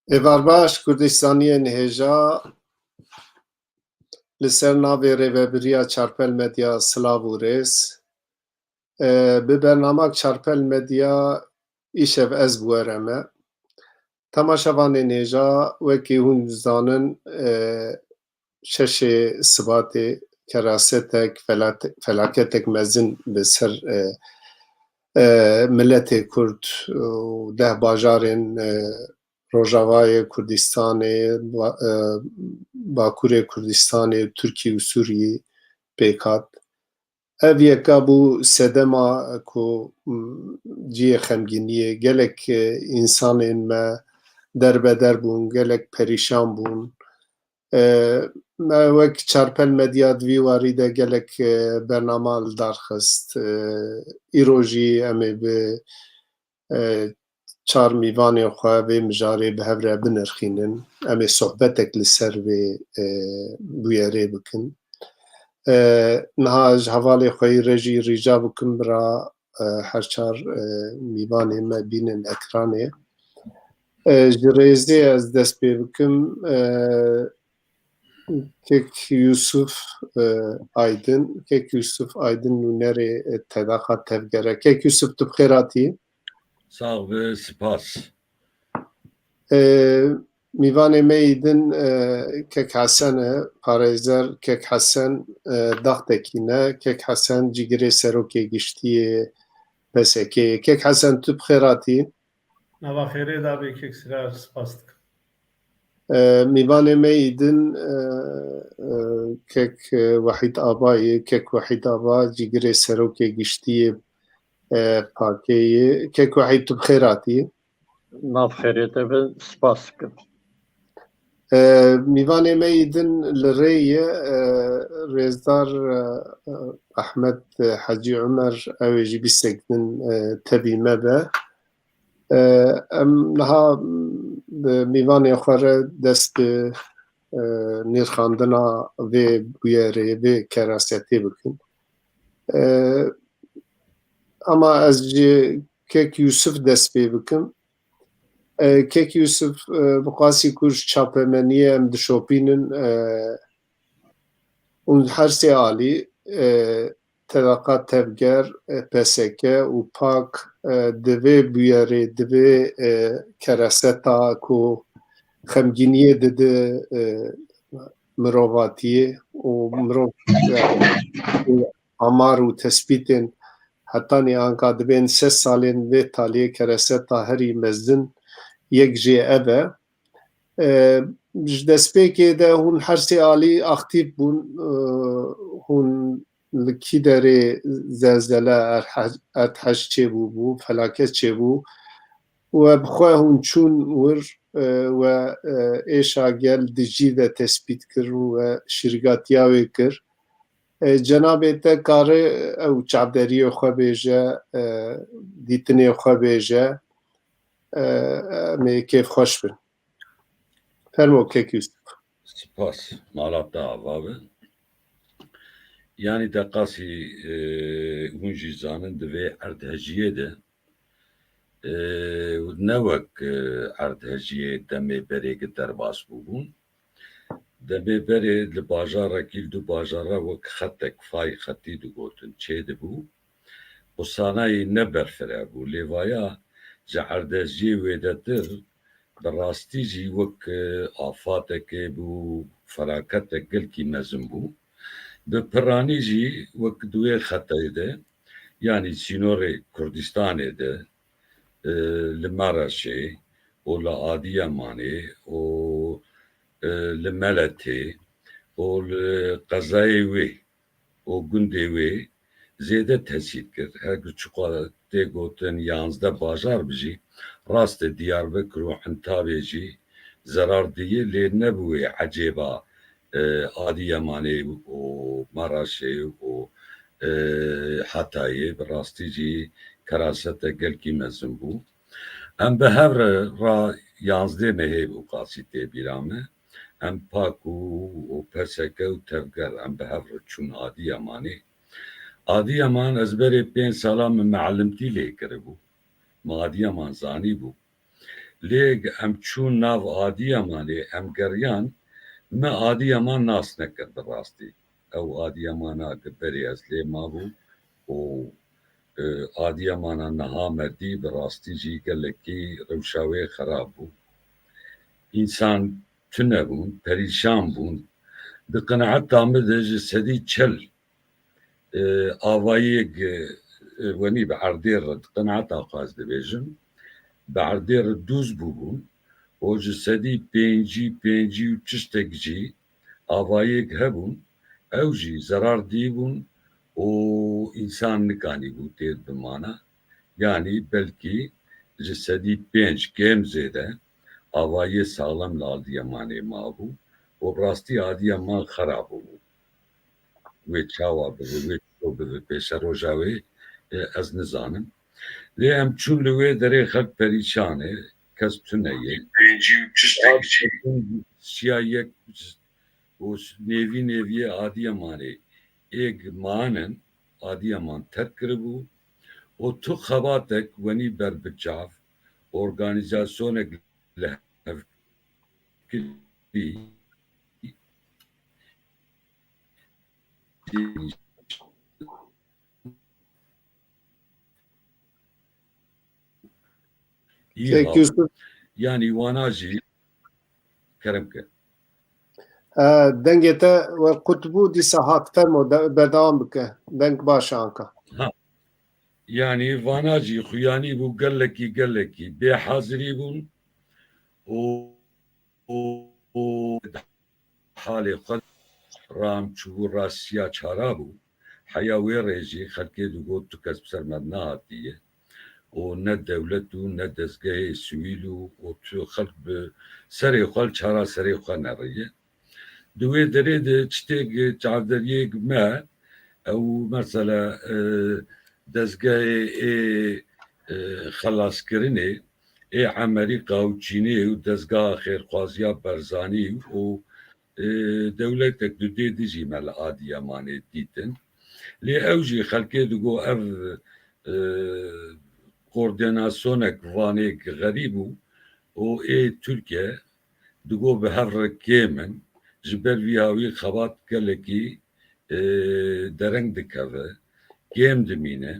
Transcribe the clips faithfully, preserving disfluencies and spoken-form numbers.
Êvar baş, Kurdistaniyên hêja, li ser navê rêvebiriya Çarpel Medya silav û rêz. E, bi bernamak Çarpel Medya îşev ez bi we re me. Temaşevanên hêja, wekî hûn dizanin, e, şeşê Sibatê kerasetek, felat-, felaketek mezin bi ser, e, e, miletê Kurd û deh bajarên, e, Rojavayê Kurdistanê, ba-, e, Bakurê Kurdistanê, Tirkî û Sûriyê pêk hat. Ev yeka bû sedema ku, m, cihê xemgîniyê, gelek, e, însanên me derbeder bûn, gelek perîşan bûn. E, me wek Çarpel Medya di vî warî de gelek, e, bernama li dar xist. E, îro jî em ê bi, e, çar mîvanên xwe vê mijarê bi hev re binirxînin. Em ê sohbetek li ser vê, e, bûyerê bikin. E, niha ji hevalê xwe yî re jî rîca bikim bira, e, her çar, e, mîvanê me bînin ekranê. E, ji rêzê ez dest pê bikim. E, Kek Yusuf, e, Aydin. Kek Yusuf Aydin nûnerê, e, Tedaxa Tevger e. Kek Yusuf, tu bi xêr hatî. Sax be, spas. E, mîvanê me yî din, e, Kek Hesen e, parêzer Kek Hesen, e, Daxtekî ne. Kek Hesen cîgirê serokê giştî yê P S K'ê. Kek Hesen, tu bi xêr hatî. Nava xêrê de be kek Sirar, spas dikim. E, mîvanê me yî din, e, e, kek, e, Wehîd Aba ye. Kek Wehîd Aba, cîgirê serokê giştî yê, e, P K K'ê ye. Kek Wehîd, tu bi xêr hatî. Nav xêrê te be, spas dikim. E, mîvanê me yî din li rê ye, e, rêzdar, e, e, Ehmed Hecî Umer, ew ê jî bîstek din, e, tevî me be. E, em niha bi mîvanê xwe re dest bi, e, nirxandina vê bûyerê, vê kerasetê bikin. E, ama ez ji Kek Yusuf dest pê bikim. E, Kek Yusuf, e, bi qasî ku ji çapemeniyê em dişopînin, e, hûn her sê alî, e, Tedaxa Tevger, e, P S K û P A K, e, di vê bûyerê, di vê, e, kereseta ku xemgîniyê dide, e, mirovatiyê û mirov, e, amar û tespîtên hetanî anka dibên sed salên vê taliyê kereseta herî mezin yek jê ev e. E, ji destpêkê de hûn her sê alî aktîf bûn. E, hûn li kî derê zelzele, erhe-, erdhej çêbûbû, felaket çêbû. We bi xwe hûn çûn wir, e, we, e, êşa gel di cî de tespît kir û we şîrgatiya wê kir. E, cenabê te kare ew çavderiyê xwe bêje, e, dîtinê xwe bêje, e, em ê kêfxweş bin. Fermo Kek Yusuf. Spas, mala te ava be. Yanî te qasî, e, hûn jî zanin di vê erdhejiyê de, e, ne wek, e, erdhejiyê demê berê ki derbas bûbûn. Demê berê li bajarekî, li du bajara wek xetek, fay xetî digotin, çêdibû. Qusanayî ne berfireh bû. Lê vaya ji erdhejiyê wêdetir bi rastî jî wek, e, afatekê bû, felaketek gelkî mezin bû. Bi piranî jî wek di wê xetayê de, yanî sînorê Kurdistanê de, e, li Maraşê û li Adiyamanê û, e, li Meletê û li qezayê wê û gundê wê zêde tesîr kir. Her çiqa tê gotin yanzdeh bajar bi jî, rast e, Diyarbekir û Entabê jî zerar diye, lê ne bi wê ecêba, e, Adiyamanê û Maraşê û, e, Hatayê, bi rastî jî kerasete gelkî mezin bû. Em bi hev re ra yanzdeh mehê bû qasî tê bîra me. Em P A K û, û P S K û Tevger, em bi hev re çûn Adiyamanê. Adiyaman ez berê pênc sala min meelimtî lê kiribû. Min Adiyaman zanîbû. Lê em çûn nav Adiyamanê, em geriyan, me Adiyaman nas nekir bi rastî. Ew Adiyamana ki berê ez lê mabû û, e, Adiyamana niha me dî, bi rastî jî gelekî rewşa wê xerab bû. Însan tune bûn, perîşan bûn. Di qenaeta min de ji sedî çil, e, avayê gi-, e, wenî bi erdê re, di qenaeta xwe ez dibêjim, bi erdê re dûz bûbûn û ji sedî pêncî, pêncî û tiştek jî avayê hebûn, ew jî zerar dîbûn û însan nikanîbû tê bimana. Yanî belkî ji sedî pênc kêm zêde avayê saxlem li Adiyamanê mabû û bi rastî Adiyaman xera bûbû. Wê çawa bibe, wê çilo bibe pêşeroja wê, e, ez nizanim. Lê em çûn li wê derê, xelk perîşan e, kes tune ye. Pêncî û çiştek jî. Şiya yek û nêvî nêviyê Adiyamanê êg manin, Adiyaman terk kiribû û tu xebatek wenî ber bi çav, organîzasyonek li hev kirî. Î Kek ha. Yusuf. Yanî wana jî kerem ke. E, dengê te we qut bû, dîsa hat. Fermo, de-, berdewam bike. Deng baş e anka. Ha. Yanî vana jî xuyanî bû, gelekî, gelekî bêhazirî bûn û, û, û halê xwe ram çûbû, rastiya çara bû. Heya wê rê jî xelkê digot tu kes bi ser me nehatiye û ne dewlet û ne dezgehê sivîl û, û tu xelk bi serê xwe li çara serê xwe neriye. Di wê derê de çitêk çavderiyêk me, ew mesela, e, dezgehê ê, e, xelaskirinê ê Emerîka û Çînê û dezgeha xêrxwaziya Barzanî û, e, dewletek dudê dijî me li Adiyamanê dîtin. Lê ew jî xelkê digo ev, e, koordînasyonek vanê xerîb û, û ê Tirkiye digo bi hev re kêm in. Ji ber vî hawî xebat gelekî, e, dereng dikeve, kêm dimîne.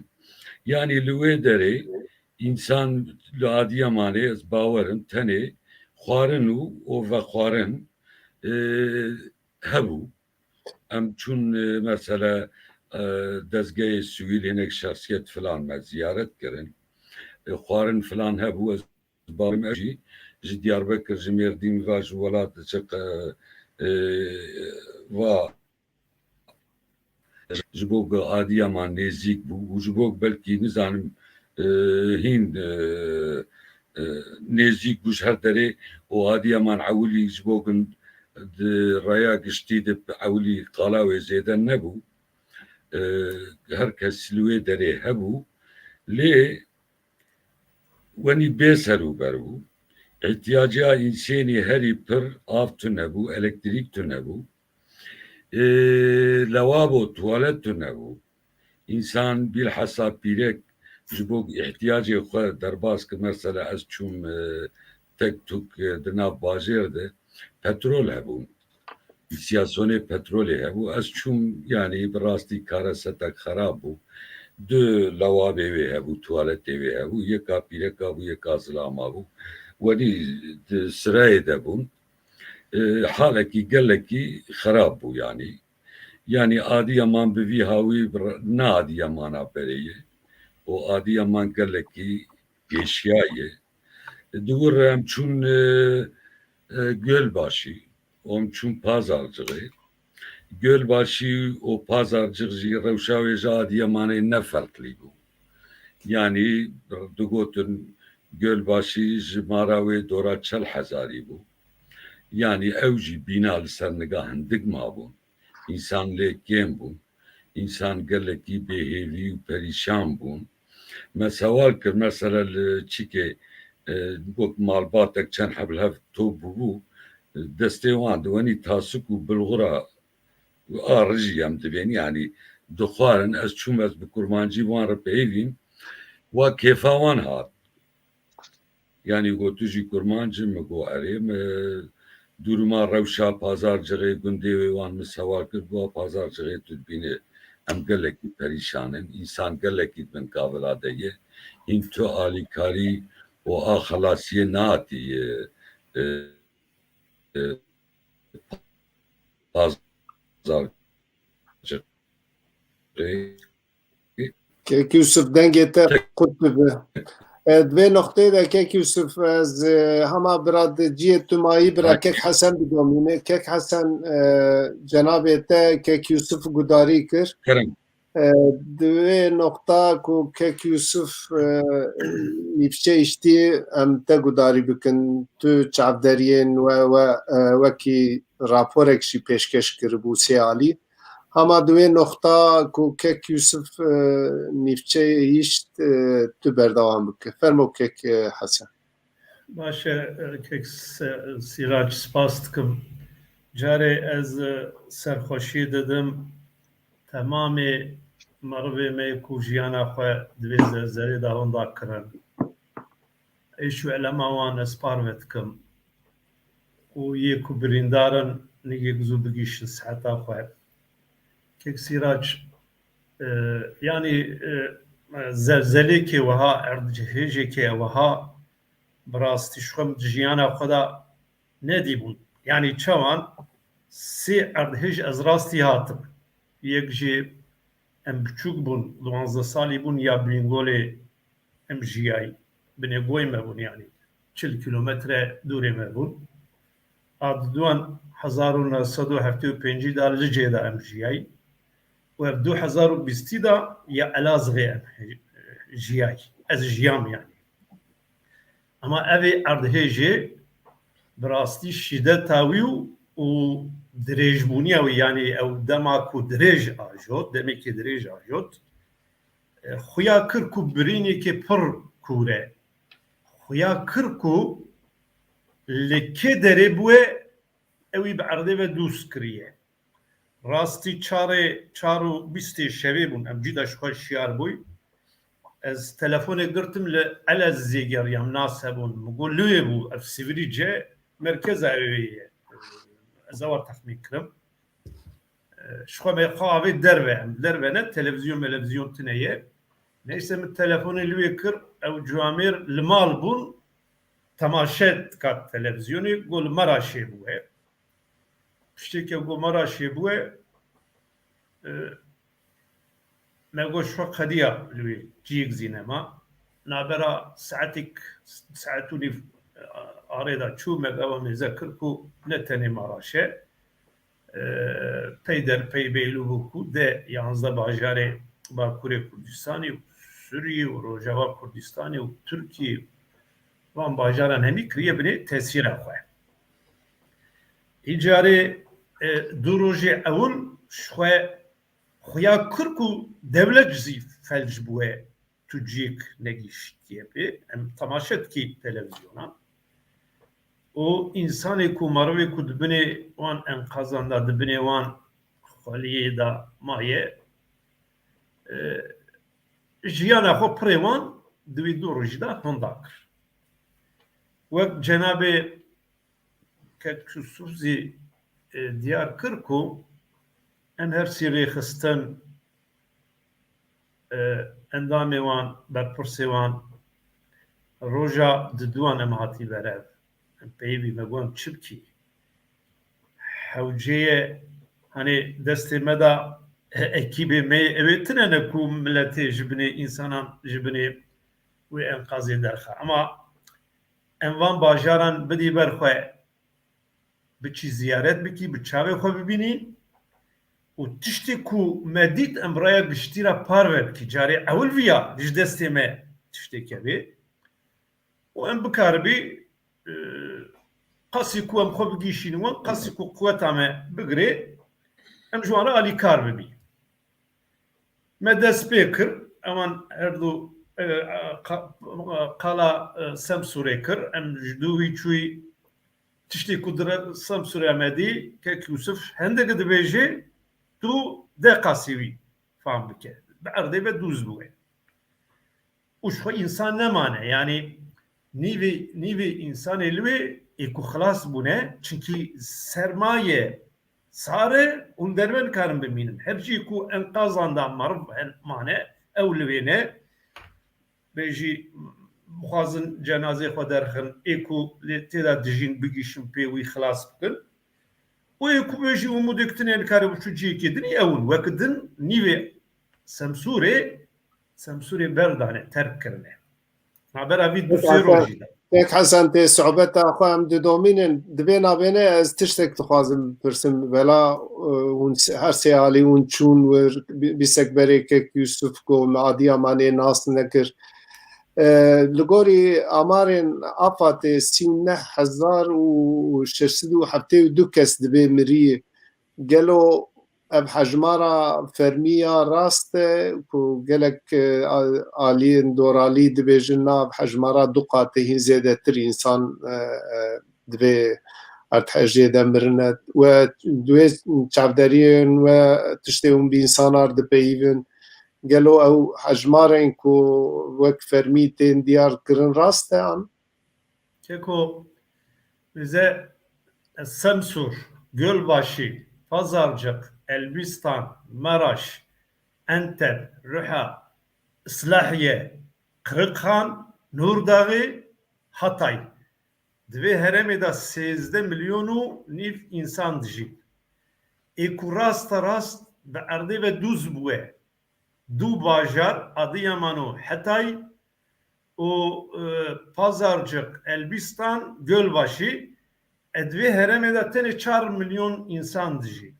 Yanî li wê derê însan li Adiyamanê, ez bawer im, tenê xwarin û, û vexwarin, e, hebû. Em çûn, e, mesela, e, dezgehê sivîl, hinek şexsiyet filan me ziyaret kirin. E, xwarin filan hebû, ez barim ev jî ji Diyarbekir, ji Mêrdîn, va ji welat, ji qe-, e, va ji bo ku Adiyaman nêzîk bû û ji bo belkî, nizanim, e, hîn, e, e, nêzîk bû ji her derê û Adiyaman ewilî ji bo ku di raya giştî de ewilî qala wê zêde nebû. E, her kes li wê derê hebû. Lê wenî bê ser û ber bû. Îhtiyaciya însenî herî pir av tune bû, elektrîk tune bû. Ê, lewabo, tuwalet tune bû. Însan bîlhesa pîrek ji bo îhtiyacê xwe derbas ki, mesela ez çûm, e, tek tuk, e, di nav bajêr de petrol hebûn. Îstiyasyonê petrolê hebû. Ez çûm, yanî bi rastî karesetek xerab bû. Du lewabê wê hebû, tuwaletê wê hebû. Yeka pîreka bû, yeka zilama bû. Wenî di sirayê de bûn. E, halekî gelekî xerab bû yanî. Yanî Adiyaman bi vî hawî bi re-, ne Adiyamana berê ye. Û Adiyaman gelekî pêşiya ye. Di wir re em çûn, e, e, Gölbaşî, em çûn Pazarcixê. Gölbaşî û Pazarcix jî rewşa wê ji Adiyamanê ne ferqlî bû. Yanî digotin Gölbaşî ji mara wê dora çel hezarî bû. Yanî ew jî bîna li ser niga hindik mabûn. Însan lê kêm bûn. Însan gelekî bêhêvî û perîşan bûn. Me sewal kir, mesela li çikê, e, wek malbatek çend heb li hev top bûbû, destê wan diwenî tasik û bilxura a rijî em dibên, yanî dixwarin, ez çûm, ez bi kurmancî wan re peyivîm, wa kêfa wan hat. Yanî got, "Tu jî kurmanc î?" Min got, "Erê." Min dûrima rewşa Pazarcixê gundê wê wan min sewal kir, got, "Pazarcixê tu dibînî, em gelekî perîşan in, însan gelekî di bin kavila de ye. Hîn tu alîkarî û a xelasiyê nehatî, e, e, e, Pazarcixê." Kek Yusuf, dengê te qut dibe. E, di vê noqteyê de Kek Yusuf, ez, e, hema bira di cihê tu mayî bira Kek Hesen bidomîne. Kek Hesen, e, cenabê te Kek Yusuf gudarî kir. Kerem. E, di wê noqta ku Kek Yusuf, e, nîvçe îştî em te gudarî bikin, tu çavderiyên we, we, e, wekî raporek jî pêşkeş kiribû sê alî. Hema di wê noqta ku Kek Yusuf, e, nîvçeyê hişt, e, tu berdewam bike. Fermo Kek, e, Hesen. Baş e, Kek Se-, Sîrac, spas dikim. Carê ez, e, serxweşî didim temamê merivê me ku jiyana xwe di vê zelzelê de hunda kirin. Êş û elema wan ez parve dikim. Û yê ku birîndar in, nigek zû bigihîşin siheta xwe. Kek Sîrac, e, yanî, e, zelzelêkê wiha, erdhêjêkê wiha bi rastî ji xwe min di jiyana xwe de nedîbûn. Yanî çawan sê erdhêj ez rastî hatim. Yek jî em biçûk bûn, duwazdeh salî bûn ya Bîngolê em jiyayî. Binê goyê me bûn yanî. Çil kîlometre dûrê me bûn. A diduan hezar û neh sed û heftê û pêncî de Licê de em jiyayî. Û ev du hezar û bîstî de ya Elazığê em jiyayî. Ez jiyam yanî. Ama evê erdhêjê bi rastî şîdeta wî û, û dirêjbûniya wî, yanî ew dema ku dirêj ajot, demekî dirêj ajot, e, xuya kir ku birînekê pir kûr e. Xuya kir ku li kê derê bûye, ew ê bi erdê ve dûz kiriye. Rastî çarê, çar û bîstê şevê bûn. Em cî de ji xwe şiyar bûy. Ez telefonê girtim, li Elezizê geriyam, nas hebûn. Min got, "Li wê bû, ev Sivrice, merkeza wê ye." Ez ewa texmîn kirim. Ji xwe me xwe avê derve, em derve ne, televizyon melevizyon tune ye. Neyse min telefonê li wê kir, ew ciwamêr li mal bûn, temaşe dikat televizyonê, got, "Li me ra şê bûye." Piştê ke got me ra şêbûye, e, me got ji xwe qediya li wê ciyek zî nema. Nabera saetek, saet û nîv, e, arê de çû, me gava mêze kir ku ne tenê me raşe. E, peyder pey bêlû bû ku de yanzdeh bajarê Bakurê Kurdistanê û Sûriyê û Rojava Kurdistanê û Tirkiyê, van bajaran hemî kiriye binê tesîra xwe. Îcarê, e, du rojê ewil ji xwe xuya kir ku dewlet zî felc bûye, tu ciyek negihiştiye pê. Em temaşe dikî televîzyona. Û însanê ku merivê ku di binê wan enqazan de, di binê wan xweliyê de maye, e, jiyana xwe pirê wan di wî du rojî de hunda kir. Wek cenabê Kek Yusuf zî, e, diyar kir ku em her sî rêxistin, e, endamê wan, berpirsê wan, roja diduan em hatî berev. Em peyivî me got em çi bikî? Hewceye, hanê destê me de, e, ekîbê me yê, ew ê tune ne ku miletê ji binê, însanan ji binê wê enqazê derxe. Ema em van bajaran bidî ber xwe, biçî ziyaret bikî, bi çavê xwe bibînî û tiştê ku me dît em raya giştî re parve bikî. Carê ewil viya ji destê me tiştê kevê û em bikaribî, e, qasî ku em xwe bigihîşînin wan, qasî ku quweta me bigirê, em ji wan re alîkar bibî. Me dest pê kir, ewan her du, e, qa-, qala, e, Semsûrê kir, em ji dû wî çûyî tiştê ku dire Semsûrê me dî, Kek Yûsif hindek dibêje, tu deh qasî wî fam bike. Bi erdê ve dûz bûye. Û ji xwe însan nemane, yanî Nîvê, nîvê însanê li wê ê ku xilas bûne, çinkî sermaye sar e û li derve nikarin bimînin. Her cî ku enqazan da meriv hen-, mane, ew li wê ne. Bêjî, bixwazin cenazê xwe derxin, ê ku lê tê de dijîn bigihîşin pê wî xilas bikin. Û ê ku bêjî û mûdê ku tinê nikarê biçû cihekê din, ew in. Wek din nîvê Semsûrê, Semsûrê berdane, terk kirine. Navbera vî du sê rojî de. Kek Hesen, tê sohbeta xwe em didomînin. Dibê nabêne ez tiştek dixwazim bipirsim. Vela, e, hûn s-, her sê alî hûn çûn wir, bî-, bîsek berê kek Yusuf got, me Adiyamanê nas nekir. E, li gorî amarên AFADê sî û neh hezar û şeş sed û heftê û du kes dibê mirî. Gelo ev hejmara fermî ya rast e ku gelek, e, a-, aliyên doralî dibêjin na, ev hejmara du qatê hîn zêdetir însan, e, e, divê erdhejê de mirine we, divê çavderiyên we tiştê hûn bi însanar dipeyivin. Gelo ew hejmarên ku wek fermî tên diyar kirin rast e an? Keko, bize Semsûr, Gölbaşî, Pazarcık, Elbistan, Maraş, Enteb, Ruha, Islahiye, Kırıkhan, Nurdağî, Hatay. Di vê herêmê de sêzdeh milyon û nîv însan dijî. Ê ku rasta rast bi erdê ve dûz bûye. Du bajar, Adiyaman û Hetay û, e, Pazarcık, Elbistan, Gölbaşî, e, di vê herêmê de tenê çar milyon însan dijî.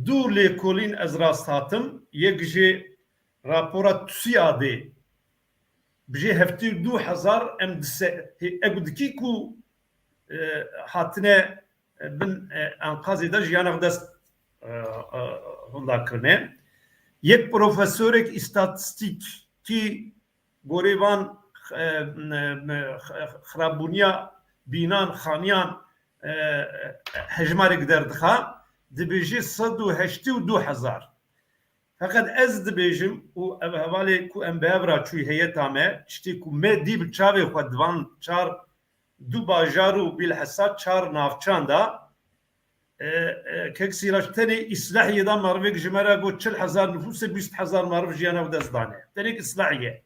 Du lêkolîn ez rast hatim, yek jê rapora TUSÎADê, bi jê heftê û du hezar em dise-, hê-, egu dikî ku, e, hatine, e, bin, e, enqazê de jiyana xwe dest, e, e, hunda kirine. Yek profesorek îstatîstîkî gorê van, e, e, xirabûniya bînan, xaniyan, e, hejmarek derdixa, dibêje sed û heştê û du hezar. Feqet ez dibêjim û ev hevalê ku em bi hev re çûyî heyeta me, tiştê ku me dî bi çavê xwe di van çar, du bajar û bilhassa çar navçan de, e, e, kek Sîrac, tenê Îslahiyê de merivek ji me re got çil hezar nifûs e, bîst hezar meriv jiyana xwe dest dane. Tenê Îslahiyê.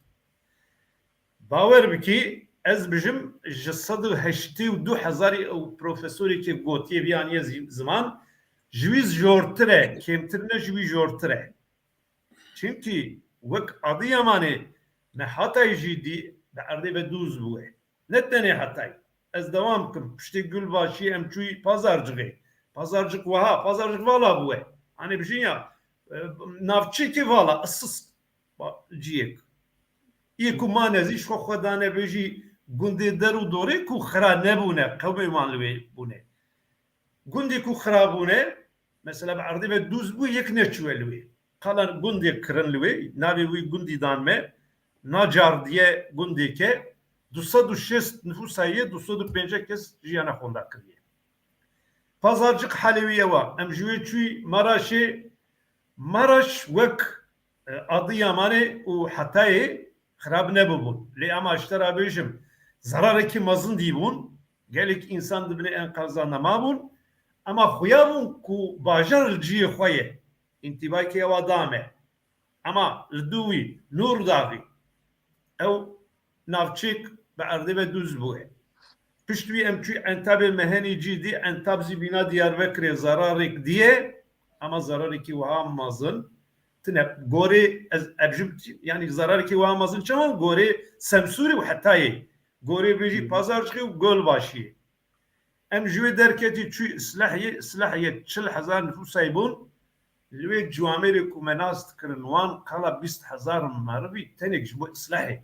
Bawer bikî, ez bijim ji sed û heştê û du hezarî ew profesorekê gotiye biyaniye zî-, ziman, ji wî jortir e, kêmtir ne, ji wî jortir e. Çimkî wek Adiyamanê me Hatayê jî dî bi erdê ve dûz bûye. Ne tenê Hatay. Ez dewam kim. Piştê Gulbaşî em çûyî Pazarcixê. Pazarcik wiha, Pazarcik vala bûye. Hanê bijin ya, e, navçeyekê vala, issız ba-, ciyek. Yê ku mane zî ji xwe xwe dane bêjî gundê der û dorê ku xira nebûne, qewmê wan li wê bûne. Gundê ku xira bûne, mesela bi erdê ve dûz bû, yek neçûye li wê. Qala gundê kirin li wê, navê wî gundî dan me, Nacar diye gundêke, du sed û şêst nifûsa ye, du sed û pêncî kes jiyana xwe wenda kiriye. Pazarcik halê wî ew a. Em ji wê çûyî Maraşê, Maraş wek, e, Adiyamanê û Hetayê xirab nebûbûn. Lê ema ji te re bêjim, zerarekî mezin dîbûn, gelek însan di binê enqazan de mabûn, ema xuya bûn ku bajar li cihê xwe ye. Întîbayekê ewa da me. Ema li dû wî, Nûrdaxî, ew navçeyek bi erdê ve dûz bûye. Pişt wî em çûyî Entabê, me henî cî dî, Entab zî bîna Diyarbekirê zerarek diye, ema zerarekî wiha mezin tine. Gorê ez, ez bijim, yanî zerarekî wiha mezin çawan? Gorê Semsûrê û Hetayê. Gorê bêjî Pazarcixê û Gölbaşiyê. Em ji wê derketî çûyî Îslahiyê, Îslahiyê çil hezar nifûsayî bûn. Li wê ciwamêrê ku me nas dikirin, wan qala bîst hezar merivî tenek ji bo Îslahê,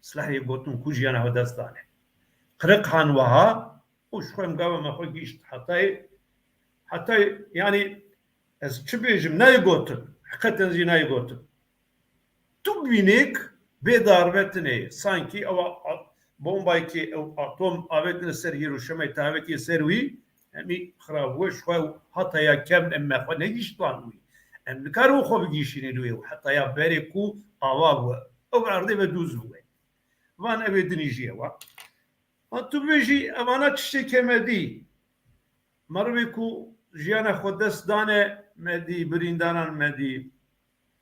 Îslahê gotin ku jiyana xwe dest dane. Qiriqhan wiha û ji xwe em gava me xwe gihîşt Hetayê. Hetayê, yanî ez çi bêjim, nayê gotin. Heqeten jî nayê gotin. Tu bînêk bê darbe tine ye. Sankî ew a, a, bombayekê ew atom avêtine ser Hîroşîmayê, te avêtiye ser wî, hemî xirab bûye, ji xwe û heta ya kevn em me xwe negihîştiband wî. Em nikarin xwe bigihîşînin wê û heta ya berê ku ava bûye. Ew bi erdê ve dûz bûye. Van evê dinî jî ewa. Ha tu bêjî evana tiştê ke me dî. Merivê ku jiyana xwe dest dane me dî, birîndaran me dî.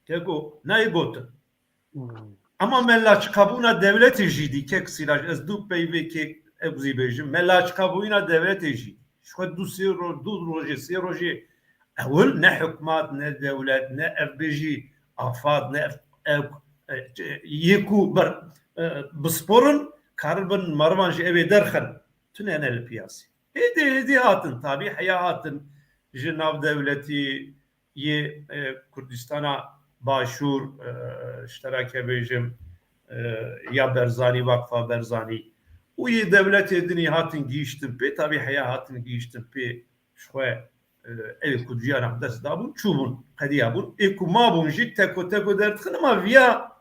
Keko nayê gotin. Ama me laçiqabûna dewletê jî dî, kek Sîraj, ez du peyvê kek ew zî bêjim. Me laçiqabûna dewletê jî. Ji xwe du sê ro-, du rojê, sê rojê ewil ne hikmat, ne dewlet, ne ev bêjî afad, ne ev, ev, e, yê ku ber, e, bisporin, karibin merivan ji evê derxin. Tune ne li piyasê. Hêdî, hêdî hatin, tabî heya hatin ji nav dewletî yê, e, Kurdistana Başûr, e, ji te re ke bêjim, e, ya Berzanî, Vakfa Berzanî û yê dewletê dinî hatin gihîştin pê, tabî heya hatin gihîştin pê ji xwe, e, ew ê ku ciyana xwe dest dabûn, çûbûn, qediya bûn. Ê ku mabûn jî teko teko derdixin, ama viya,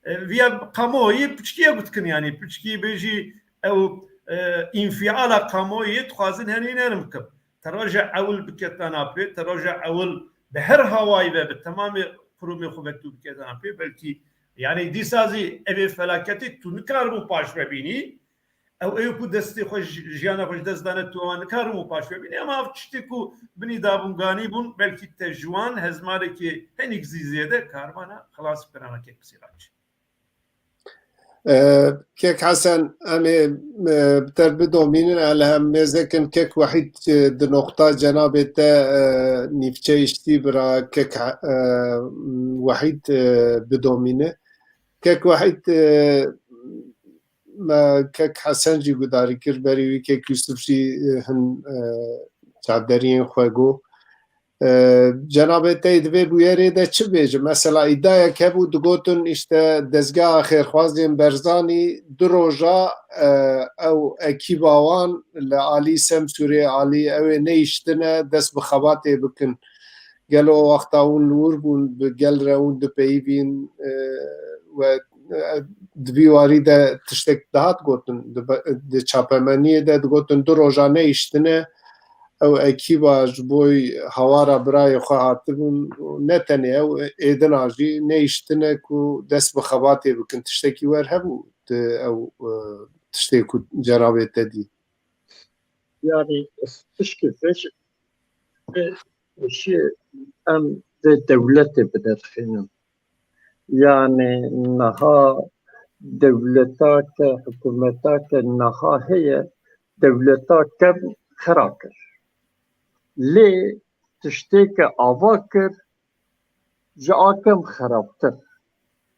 e, viya kamuoyê piçkiye got dikin, yanî piçkî bêjî ew, e, înfiala kamuoyê dixwazin henî nerm bikin. Te roja ewil biketana pê, te roja ewil bi her hawayî ve, bi temamê qurumê xwe ve tu biketana pê, belkî, yanî dîsa zî evê felaketê tu nikaribû paş ve bînî. Ew ê ku destê xwe ji, jiyana xwe ji dest dane, tu ewan nikaribû paş ve bînî. Ama ev tiştê ku binî dabûn ganî bûn, belkî te ji wan hezmarekê henîk zî zêde karibana xilas kirana kek Sîrac. E, kek Hesen, em ê, e, bi te bidomînin, e, li hem mêzekin kek Wehîd, e, di noqta cenabê te, e, nîvçe îştî bira kek, e, Wehîd, e, bidomîne. Kek Wehîd, e, me kek Hesen jî gudarî kir, berî wî kek Yusuf jî, e, hin, e, çavderiyên xwe got. E, cenabê te yê di vê bûyerê de çi bêje? Mesela îdiayek hebû, digotin, îşte, dezgeha xêrxwazên Berzanî du roja, e, ew ekîba wan li alî Semsûrê, alî ew ê neyiştine dest bi xebatê bikin. Gelo wexta hûn li wir bûn, bi gel re hûn dipeyivîn, e, we, e, di vî warî de tiştek dihat gotin, di be-, di çapemeniyê de digotin du roja neyiştine, ew ekîba ji bo hawara birayê xwe hatibûn, ne tenê ew, êdina jî neyiştine ku dest bi xebatê bikin. Tiştekî wer hebû tu ew, e, tiştê ku cenabê te dî? Yani, tişkê vê jî, vê jî em dê dewletê biderxînin. Yani niha dewleta ke, hikûmeta ke niha heye, dewleta kevn xera kir. Lê tiştê ke ava kir, ji a kevn xerabtir.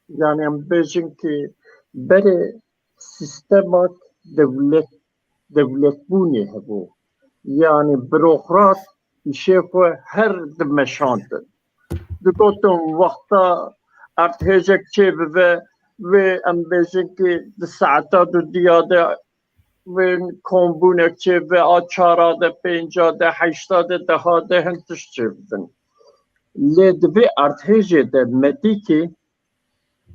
Yani em bêjin ki berê sîstemak dewlet, dewletbûnê hebû. Yani burokrat îşê xwe her dimeşandin. Digotin wexta erdhêjek çêbibe, wê em bêjin ki di saeta dudiya de wê kombûnek çêbibe, a çara de, pênca de, heşta de, deha de hin tişt çêbibin. Lê di vê erdhêjê de me dî ki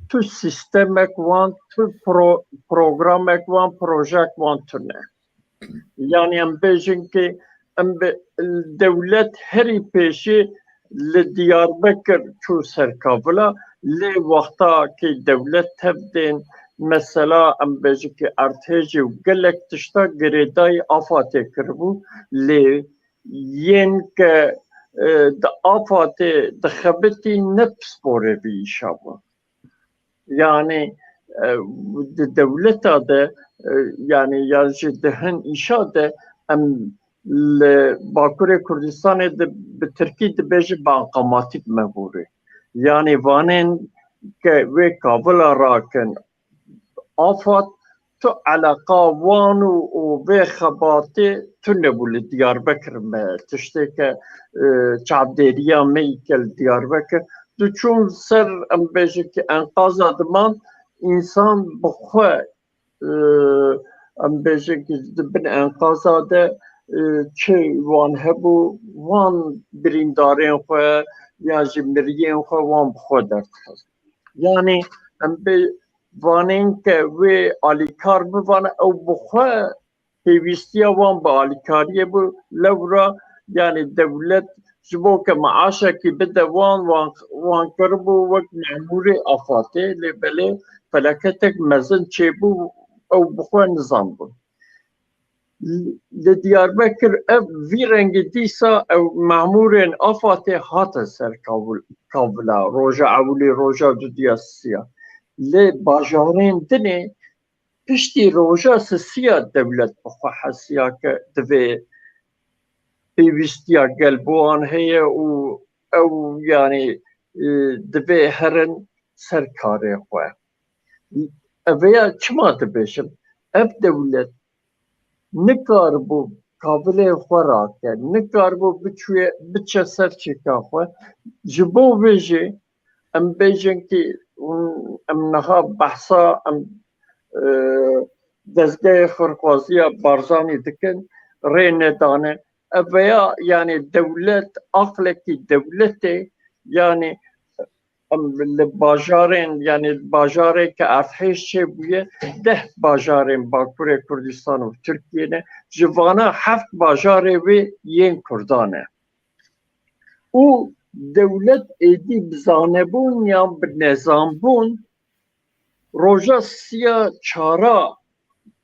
tu sîstemek wan, tu pro-, programek wan, projek wan tune. Yani em bêjin ki em bi, dewlet herî pêşî li Diyarbekir çû ser kavila, lê wexta ki dewlet tev tên, mesela em bêjin ki erdhêjê û gelek tişta girêdayî AFADê kiribû, lê yên ke, e, di AFADê dixebitî ne pisporê vî îşa bû. Yani, e, di dewleta de, e, yani ya jî di hin îşa de em li Bakurê Kurdistanê de bi tirkî dibêjin bankamatîk memûrê. Yani vanên ke wê kavila rakin, AFAD tu eleqa wan û, û vê xebatê tune bû li Diyarbekir me. Tiştê ke, e, çavdêriya me yî ke li Diyarbekir diçûn ser, em bêjin ki enqaza diman, însan bi xwe, e, em bêjin ki di bin enqaza de, e, çi wan hebû, wan birîndarên xwe yan jî miriyên xwe wan bi xwe derdixist. Yani em bê vanên ke wê alîkar bivane, ew bi xwe pêwîstiya wan bi alîkariyê bû, lewra, yani dewlet ji bo ke meaşekî bide wan, wan, wan kiribû wek memûrê AFADê, lê belê felaketek mezin çêbû, ew bi xwe nizanbûn. Li Diyarbekir ev vî rengî dîsa ew memûrên AFADê hatin ser Kabul-, Kabula, roja ewilî, roja dudiya sisiya. Lê bajarên dinê piştî roja sisiya dewlet bi xwe hesiya ke divê pêwîstiya gel bi wan heye û ew, yanî, e, divê herin ser karê xwe. Ev ya çima dibêjim? Ev dewlet nikaribû kavilê xwe rake, nikaribû biçûye, biçe ser çêka xwe. Ji bo vê jî em bêjin kî, em niha behsa em, e, dezgehê xêrxwaziya Barzanî dikin, rê nedane. Ev veya, yanî, dewlet, aqlekî dewletê, yanî, em li bajarên, yanî bajarê ke erdhêj çêbûye, deh bajarên Bakurê Kurdistan û Tirkiyê ne, ji vana heft bajarê wê yên Kurdan e. Û dewlet êdî bi zanebûn yan bi nezanbûn roja siya çara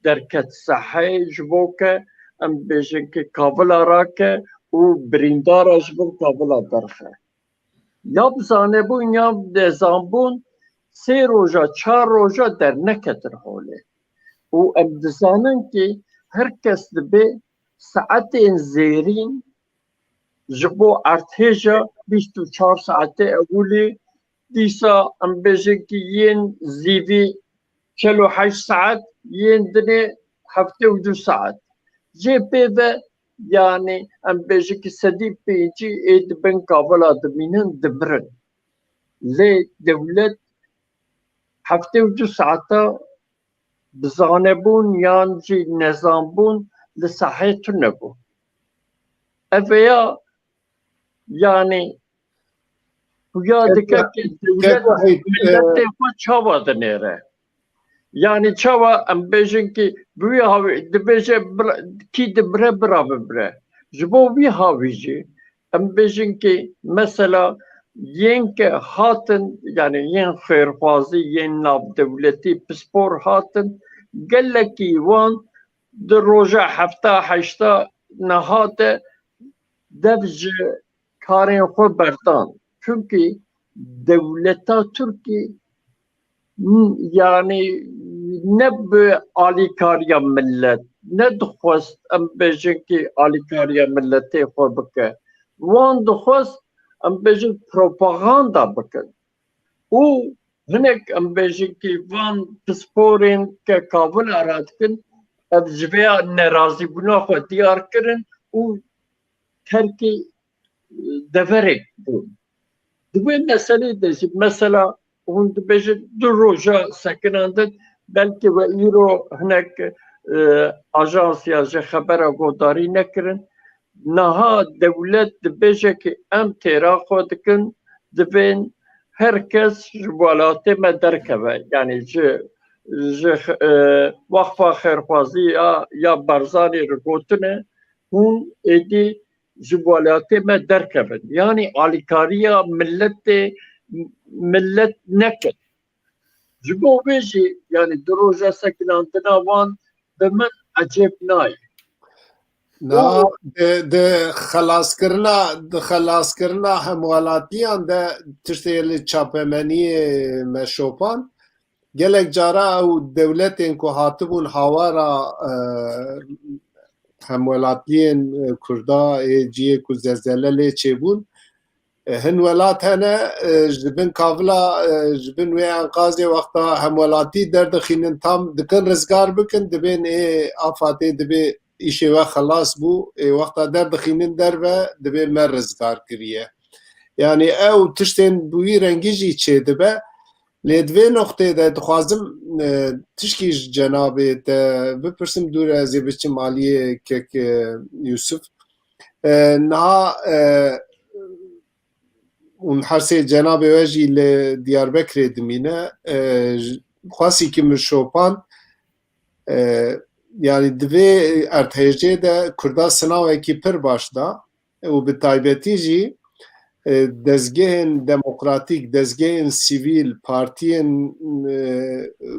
derket seheyê, ji bo ke em bêjin ke kavila rake û birîndara ji bin kavila derxe. Ya bi zanebûn ya bi nezanbûn sê roja, çar roja derneket holê. Û em dizanin ki her kes dibe saetên zêrîn ji bo erdhêja bîst û çar saetê ewilî, dîsa em bêjin ki yên zîvî çel û heşt saet, yên dinê heftê û du saet. Jê pê ve, yanî em bêjin ki sedî pêncî ê di bin kavila dimînin, dimirin. Lê dewlet heftê û du saeta bi zanebûn yan jî nezanbûn li sahê tune bû. Ev ya, yanî, xuya dike ke dewlet miletê xwe çawa dinêre. Yanî çawa em bêjin ki bi wî hawî dibêje bira-, kî dibire bira bibire. Ji bo wî hawî jî em bêjin ki mesela yên ke hatin, yanî yên xêrxwazî, yên navdewletî pispor hatin, gelekî wan di roja hefta heşta niha de dev ji karên xwe berdan. Çunkî dewleta Tirkî n-, yanî ne bi alîkariya millet, ne dixwest em bêjin ki alîkariya milletê xwe bike. Wan dixwest em bêjin propaganda bikin. Û hinek em bêjin ki van pisporên ke kavila radikin, ev ji vêya nerazîbûna xwe diyar kirin û terkê, e, deverê bûn. Di wê meselê de jî, mesela, hûn dibêjin du roja sekinandin, belkî we îro hinek, e, ajans ya ji xebera guhdarî nekirin. Niha dewlet dibêje ki em têra xwe dikin, divên her kes ji welatê me derkeve. Yanî ji, ji, e, Waqfa Xêrxwazî ya, ya Barzanî re gotine, hûn êdî ji welatê me derkevin. Yanî alîkariya milletê, millet nekin. Ji bo vê jî, yanî di roja sekinandina wan bi min ecêb nayê. Na, di, di xelaskirina, di xelaskirina hemwelatiyan de tiştê li çapemeniyê me şopan. Gelek cara ew dewletên ku hatibûn hawara, e, hemwelatiyên, e, Kurda ê cihê ku zelzele lê çêbûn, e, hin welat hene, e, ji bin kavila, e, ji bin wê enqazê wexta hemwelatî derdixînin, tam dikin rizgar bikin, dibên ê AFADê dibê îşê we xelas bû, ê wexta derdixînin derve, dibê me rizgar kiriye. Yanî ew tiştên bi wî rengî jî çêdibe. Lê di vê noqtê de dixwazim, e, tişkî ji cenabê te bipirsim, dûre ez ê biçim aliyê kek, e, Yusuf. E, niha, e, hûn her sê cenabê we jî li Diyarbekirê dimîne. E, j-, xwesîkî min şopan, e, yanî di vê erdhêjê de Kurda sinawekî pir baş da. û bi taybetî jî, e, dezgehên demokratîk, dezgehên sivîl, partiyên, e,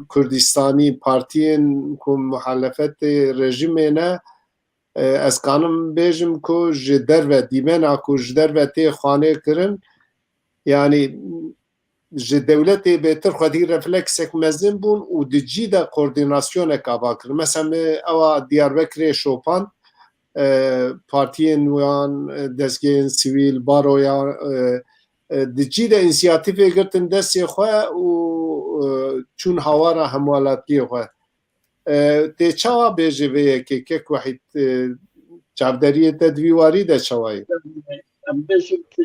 Kurdistanî, partiyên ku muhalefetê rejîmê ne, e, ez kanim bêjim ku ji derve dîmena ku ji derve tê xwanê kirin, yanî ji dewletê bêtir xwedî refleksek mezin bûn û di cî de koordînasyoneka va kir. Mesela me ewa Diyarbekirê şopan, e, partiyên wan, e, dezgehên sivîl, baroya, e, e, di cî de însiyatîfê girtin destê xwe û, e, çûn hawara hemwelatiyê xwe. E, tê çawa bêjî vê yekê, kek Wehîd, e, çavderiyê te di vî warî de çawa ye? Em bêjin ki,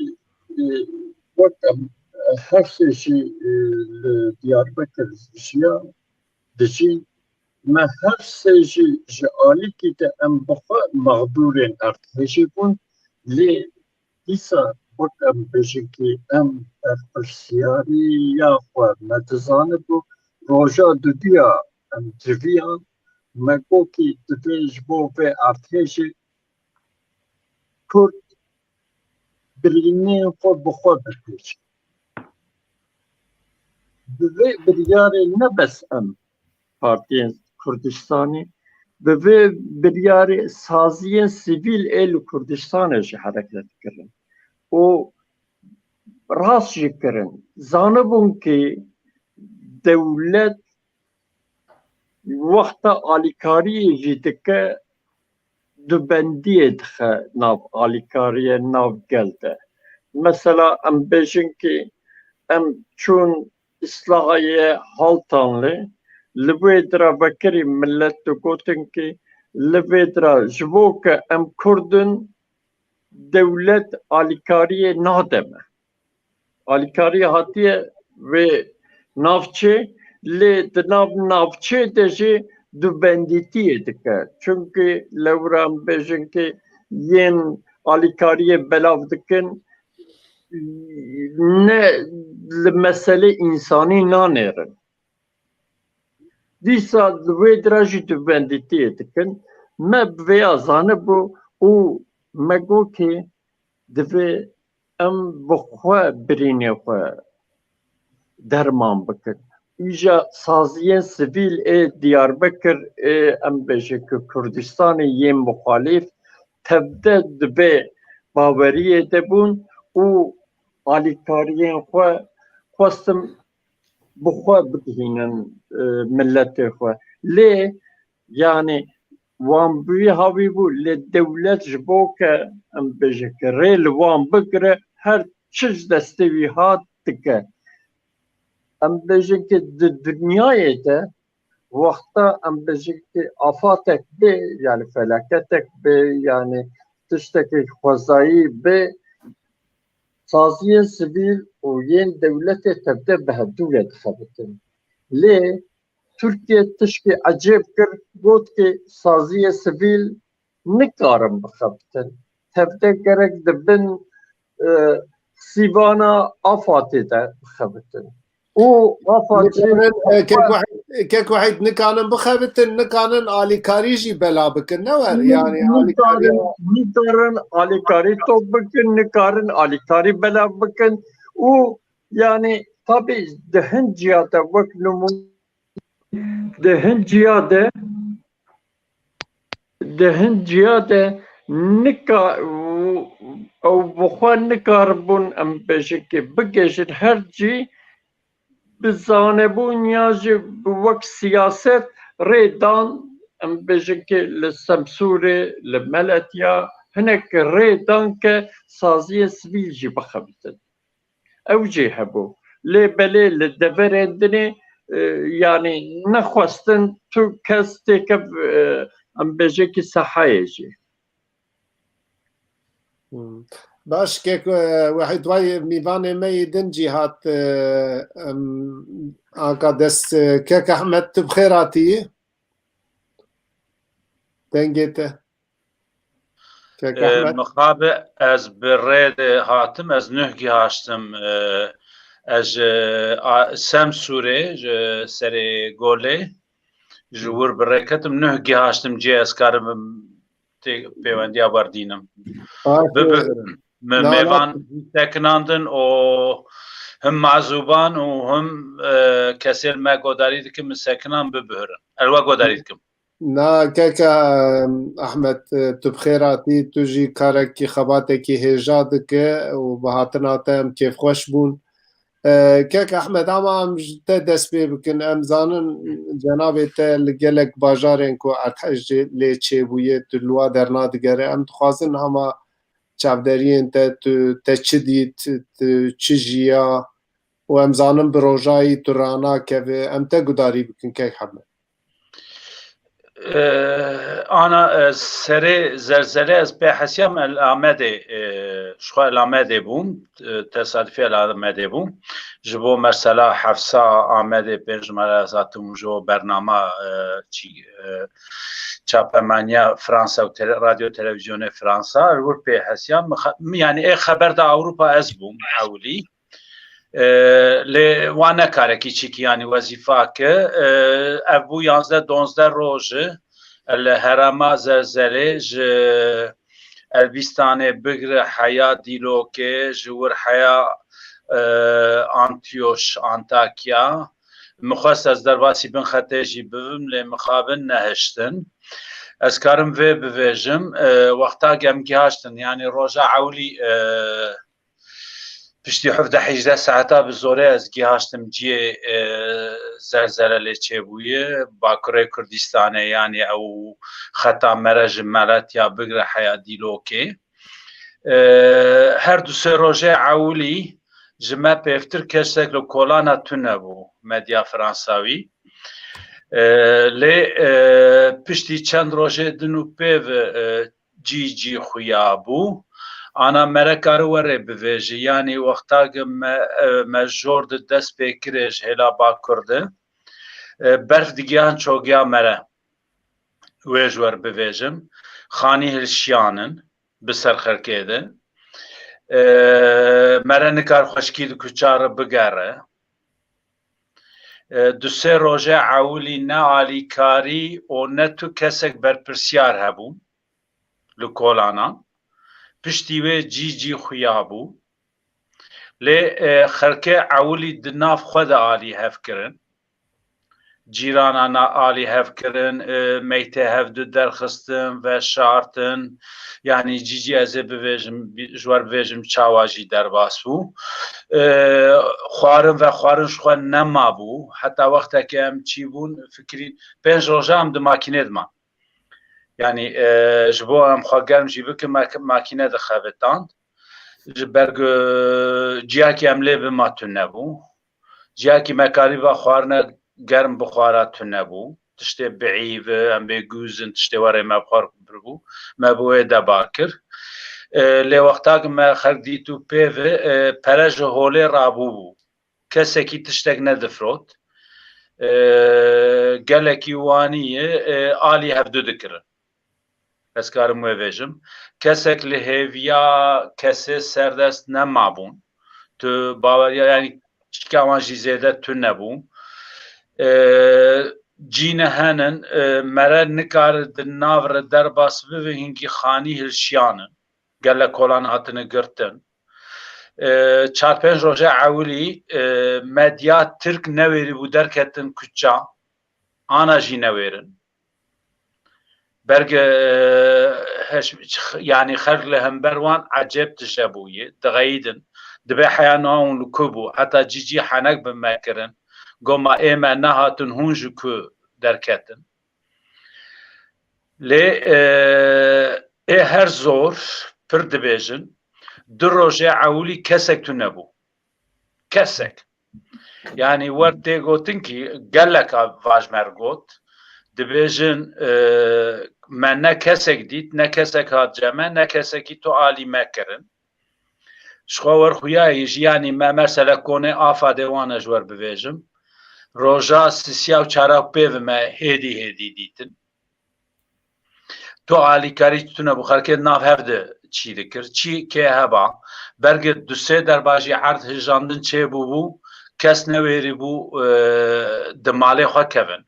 e, wek em her sê jî, e, li Diyarbekir jiyan, dijîn, me her sê jî ji alîkî de em bi xwe mexdûrên erdhêjê bûn, lê dîsa wek em bêjin ki em berpirsiyariya xwe me dizanibû, roja duduya em civiyan, me got ki divê ji bo vê erdhêjê Kurd birînên xwe bi xwe bipêçin. Bi vê biryarê ne bes em, partiyên Kurdistanê, bi vê biryarê saziyên sivîl ê li Kurdistanê jî hereket kirin û rast jî kirin. Zanibûn ki dewlet wexta alîkariyê jî dike, dubendiyê dixe nav alîkariyê nav gel de. Mesela em bêjin ki em çûn îslahayê Haltanlê, li wê dira vekirî millet digotin ki li vê dira ji bo ke em Kurd in, dewlet alîkariyê nade me. Alîkarî hatiye vê navçê, lê di nav navçê de jî dubendîtiyê dike. Çunkî lewra em bêjin ki yên alîkariyê belav dikin, ne li meselê însanî nanêrin. Dîsa di wê dira jî dubendîtiyê dikin. Me bi vêya zanibû û me got ki divê em bi xwe birînê xwe derman bikin. Îja saziyên sivîl ê Diyarbekir ê em bêjin ki Kurdistanê yên muxalîf tevde di vê baweriyê de bûn û alîkariyên xwe xwestin bi xwe bigihînin, e, miletê xwe. Lê, yanî, wan bi wî hawî bû, lê dewlet ji bo ke, em bêjin ki, rê li wan bigire, her çi ji destê wî hat dike. Em bêjin ki, di dinyayê de, wexta em bêjin ki, afatek bê, yanî felaketek bê, yanî tiştekî xwezayî bê, saziyên sivîl û yên dewletê tevde bi hevdû re dixebitin. Lê Tirkiye tişkî ecêb kir, got ki saziyê sivîl nikarin bixebitin. Tevde gerek di bin, e, sîvana afatê de bixebitin. Û afa jî Nikarin, e, kek Wehîd, kek Wehîd, nikarin bixebitin, nikarin alîkarî jî bela bikin, ne wer? Yanî alîkarî nikarin, nikarin alîkarî top bikin, nikarin alîkarî bela bikin. Û yanî tabî di hin ciya de wek nimûne, di hin ciya de, di hin ciya de nika-, ew bi xwe nikaribûn, em bêjin ki bigihîjin her cî, bi zanebûn ya jî bi wek siyaset rê dan, em bêjin ki li Semsûrê, li Meletiya, hinek rê dan ke saziyên sivîl jî bixebitin. Ew jî hebû. Lê belê li deverên dinê, e, yanî nexwestin tu kes têkev, e, em bêjin ki sehayê jî. Hmm. Baş, kek, e, Wehîd, vay mîvanê me yê din jî hat, e, em, anka dest, e, kek Ehmed, tu bi xêr hatî? Dengê te. Kek E, Ehmed. Mixabe, ez bi rê de hatim, ez nuh gihaştim, e, ez ji, a, Semsûrê, ji serê golê, ji wir bi rê ketim, nuh gihaştim cihê ez karim tê pêwendiya werdînim. Bibihirin. Me, mêvan sekinandin û him mazûban û him, e, kesên me godarî dikin, min sekinan bibihirin. Ez we godarî dikim. Na, keke, em, Ahmet, e, tu bi xêr hatî, tu jî karekî, xebatekî hêja dike û bi hatina te em kêfxweş bûn. E, kek Ahmet, ama em ji te dest pê bikin. Em zanin cenabê te li gelek bajarên ku erdhej lê çêbûye, tu li wa dernadigere. Em dixwazin hema çavderiyên te, tu, te çi dît, tu çi jiya û em zanin bi rojayî tu ranakeve. Em te gudarî bikin, kek Ahmet. E, ana, e, serê zelzelê ez pê hesiyam el Amedê, e, ji xwe el Amedê bûm, e, tesadufî el Amedê bûm. Ji bo mesela Hefsa Amedê pênc numara ez hatim û ji bo bernama, e, çî, e, çapemaniya Fransa û tele-, radyo televîzyonê Fransa, li wir pê hesiyam, min xe-, min, yanî ê xeber de Ewropa ez bûm ewilî. E, lê wan ne karekî çîkî, yanî wezîfa ke, e, ev bû yanzdeh donzdeh roj e, li herêma Zelzelê ji Elbîstanê bigre heya Dîlokê, ji wir heya, e, Antiyos, Antakya. Min xwest ez derbasî bin xetê jî bibim, lê mixabin nehiştin. Ez karim vê bivêjim, e, wexta em gihaştin, yanî roja ewlî, e, piştî hevdeh hejdeh saeta bi zorê ez gihaştim cihê, e, zelzele lê çêbûye, Bakurê Kurdistanê, yanî ew xeta mere ji Meletiya bigre heya Dîlokê. E, her du sê rojê ewilî ji me pêvtir kesek li kolana tune bû, medya fransawî. E, lê, e, piştî çend rojê din û pêv, e, cî cî xuya bû. Ana mere kari were bivêji. Yanî wexta ki me, e, me jor di dest pê kirê ji hêla Bakur de, e, berf digihan çogiya mere. Wê ji wer bivêjim. Xanî hilşiyanin bi ser xelkê de. E, mere nikar xweşkî di kuça re bigere. E, du sê roje ewilî ne alîkarî û ne tu kesek berpirsiyar hebûn li kolana. Piştî wê cî cî xuya bû. Lê, e, xelkê ewilî di nav xwe de alî hev kirin. Cîrana na alî hev kirin, e, meytê hev du derxistin, veşartin. Yanî cî cî ez ê bivêjim, bi-, ji wer bivêjim çawa jî derbas bû. E, xwarin vexwarin ji xwe nema bû. Heta wextekê em çî bûn, fikirî pênc roja em di makînê de man. Yanî, e, ji bo em xwe germ jî bikin, me makîne dixevitand. Ji ber ku ciyakî em lê bima tune bû. Ciyakî me karîba xwarine germ bixwara tune bû. Tiştê biî ve, em bê gûz in, tiştê werê me xwar biribû. Me bi wê de bar kir. E, lê wexta ku me xelk dît û pê ve, e, pere ji holê rabû bû. Kesekî tiştek nedifrot. E, gelekî wanî ye, e, alî hevdu dikirin. Ez karim wê vêjim. Kesek li hêviya kesê serdest nemabûn. Tu baweriya, yanî çîka wan jî zêde tune bû. E, cîne henin, e, mere nikare di nav re derbas bibe, hingî xanî hilşiyanin. Gelek kolan hatine girtin. E, çar pênc roje ewilî, e, medya tirk newêrî bû derketin kuça, ana jî newêrin. Berge, e, heş-, yanî xelk li hember wan ecêb tije bûye, dixeyidin. Dibe heya niha hûn li ku bû, heta cî cî henek bi me kirin. Goma ê me nehatin hûn ji ku derketin. Lê, e, ê her zor pir dibêjin, du rojê ewilî kesek tune bû. Kesek. Yanî wer tê gotin kî geleka vajmer got, dibêjin, e, me ne kesek dît, ne kesek hat cem me, ne kesekî tu alî me kirin. Ji xwe wer xuya yî jî, yanî me mesela konê Afadê wan e ji wer bivêjim. Roja sisiya û çara pê ve me hêdî hêdî dîtin. Tu alîkarî tune bû, xelkê nav hev de çî dikir. Çî kê heba, berge du sê derba jî erd hijandin çêbûbû, kes newêrî bû, e, di malê xwe kevin.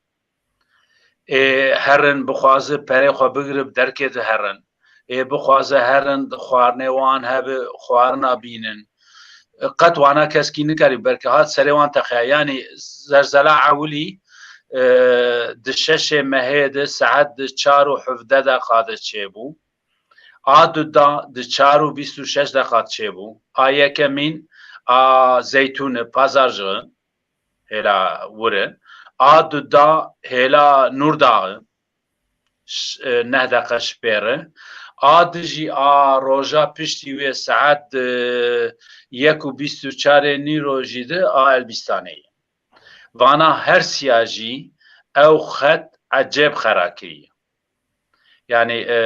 Ê herin bixwaze perê xwe bigire bi derkê de herin. ê bixwaze herin xwarinê wan hebe xwarina bînin. Qet wana keskî nikarî, belke hat serê wan teqeya. Yanî zerzela ewilî, e, di şeşê mehê de saet di çar û hevdeh deqa de çêbû. A du da di çar û bîst û şeş deqa çêbû. A yekemîn a Zeytûne, Pazarjixi, hêla wir e. A du da hêla Nûrdaxi, ş-, e, neh deqa ji pê re. A du jî a roja piştî wê saet, e, yek û bîst û çarê nîrojî de a Elbîstanê ye. Vana her siya jî ew xet ecêb xera kiriye. Yanî, e,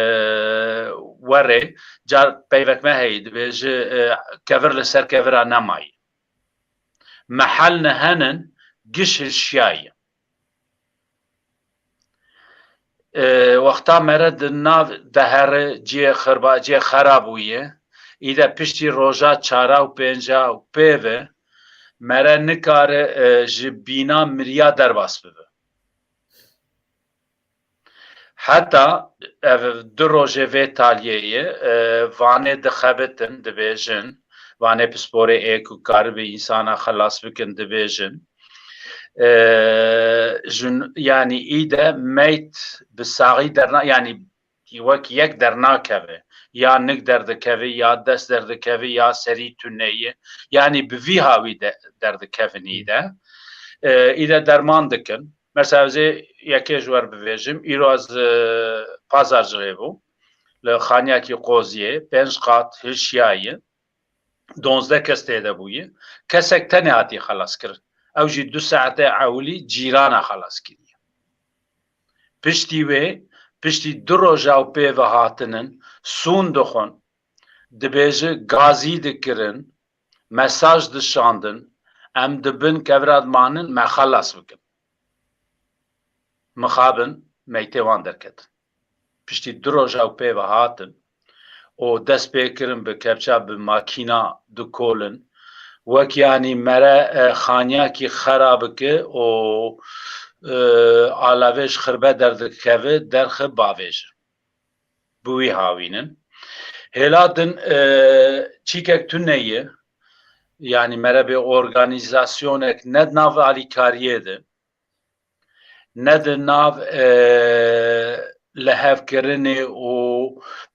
werê car peyvek me heyî, dibêje, e, kevir li ser kevira nemayî. Mehel ne henin, giş hilşiyayî. E, wexta mere di nav dehere cihê xirba, cihê xera bûye, îde piştî roja çara û pênca û pê ve mere nikare, e, ji bîna miriya derbas bibe. Heta ev du rojê vê taliyê ye, e, Vanê dixebitin, dibêjin, Vanê pisporê ê ku karibe însana xelas bikin, dibêjin. E, jin, yanî îde meyt bi saxî derna, yanî wek yek dernakeve. Ya nik derdikeve, ya dest derdikeve, ya serî tune ye. Yanî bi vî hawî de, derdikevin îde. E, îde derman dikin. Mesela ez ê yekê ji we re bivêjim, îro ez, e, Pazarcixê bû. Li xaniyekî qoziyê, pênc qat hilşiyaye, donzdeh kes tê de bûye. Kesek tenê hatiye xelas kirin. Ew jî du saetê ewilî cîrana xelas kiriye. Piştî wê, piştî du roja û pê ve hatinin, sûn dixwin, dibêje gazî dikirin, mesaj dişandin, em di bin kevira dimanin, me xelas bikin. Mixabin, meytê wan derketin. Piştî du roja û pê ve hatin û dest pê kirin bi kepça, bi makîna dikolin. Wek yanî mere, e, xaniyakî xera bike û, e, alavê ji xirbe derdikeve, derxe bavêje. Bi wî hawînin. Hêla din, e, çîkek tune ye. Yanî mere bê organîzasyonek ne di nav alîkariyê de, ne di nav, e, lihevkirinê û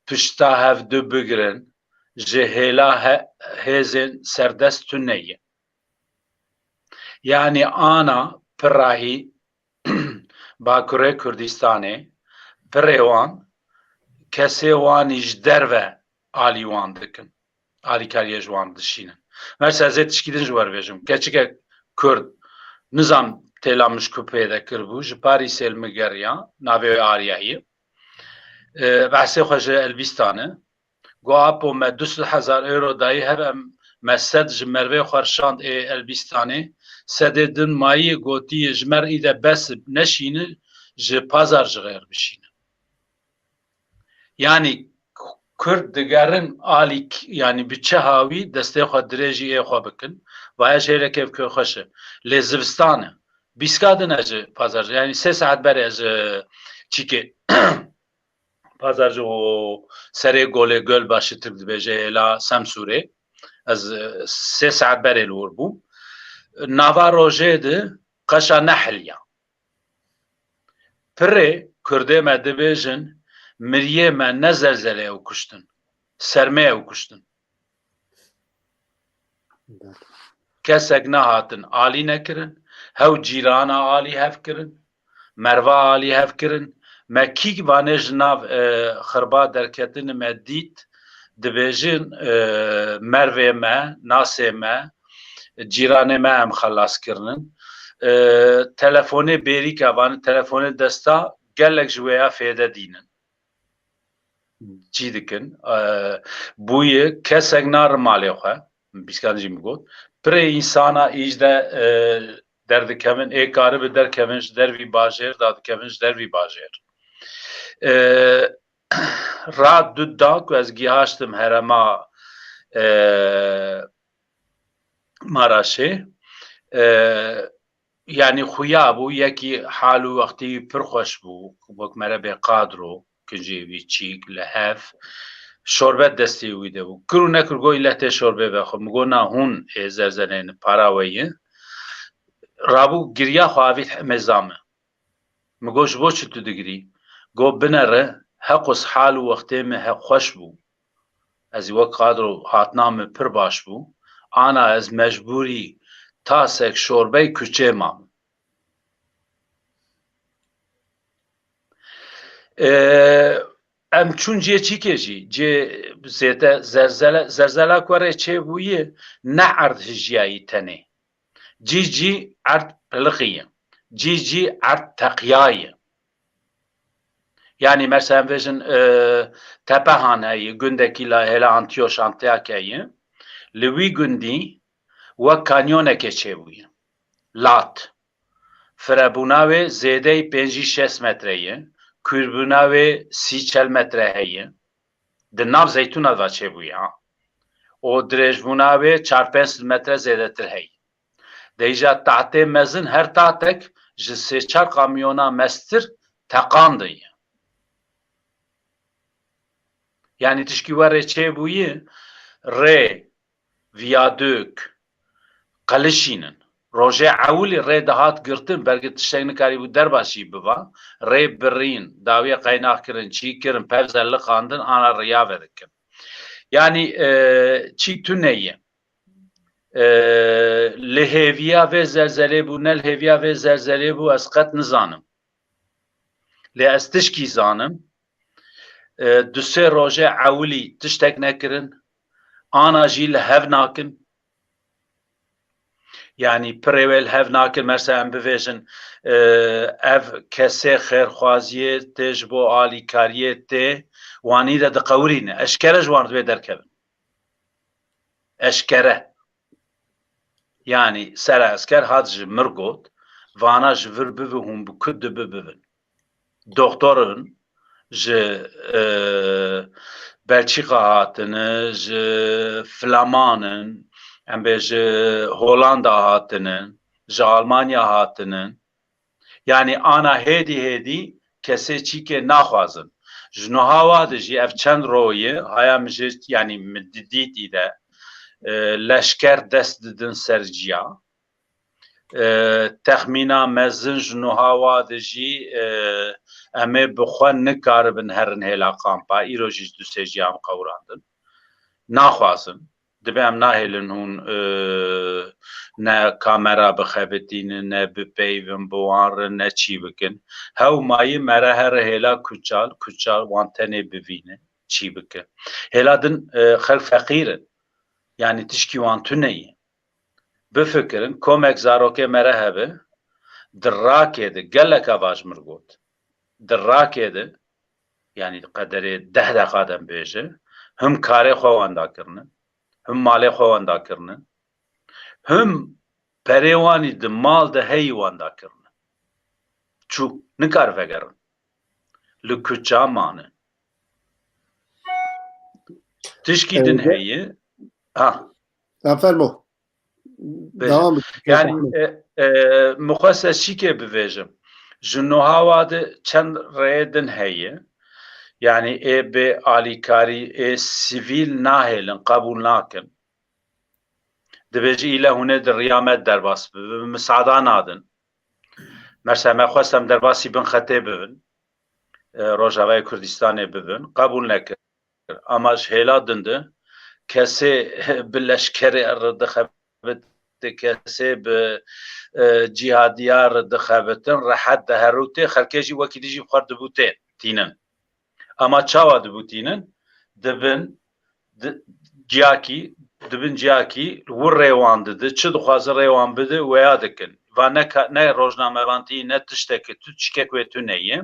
pişta hev du bigirin, ji hêla he-, hêzên serdest tune ye. Yanî ana pirahî Bakurê Kurdistanê, pirê wan, kesê wanî ji derve alî wan dikin. Alîkariyê ji wan dişînin. Mesela ez ê tişkî din ji we re bêjim. Keçikek Kurd, nizam têla min ji ku pê de kiribû, ji Parîsê li min geriya, navê wê Arya ye. E, behsê xwe ji Elbîstan e. Got, "Apo, me du sed hezar euro dayî hev, em, me sed ji mervê xwe rişand ê Elbîstanê, sedê din mayî, gotiye, ji me re îde bes neşîne, ji Pazarcixê re bişîne." Yanî Kurd digerin alî k-, yanî bi çi hawî destê xwe dirêjî ê xwe bikin. Vaya jêreke kêfxweş e. Lê zivistan e. Bîska din e ji Pazarcixê. Yanî sê saet berê ez, e, çîkê Pazarcixê û serê golê Gölbaşı, Tirk dibêje hêla Semsûrê. Ez, e, sê saet berê li wir bûm. Nava rojê de qeşa nehiliya. Pirê Kurdê me dibêjin, miriyê me ne zelzelê ew kuştin, sermê ew kuştin. Kesek nehatin alî nekirin, hew cîrana alî hev kirin, merva alî hev kirin. Me kî vanê ji nav, e, xirba derketin me dît, dibêjin, e, mervê me, nasê me, cîranê me em xelas kirinin. E, telefonê bêrîka, vanê telefonê desta gelek ji wêya fêde dînin. Çî dikin? E, bûye kesek narin malê xwe. Bîskan jî min got. Pirê însana îj de, e, derdikevin, ê karibe derkevin ji dervî bajêr, dadikevin ji dervî bajêr. E, ra du da ku ez gihaştim herema, e, Maraşê, e, yanî xuya bû, yekî hal û wextî wî pir xweş bû, wek mere bê qadro. kincê wî çîk, li hev. Şorbe destê wî de bû. Kir û nekir got, île tê şorbê vexwe. Min got, na hûn ê zerzeneyni, para we ye. Rabû giriya xwe avît hemêza min. Min got, ji bo çi tu digirî? Got, binere, heqûs hal û wextê min heq xweş bû. Ez ê wek qadro hatina min pir baş bû. Ana ez mecbûrî tasek şorbey kuçê mam. E, em çûn cê çîkê jî, cê zêde zerzele, zerzela ku rê çêbûyî ne erd hijiyayî tenê. Cî cî erd piliqî ye. Cî cî erd teqya ye. Yanî mesela em vêjin, e, Tepehan heye, gundekî la hêla Antiyoş, Antyakya ye. Li wî gundî wek kanyonekê çêbûye. Lat. Firebûna wê zêdeyî pêncî şêst metre ye. Kûrbûna wê sî çel metre heye. Di nav zeytûna de çêbûye, ha. Û dirêjbûna wê çar pênc sed metre zêdetir heye. De îja tahtê mezin, her tahtek ji sê çar kamyona mestir teqan de ye. Yanî tişkî we rê çêbûyî, rê, viyadûk, qelişînin. Rojê ewilî rê dihat girtin, belkî tiştek nikarîbû derbas jî biba. Rê birîn, dawiyê qeynax kirin, çî kirin, pevze liqandin, ana riya vedikin. Yanî, e, çî tune ye. E, li hêviya vê zelzelê bû, ne li hêviya vê zelzelê bû, ez qet nizanim. Lê ez tişkî zanim, e, du sê rojê ewilî tiştek nekirin, ana jî li hev nakin. Yanî pirê wê li hev nakin, mesela em bivêjin, e, ev kesê xêrxwaziyê tê ji bo alîkariyê tê, wanî de diqewirîne. Eşkere ji wan re wê derkevin. Eşkere. Yanî sera esker hat ji mir got, vana ji vir bibi hûn bi ku dibi bibin. Doktorin ji, e, Belçîka hatine, ji Flamanin, em bê ji Holanda hatine, ji Almanya hatine. Yanî ana hêdî hêdî kesê çîkê naxwazin. Ji nuha wa de jî ev çend ro ye, haya min jê, yanî min di-, dît î de, e, leşker dest didin ser ciya. E, texmîna mezin ji nuha wa de jî, e, em ê bi xwe nikaribin herin hêla kampa. Îro jî du sê ciya em qewirandin. Naxwazin. Dibe em nahêlin hûn, e, ne kamera bixebitînin, ne bipeyvin bi wan re, ne çî bikin. Hew mayî mere here hêla kuçal, kuçal wan tenê bivîne, çî bike. Hêla din, e, xelk feqîr in. Yanî tişkî wan tune ye. Bifikirin, komek zarokê mere hebe, di rakê de, gelek ava ji mir got. Di rakê de, yanî qederê deh deqa de bêje, him karê xwe wenda kirine, him malê xwe wenda kirine, him perê wanî di mal de heyî wenda kirine. Çû, nikar vegerin. Li kuça mane. Tişkî din heye. Ha. Sen fermo. Bêje. Devam et. Yanî, e, e, min xwest ez çîkê bivêjim. Ji nuha wa de çend rêyê din heye. Yanî ê bê alîkarî, ê sivîl nahêlin, qebûl nakin. Dibêje île hûn ê di riya me derbas bibin, misada nadin. Mesela me xwest em derbasî bin xetê bibin. E, Rojavayê Kurdistanê bibin. Qebûl nekir. Ama ji hêla din de kesê bi leşkerê re dixebite, kesê bi, e, cîhadiya re dixebitin, rehet diherûtê, xelkê jî wekî dî jî bi xwe dibûtê tînin. Ama çawa dibûtînin? Dibin di-, ciyakî, dibin ciyakî wir rê wan didi, çi dixwaze rê wan bidi, weya dikin. Va ne ka-, ne rojnamevantî, ne tiştekî, tu çikek wê tune ye.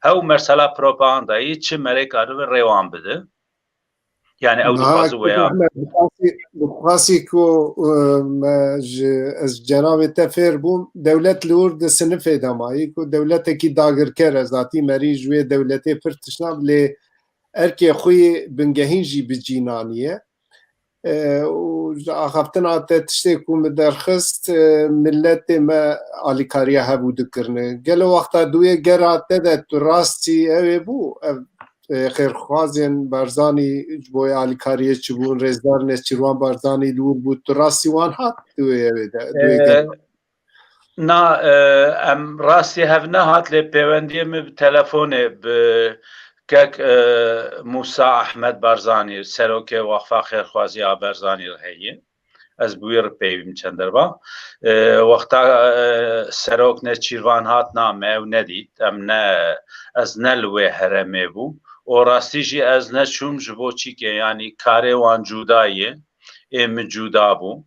Hew mersela propagandayî çi merê karibe rê wan bidi. Yani ew Niha dixwaze ku weya. Ehmed, bi xasî, bi xasî ku, e, me ji, ez cenabê te fêr bûm, dewlet li wir di sinifê de mayî ku dewletekî dagirker e, zatî merî ji wê dewletê pir tişna, lê erkê xwe yê bingehîn jî bi cî naniye. E, û ji axaftina te tiştê ku min derxist, e, miletê me alîkariya hevû dikirine. Gelo wexta duyê gera te de tu rastî ew ê bû, ev, e, xêrxwazên Barzanî ji bo alîkariyê çi bûn, rêzdar Nêçîrvan Barzanî li wir bû, tu rastî wan hat duyê ew ê de, duyê E, gera? Na, e, em rastî hev nehat, lê pêwendiyê min bi telefonê bi kek, e, Mûsa Ahmed Barzanî, serokê Waqfa Xêrxwazî a Barzanî re heye. Ez bi wî re peyvîm çend derva. E, wexta, e, serok Nêçîrvan hat, na, me ew nedît. Em ne, ez ne li wê heremê bûm. Û rastî jî ez neçûm ji bo çîkê, yanî karê wan cuda ye. Ê min cuda bû.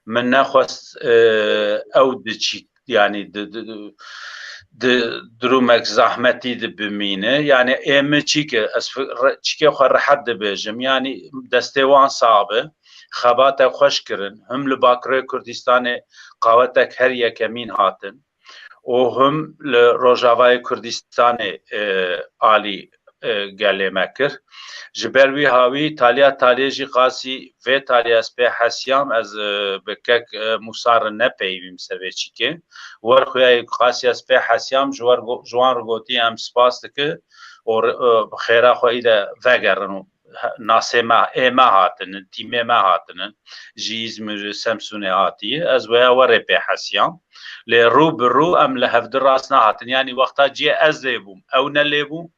Min nexwest, e, ew di çî-, yanî di, di, di, di durumek zahmetî di bimîne. Yanî ê min çîke, ez fi-, re-, çîkê xwe rehet dibêjim. Yanî destê wan sax be. Xebatek xweş kirin. Him li Bakurê Kurdistanê qawetek her yekemîn hatin. û him li Rojavayê Kurdistanê, e, alî, e, gelê me kir. Ji ber wî hawî taliya taliyê jî qasî vê taliyê ez pê hesiyam, ez, e, bi kek, e, Mûsa re nepeyivîm ser vê çîkê. Wer xuya yê qasî ez pê hesiyam, ji wer go-, ji wan re gotî em spas dike û re-, e, bi xêra xwe î de vegerin û he-, nasê me, ê me hatinin, tîmê me hatinin, ji Îzmîr, Semsûnê hatiye, ez weya werê pê hesiyam. Lê rû bi rû em li hevdi rast nehatin. Yanî wexta cihê ez lê bûm, ew ne lê bû,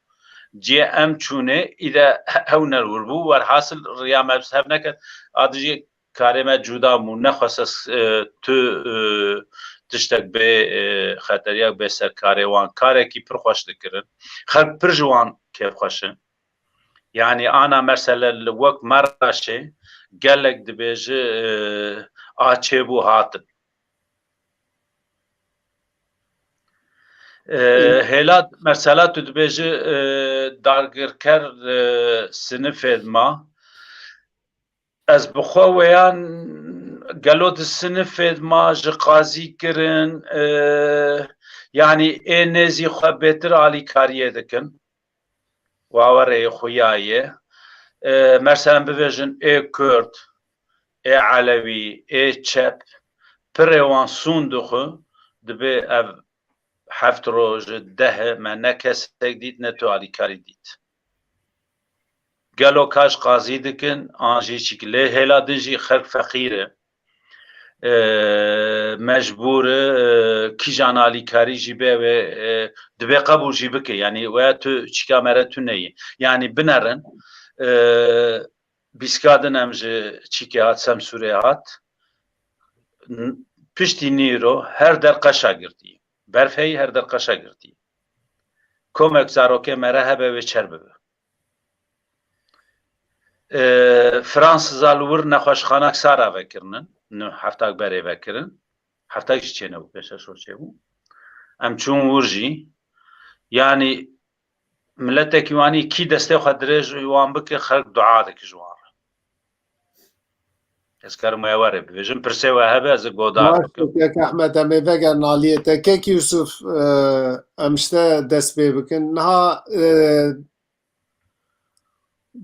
cihê em çûnê, î de ew ne li wir bû. Werhasil riya me bi hev neket. A dijî karê me cuda bû. Nexwest ez, e, tu, e, tiştek bê, e, xeteriyak bê ser karê wan. Karekî pir xweş dikirin. Xelk pir ji wan kêfxweş in. Yanî ana mesele li wek Meraşê gelek dibêje, e, a çêbû hatin. E, Hêla mesela tu dibêje, e, dagirker, e, sinifê de ma. Ez bi xwe weyan gelo di sinifê de ma ji qazî kirin, e, yanî ê nêzî xwe bêtir alîkariyê dikin. Wa werê xuya ye. E, merselen bibêjin ê Kurd, ê Elewî, ê çep, pirê wan sûn dixwe, dibê ev heft roj, deh me ne kesek dît, ne tu alîkarî dît. Gelo kaş qazî dikin, an jî çîk lê hêla din jî xelk feqîr e. E, mecbûr e, e, kîjan alîkarî jî be wê, e, dibê qebûl jî bike. Yanî weya tu çîka mere tu neyê. Yanî binerin, e, bîska din em ji çîkê hat, Semsûrê hat. N-, piştî nîro her der qeşa girtî. Berf heyî her der qeşa girtî. Komek zarokê mere hebe wê çer bibe. E, Fransiza li wir nexweşxanak sara vekirinin, nu heftak berê vekirin. Heftak jî çênebû pêşe şor çêbû. Em çûn wir jî. Yanî miletekî wanî kî destê xwe dirêj wan bike, xelk dua dike ji wan re. Ez karim we werê bibêjim, pirsê we hebe ez ê godar Baş bikim. Kek Ehmed, em ê vegerin aliyê te. Kek Yusuf, e, em ji te dest pê bikin. Niha, e,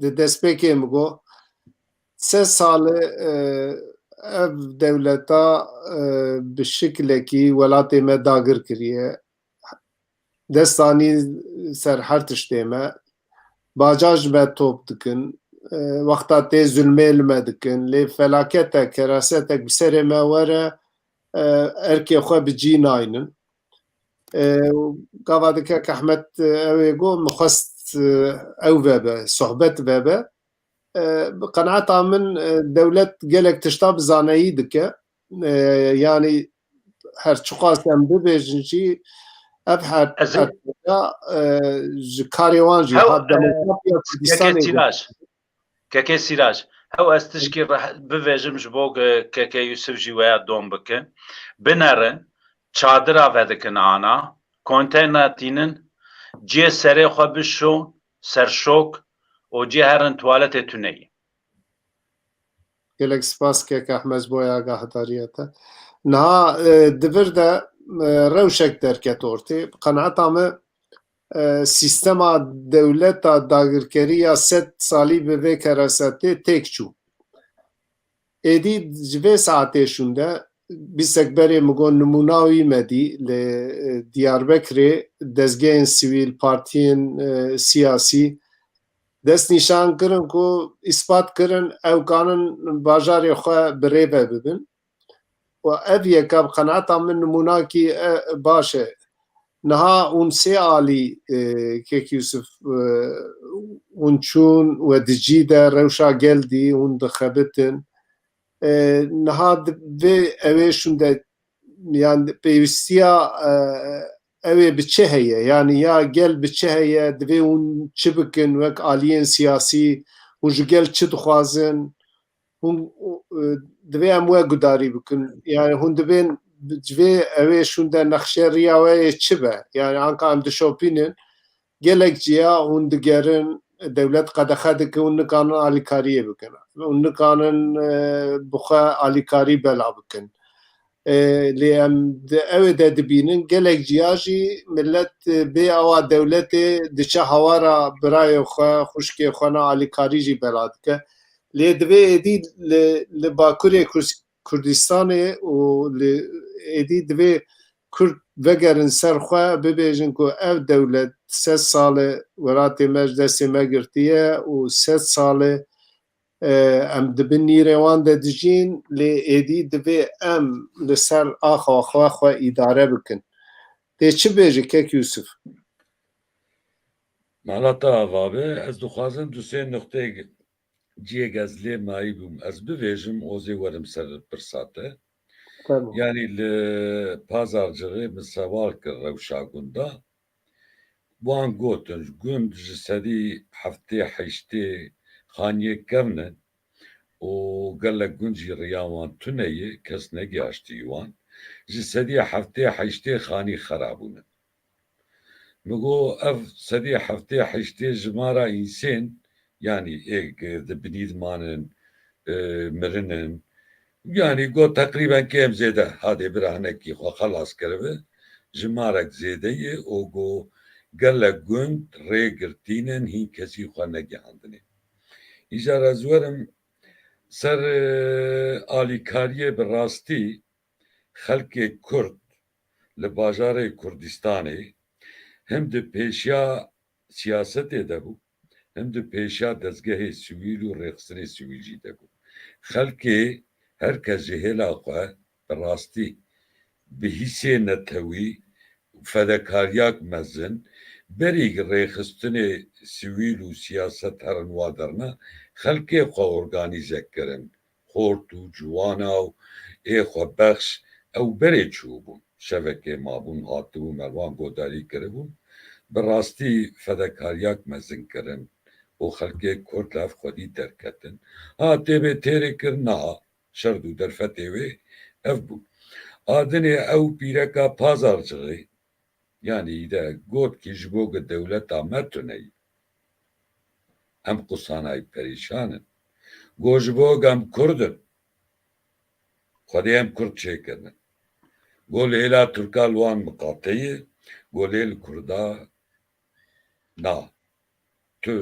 di destpêkê min got, sê sal e, ev dewleta, e, bi şiklekî welatê me dagir kiriye. Destanî ser her tiştê me. Baca ji me top dikin. E, wexta tê zulmê li me dikin. Lê felaketek, kerasetek bi serê me were, e, erkê xwe bi cî naynin. E, gava dike Kek Ehmed, e, ew ê got, min xwest, e, ew vebe, sohbet vebe. E, bi qenaeta min, e, dewlet gelek tişta bi zaneyî dike. E, yanî her çiqas em bibêjin jî, ev her, Ez ê her tişta, e, ji karê wan jî Hew, hat e, demokrasiya Kurdistanê Kekê Sîraj. Kekê Sîraj. Hew ez tişkî reh-, bivêjim ji bo ke-, Kekê Yusuf jî weya dom bike. Binerin, çadira vedikin ana, konteyna tînin, cihê serê xwe bişo, serşok û cihê herin tuwaletê tune ye. Gelek spas Kek Ehmed ji bo agahdariya te. Niha, e, di vir de, e, rewşek derket ortê. Bi qenaeta me, e, sîstema dewleta dagirkerî ya sed salî bi vê kerasetê têk çû. Êdî ji vê saetê şûnde bîstek berê min got nimûna wî me dî li, e, Diyarbekirê dezgehên sivîl, partiyên, e, siyasî dest nîşan kirin ku îspat kirin ew kanin bajarê xwe bi rê ve bibin. Û ev yeka bi qenaeta min nimûnakî, e, baş e. Niha hûn sê alî, e, Kek Yûsif, e, hûn çûn we di cî de rewşa gel dî, hûn dixebitin. E, niha di vê ew ê şûnde, yan pêwîstiya, e, ew ê bi çi heye? Yanî ya gel bi çi heye? Divê hûn çi bikin wek aliyên siyasî? Hûn ji gel çi dixwazin? Hûn, e, divê em we gudarî bikin. Yani hûn divên ji vê ew ê şûnde nexşe riya we yê çi be? Yani anka em dişopînin, gelek ciya hûn digerin, dewlet qedexe dike, hûn nikanin alîkariyê bikin. Hûn nikanin, e, bi xwe alîkarî bela bikin. E, lê em di, ew ê de dibînin, gelek ciya jî millet, e, bê awa dewletê diçe hawara birayê xwe, xwişkê xwe ne alîkarî jî bela dike. Lê divê êdî li, li Bakurê Kurs-, Kurdistanê û li êdî divê Kurd vegerin ser xwe, bibêjin ku ev dewlet sed sal e welatê me ji destê me girtiye û sed sal e, e, em di bin nîrê wan de dijîn, lê êdî divê em li ser axa xwe xwe îdare bikin. Tê çi bêjî Kek Yûsif? Mala te ava be, ez dixwazim du sê nuqteyek cihêk ez lê mayî bûm, ez bivêjim, ozê werim ser pirsa te. Tamam. Yanî li Pazarcixê min sewal kir rewşa gunda. Wan gotin, gund ji sedî heftê heştê xaniyê kevn in û gelek gund jî riya wan tune ye, kes negihaştî wan. Ji sedî heftê heştê xanî xera bûne. Min got, ev sedî heftê heştê jimara însên, yanî ê di binî dimanin, e, mirinin. Yanî got, teqrîben kêm zêde hadê bira hinekî xwe xelas kiribe. Jimarek zêde ye û got, gelek gund rê girtînin, hîn kesî xwe negihandinê. Îcar ez werim ser, e, alîkariyê bi rastî xelkê Kurd li bajarê Kurdistanê him di pêşiya siyasetê de bû, him di pêşiya dezgehê sivîl û rêxistinê sivîl jî de bû. Xelkê her kes ji hêla xwe bi rastî bi hîsê netewî û fedekariyak mezin berî rêxistinê sivîl û siyaset herin wa derna xelkê xwe organîze kirin. Xort û ciwana û ê xwe bexş ew berê çûbûn. Şevekê mabûn, hatibûn, me li wan godarî kiribûn. Bi rastî fedekariyak mezin kirin û xelkê Kurd li hev xwedî derketin. Ha tê bê têrê kir, niha şerd û derfetê wê ev bû. A dinê ew pîreka Pazarcixê, yanî de got kî ji bo ku dewleta me tune ye. Em qusanayî perîşan in. Got ji bo ku em Kurd in. Xwedê em Kurd çêkirine. Got li hêla Tirka li wan miqate ye. Got lê li Kurda na. Tu,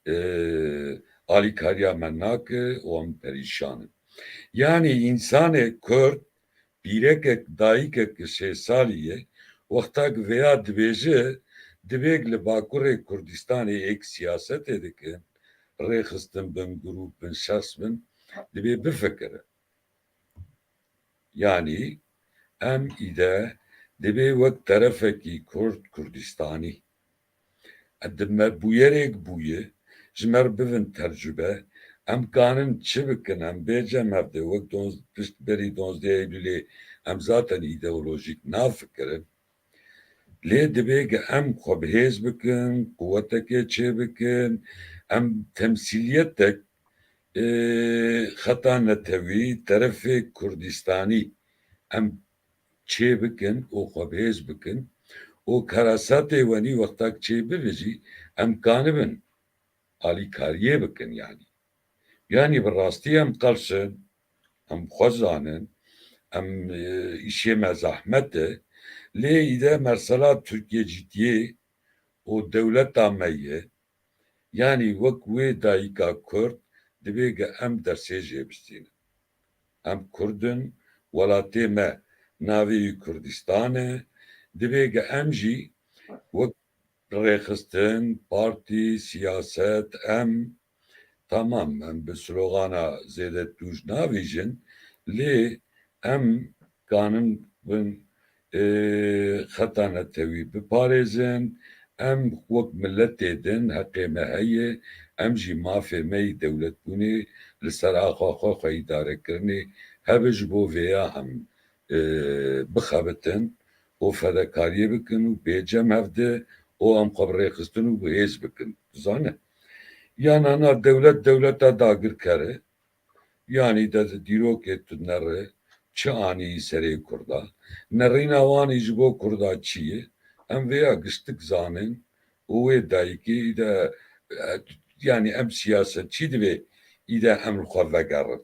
e, alîkariya me nake û em perîşan in. Yanî însanê Kurd, pîrekek, dayikek ki şêst salî ye, wexta ki vêya dibêje, divê ki li Bakurê Kurdistanê ê ki siyasetê dikin, rêxistin bin, grûp bin, şexs bin, divê bifikire. Yanî em îde divê wek terefekî Kurd, Kurdistanî, di me bûyerêk bûye, ji me re bivin tercube, em kanin çi bikin, em bê cem hev de wek donz-, pişt berî donzdeh Eylûlê em zaten îdeolojîk nafikirin. Lê divê ki em xwe bi hêz bikin, quwetekê çê bikin, em temsîliyetek, e, xeta netewî, terefê Kurdistanî em çê bikin û xwe bi hêz bikin û kerasatê wenî wextak çê bibe jî em kanibin alîkariyê bikin yanî. Yanî bi rastî em qels in, em xwe zanin, em, e, îşê me zehmet e, lê îde mersela Tirkiye cîtiyê û dewleta me ye. Yanî wek wê dayika Kurd divê ge em dersê jê bistînin. Em Kurd in, welatê me navê wî Kurdistan e. Divê ge em jî wek rêxistin, partî, siyaset, em, tamam, em bi slogana zêde tûj navîjin, lê em kanin bin, e, xeta netewî biparêzin. Em wek miletê din heqê me heye, em jî mafê me yî dewletbûnê li ser axa xwe, xwe îdarekirinê hebe. Ji bo vêya em, e, bixebitin û fedekariyê bikin û bê cem hev de û em xwe bi rêxistin û bi hêz bikin. Dizane? Yan ana dewlet dewleta dagirker e, yanî de dîrokê tu nere çi anî serê Kurda. Nerîna wan î ji bo Kurda çi ye? Em vêya giştik zanin û wê dayikê î de, e, yanî em siyasetçî divê î de em li xwe vegerin.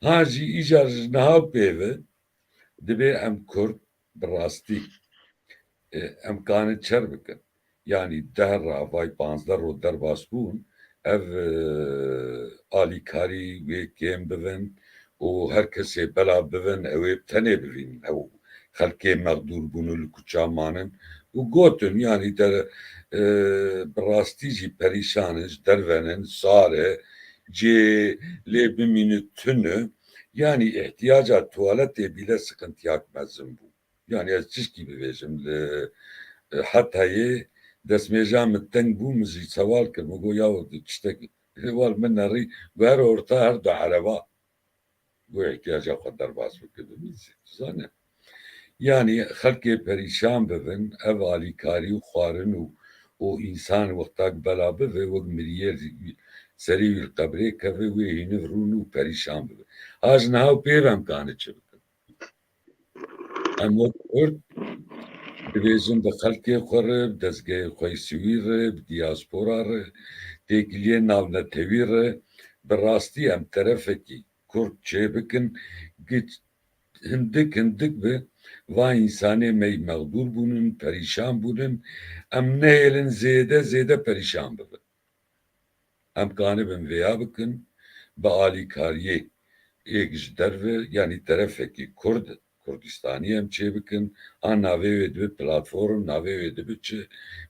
Ha jî îcar ji niha û pê ve divê em Kurd bi rastî, e, em kanin çer bikin. Yanî deh ra vay panzdeh ro derbas bûn, ev, e, alîkarî wê kêm bibin û her kesê bela bibin, ew ê bi tenê bivînin. Ew xelkê mexdûr bûn û li kuça manin û gotin, yanî te, e, bi rastî jî perîşan in, ji derve nin, sar e, cê lê bimîne tune, yanî îhtiyaca tuwaletê bîle siqintiyak mezin bû. Yanî ez çişkî bibêjim, li, e, Hetayê destmêja min teng bû, min jî sewal kir, min got, "Yaw, tiştek, wal min nerî, got, her orta her du ereba." Got, "Îhtiyaca xwe derbas bike, bimîze." Zane. Yanî xelkê perîşan bibin, ev alîkarî û xwarin û, û însan wextak bela bibe, wek miriyê serî wî li qebrê keve, wê hîniv rûn û perîşan bibe. Ha ji niha û pê ve em kane çi bikin? Em wek Kurd dibêjin bi xelkê xwe re, bi dezgehê xwe yê sivîl re, bi diaspora re, têkiliyên navnetewî re, bi rastî em terefekî Kurd çêbikin, giç hindik hindik bi va însanê me yî mexdûr bûnin, perîşan bûnin, em nehêlin zêde zêde perîşan bibin. Em kanibin vêya bikin, bi alîkariyê êk ji derve, yanî terefekî Kurd, Kurdistanî em çêbikin, an navê wê dibe platform, navê wê dibe çi,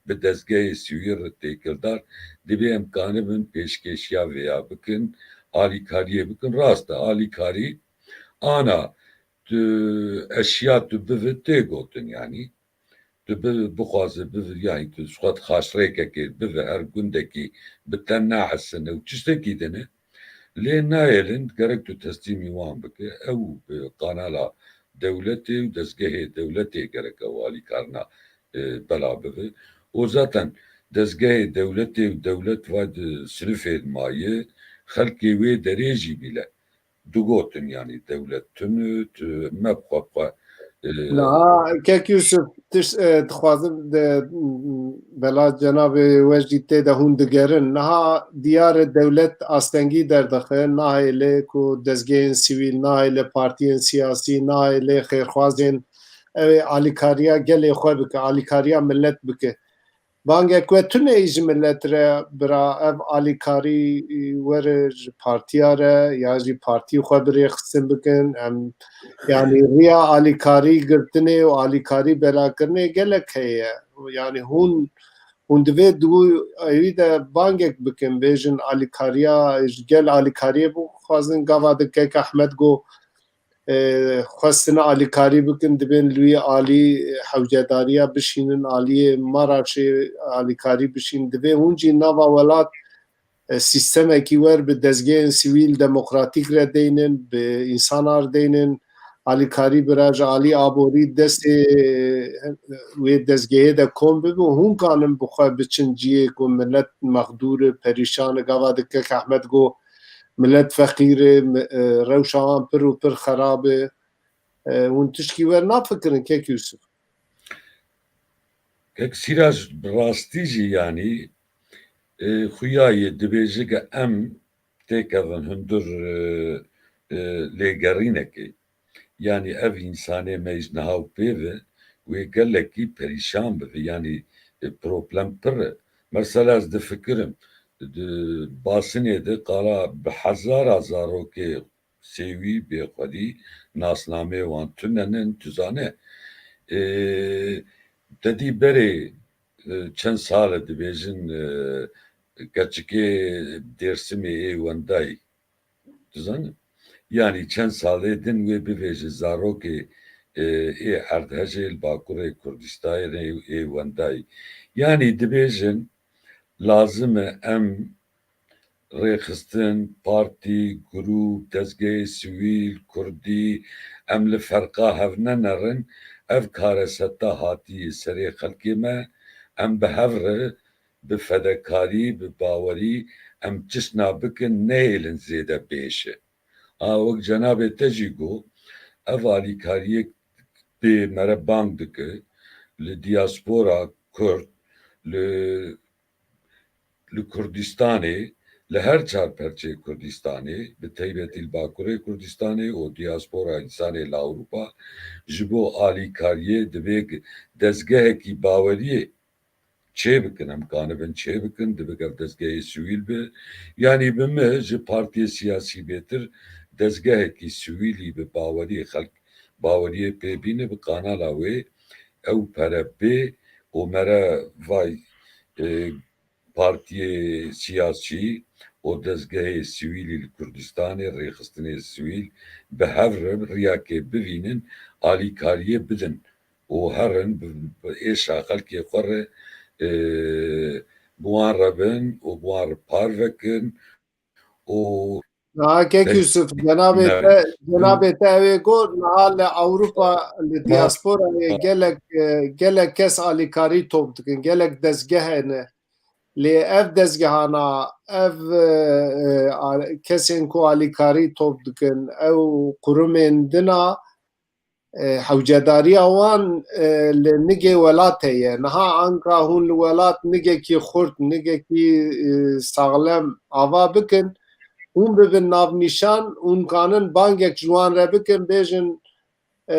bi dezgehê sivîl re têkildar, divê em kanibin pêşkêşiya vêya bikin, alîkariyê bikin. Rast e, alîkarî ana tu eşya tu bive tê gotin, yanî tu bi-, bixwaze bive, yanî tu ji xwe xaşrêkekê bive her gundekî, bi te neesine û tiştekî din e. Lê nahêlin, gerek tu teslîmî wan bike. Ew bi kanala dewletê û dezgehê dewletê gerek ew alîkarina, e, bela bibe. Û zaten dezgehê dewletê û dewlet va di sinifê maye, xelkê wê derê jî bîle digotin, yanî dewlet tune, tu me bi xwe bi xwe, e, Niha kek Yusuf, tiş-, e, dixwazim de, bela cenabê we jî tê de hûn digerin. Niha diyar e dewlet astengî derdixe, nahêle ku dezgehên sivîl, nahêle partiyên siyasî, nahêle xêrxwazên ew ê alîkariya gelê xwe bike, alîkariya milet bike. Bangek we tune yî ji milet re, bira, ev alîkarî, e, were ji partiya re ya jî partî xwe bi rêxistin bikin. Em, yanî riya alîkarî girtinê û alîkarî belakirinê gelek heye. Yanî hûn, hûn divê di wî ewî de bangek bikin, bêjin alîkariya, ji gel alîkariyê bixwazin. Gava di kek Ehmed got, e, xwestin alîkarî bikin, dibên li wî alî, e, hewcedariya bişînin, aliyê Maraşê alîkarî bişînin. Divê hûn jî nava welat, e, sîstemekî wer bi dezgehên sivîl demokratîk re deynin, bi însanar deynin, alîkarî bira ji alî aborî destê, e, wê dezgehê de kom bibe û hûn kanin bi xwe biçin ciyê ku milet mexdûr e, perîşan e, gava di kek Ehmed got, milet feqîr e, mi-, e, rewşa wan pir û pir xerab e. E, hûn tişkî wer nafikirin kek Yusuf? Kek Sîrac, bi rastî jî, yanî, e, xuya ye, dibêje ke em têkevin hundir, e, e, lêgerînekê. Yanî ev însanê me ji niha û pê ve wê gelekî perîşan bibe. Yanî, e, problem pir e. Mesela ez difikirim, di Basinê de qala bi hezara zarokê sêwî bê xwedî nasnameyê wan tune nin, tu zane. E, te dî berê, e, çend sal e dibêjin, e, keçikê Dêrsimê ê wendayî. Dizanî? Yanî çend salê din wê bivêje zarokê, e, ê erdhejê li Bakurê Kurdistanê ê wendayî. Yanî dibêjin lazim e em rêxistin, partî, grûp, dezgehê sivîl, kurdî, em li ferqa hev nenerin, ev kareseta hatî serê xelkê me, em bi hev re bi fedekarî, bi bawerî em tiştna bikin, nehêlin zêde bêşe. A wek cenabê te jî got, ev alîkariyek bê mere bang dike li diaspora Kurd, li, li Kurdistanê, li her çar perçeyê Kurdistanê, bi taybetî li Bakurê Kurdistanê û diaspora însanê li Ewropa ji bo alîkariyê divê dezgehekî baweriyê çê bikin, em kanibin çê bikin, divê ev dezgehê sivîl be. Yanî bi me ji partiyê siyasî bêtir dezgehekî sivîlî bi baweriyê xelk, baweriyê pê bîne, bi kanala wê ew pere bê û mere vay, e, partiyê siyasî û dezgehê sivîlî li Kurdistanê, rêxistinê sivîl bi hev re riyakê bivînin, alîkariyê bidin û herin bi, bi êşa xelkê xwe re, e, bi wan re bin û bi wan re parve kin û Niha kek Yusuf, cenabê te, cenabê te ew ê got, niha li Ewropa, li diasporayê gelek, e, gelek kes alîkarî top dikin, gelek dezgeh hene. Lê ev dezgehana, ev, e, e, a-, kesên ku alîkarî top dikin, ew qurumên din a, e, hewcedariya wan, e, li nigê welat heye. Niha anka hûn li welat nigekî xurt, nigekî, e, saxlem ava bikin, hûn bibin navnîşan, hûn kanin bangek ji wan re bikin, bêjin, e,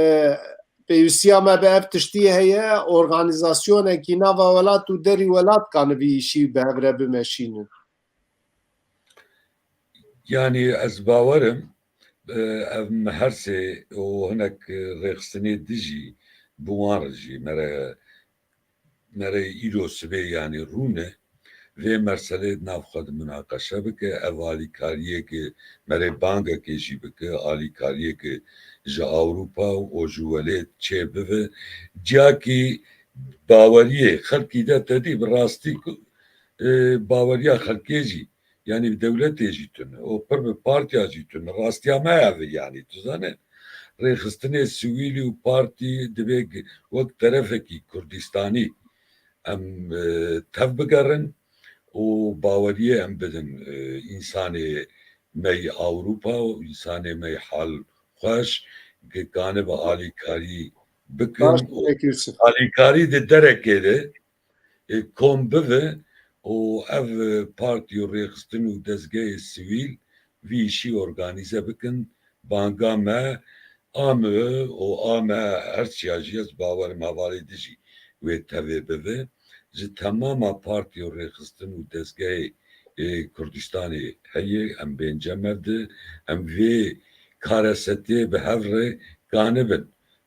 pêwîstiya me bi ev tiştî heye, organîzasyonekî nava welat û derî welat kane vî îşî bi hev re bimeşînin. Yanî ez bawer im, e, ev me her sê û hinek rêxistinê dijî bi wan re jî mere, mere îro sibê yanî rûne vê merselê di nav xwe de minaqeşe bike, ev alîkariyeke mere bangekê jî bike, alîkariyeke ji Ewropa û ji welêt çê bive. Ciyakî baweriyê xelkî de te dî bi rastî ku, e, baweriya xelkê jî, yanî bi dewletê jî tune û pir bi partiya jî tune. Rastiya me ev e, yanî tu zane, rêxistinê sivîlî û partî divê g-, wek terefekî Kurdistanî em, e, tev bigerin û baweriyê em bidin, e, însanê me yê Ewropa û însanê me yê hal xweş, ki kanibe alîkarî bikin Baş, û peki Yusuf. Alîkarî di derekê de, e, kom bive û ev, e, partî û rêxistin û dezgehê sivîl vî îşî organîze bikin. Banga me a me û a me her çiya jî ez bawer im hevalê dijî wê tevê bive. Ji temama partî û rêxistin û dezgehê, e, Kurdistanê heye, em bên cem hev de, em vê karesetê bi hev re kanibin.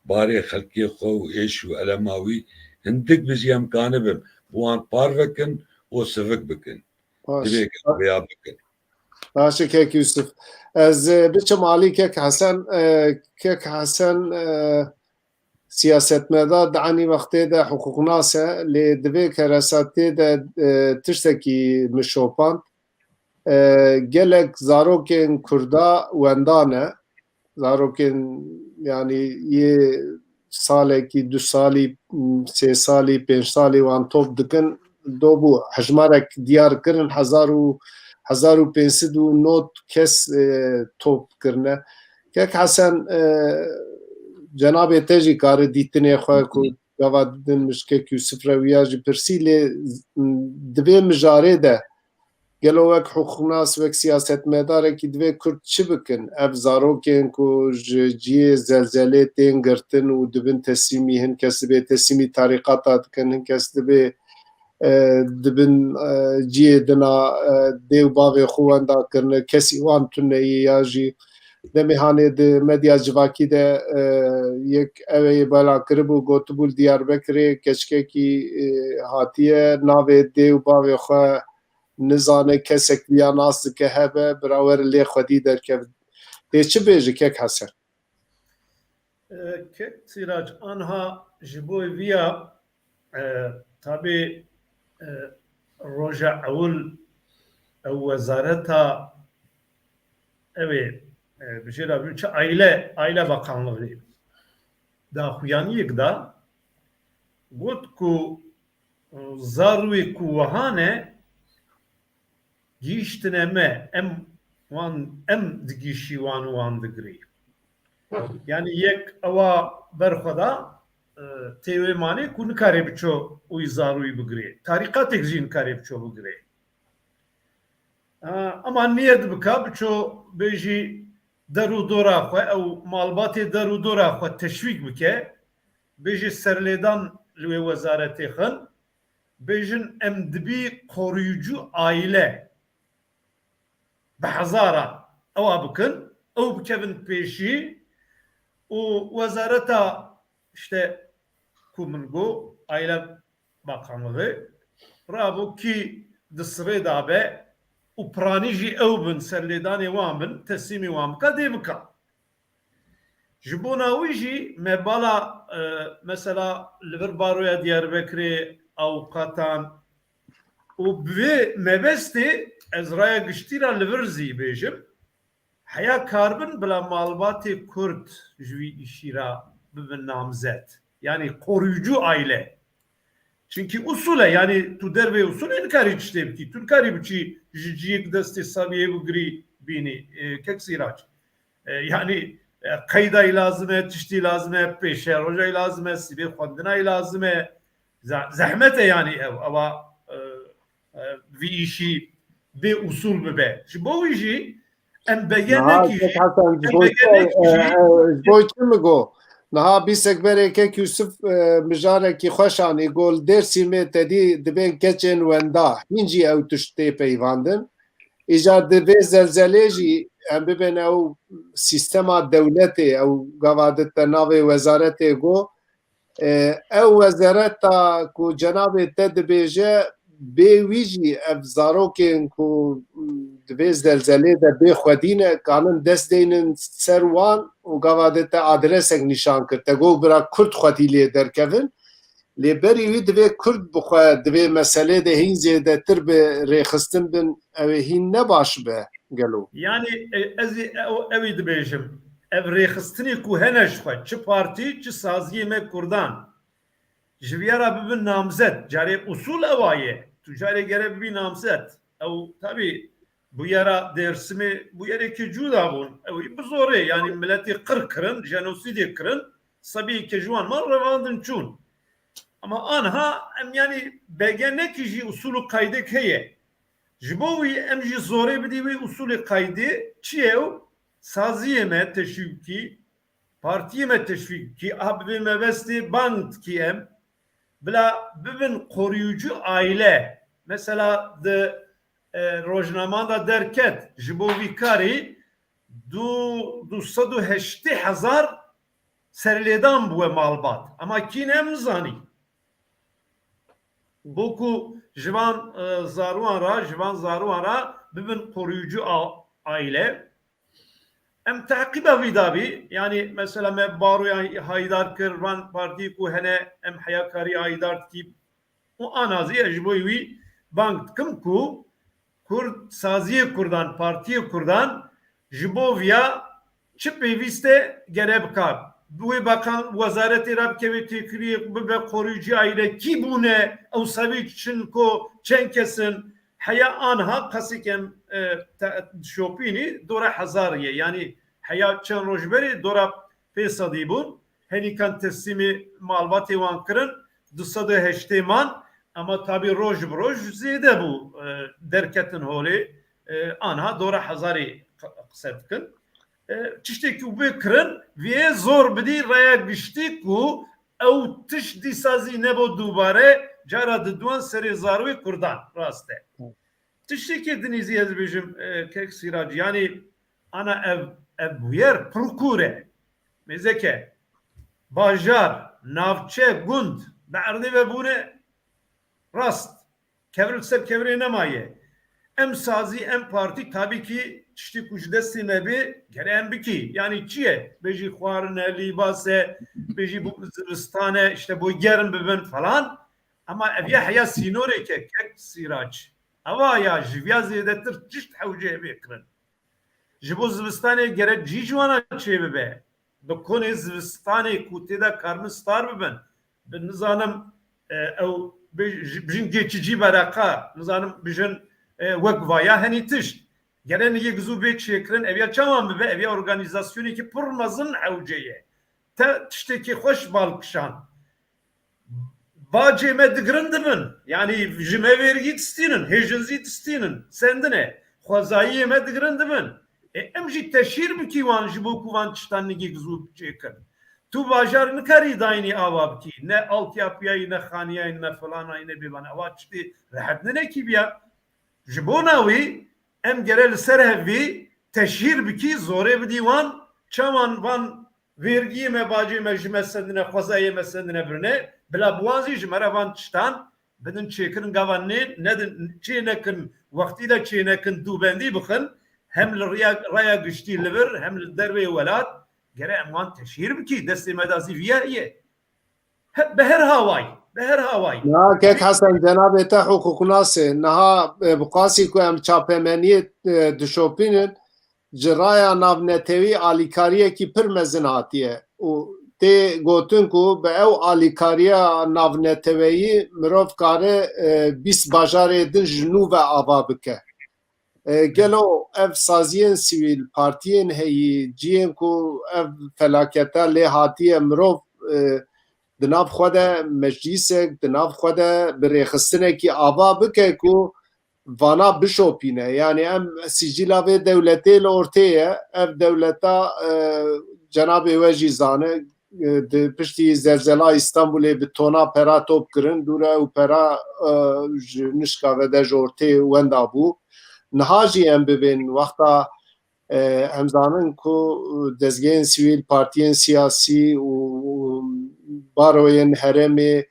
Barê xelkê xwe û êş û elema wî hindik bi jî em kanibin bi wan parve kin û sivik bikin. Baş. Divê vêya bikin. Baş e kek Yusuf. Ez, e, biçim alî kek Hesen, e, kek Hesen, e, siyasetmedar di enî wextê de hiqûqnas e, lê di vê keresatê de, e, tiştekî min şopand. E, gelek zarokên Kurda wenda ne. Zarokên, yanî, yê salekî, du salî, sê salî, pênc salî wan top dikin. Dobû hejmarek diyar kirin, hezar û, hezar û pênc sed û nod kes, e, top kirine. Kek Hesen, e, cenabê te jî kare dîtinê xwe ku gava din min ji kek Yusuf re wiya jî pirsî, lê di vê mijarê de gelo wek hiqûqnas, wek siyasetmedarekî divê Kurd çi bikin? Ev zarokên ku ji cihê zelzelê tên girtin û dibin teslîmî, hin kes dibê teslîmî tarîqata dikin, hin kes dibê e, dibin, e, ciyê dina, e, dê û bavê xwe wenda kirine, kesî wan tune ye ya jî demê hanê di medya civakî de, e, yek ew ê bela kiribû, gotibû li Diyarbekirê keçikekî, e, hatiye, navê dê û bavê xwe nizane, kesek viya nas dike hebe, bira were lê xwedî derkevin. Tê çi bêje kek Hesen? E, kek Sîrac, anha ji bo viya, e, tabî, e, roja ewil ew wezareta ew ê, e, bi jê re bû çi aile, aile bakanlığî daxuyaniyek da, got ku, e, zarûyê ku wiha ne, gihîştine me, em wan, em digihîşî wan û wan digirî. Yani yek ewa ber xwe da, e, tê wê manê ku nikarê biço wî zarûyî bigirê. Tarîqatek jî nikarê biço bigirê. E, ema niyet bika, biço bêjî der û dora xwe, ew malbatê der û dora xwe teşwîk bike, bêjî serlêdan li wê wezaretê xin, bêjin em dibî koruyucu aile bi hezaran ewa bikin, ew bikevin pêşî û wezareta, işte, ku min got, aile bakanlığı, rabo kî di sirê da be û piranî jî ew bin, serlêdanê wan bin, teslîmî wan bika, dê bika. Ji bona wî jî me bala, e, mesela li vir baroya Diyarbekirê, awqatan û bi vê mebestê ez raya giştî ra li vir zî bêjim, heya karbin bila malbatê Kurd ji vî îşî ra bibin namzet. Yani koruyucu aile. Çimkî usul e, yani tu dervê usulê nikarî tiştê bikî. Tu nikarî biçî ji ciyek destê sabiyê bigirî bînî, e, kek Sîrac. E, yani, e, qeydayî lazim e, tiştî lazim e, pêşerojayî lazim e, sîbê xwendinayî lazim e. Ze-, zehmet e yani ew, ewa, e, e, vî îşî bê usul bibe. Ji bo wî jî em bege Niha nekî jî, Kek Hesen, ji em bo bege çi, nekî e, jî e, ji bo çi min got? Niha bîsek berê kek Yusuf, e, mijarekî xweş anî, got, li Dêrsimê te dî dibên keçên wenda. Hîn jî ew tişt tê peyvandin. Îcar di vê zelzelê jî em bibên ew sîstema dewletê, ew gava di te navê wezaretê got, e, ew wezareta ku cenabê te dibêje, bê wî jî ev zarokên ku, mm, di vê zelzelê de bê xwedî ne, kanin dest deynin ser wan û gava de te adresek nîşan kir. Te got bira Kurd xwedî lê derkevin. Lê berî wî divê Kurd bi xwe, divê meselê de hîn zêdetir bi rêxistin bin, ew ê hîn ne baş be gelo? Yani, e, ez ê ew, ewî dibêjim. Ev rêxistinê ku hene ji xwe, çi partî, çi saziyê me Kurdan, ji viya re bibin namzet. Carê usul ewa ye. Tu carê gere bibî namzet. Ew tabî bûyera Dêrsimê bûyerekî cuda bûn. Ew ê bi zorê, yani miletê qir kirin, jenosîdê kirin, sebiyeke ji wan mal revandin çûn. Ama anha em yani bege nekî jî usul û qaydek heye. Ji bo wî em jî zorê bidî wî usulê qaydê çi ye ew? Saziyê me teşwîkî, partiyê me teşwîkî, a bi vê mebestê bang dikî em, bila bibin koruyucu aile. Mesela di, e, rojnaman de derket, ji bo vî karî du, du sed û heştê hezar serlêdan bûye malbat. Ama kî ne em nizanî. Boku ji van, e, zaruan ra, ji van zaruan ra bibin koruyucu a-, aile. Em teqîba vî dabî, yani mesela me baroya haydar kir, van partî ku hene em heyakarî haydar dikî. Û ana zî ez ji bo wî bang dikim ku Kurd, saziyê Kurdan, partiyê Kurdan ji bo viya çi pêvîst e gere bika. Bi wê bakan wezaretê re bikeve têkiliyê, bibe koruyucu aile. Kî bûne ew savî çin ko çend kes in? Heya anha qasik em, e, te-, dişopînî dora hezar ye. Yani heya çend roj berê dora pê sedî bûn. Henîkan teslîmê malbatê wan kirin, du sed û heştê man. Ama tabî roj bi roj zêde bû, e, derketin holê, e, anha dora hezarê q-, qise dikin. E, tiştekî wê kirin, vê zor bidî raya giştî ku ew tişt dîsa zî nebo dubare, cara diduan serê zarwê Kurdan. Rast e. Tiştekê dinî zî ez bêjim, e, kek Sîrac, yanî ana ev, ev bûyer pir kûr e. Mêzeke, bajar, navçe, gund, bi erdê ve bûne rast. Kevir li ser kevirê nemaye. Em sazî, em partî, tabî kî tiştê ku ji destê me bê, gere em bikî. Yanî çi ye? Bêjî xwarin e, lîbas e, bêjî bo zivistan e, işte bo germ bibin falan. Ama ev ya heya sînorek e, kek Sîrac. Ewa ya ji viya zêdetir tişt hewce hevê kirin. Ji bo zivistanê gere cî ji wana çêbibe. Bi konê zivistanê ku tê de karmin star bibin, bi nizanim, e, ew bi-, ji-, bijin geçici bereqa, nizanim bijin, e, wek vaya henî tişt. Gere nigê gizû bê çêkirin, ev ya çawan bibe, ev ya organîzasyonekî pir mezin hewce ye. Te tiştekî xweş bal kişand. Bacê me digirin dibin. Yanî ji me vergî distînin, hêjin zî distînin. Sendine. Xwezayiyê me digirin dibin. E, em jî teşhîr bikî wan ji bo ku van tiştan nigê gizû çêkin. Tu bajar nikarî dayînî ava bikî. Ne altyapiyayî, ne xaniyayî, ne filanayî, ne bêvan. Ewa tiştê rehet ninekî biya. Ji bona wî em gere li ser hevî teşhîr bikî, zorê bidî wan, çawan van vergiyê me, bacê me ji me sendine, xwezayê me sendine birine, bila bi wan zî ji me re van tiştan bidin çêkirin, gava nê nedin, çê nekin, wextî de çê nekin, dûbendî bixin, hem li riya, raya giştî li vir, hem li derveyê welat, gere em wan teşhîr bikî, destê me de zî viya ye. He, bi her hawayî, bi her hawayî. Niha kek Hesen, cenabê te hiqûqnasê, niha, e, bi qasî ku em çapemeniyê, e, dişopînin, ji raya navnetewî alîkariyekî pir mezin hatiye û tê gotin ku bi ew alîkariya navneteweyî mirov kare, e, bîst bajarê din ji nû ve ava bike. E, gelo ev saziyên sivîl, partiyên heyî, cihên ku ev felaketa lê hatiye mirov, e, di nav xwe de meclîsek, di nav xwe de bi rêxistinekî ava bike ku vana bişopîne. Yanî em sicîla vê dewletê li ortê ye. Ev dewleta, e, cenabê we jî zane, e, di piştî zelzela Îstanbulê bi tona pera top kirin. Dûre ew pera, e, ji nişka ve de ji ortê wenda bû. Niha jî em bibên wexta, e, em zanin ku dezgehên sivîl, partiyên siyasî û, û baroyên herêmê,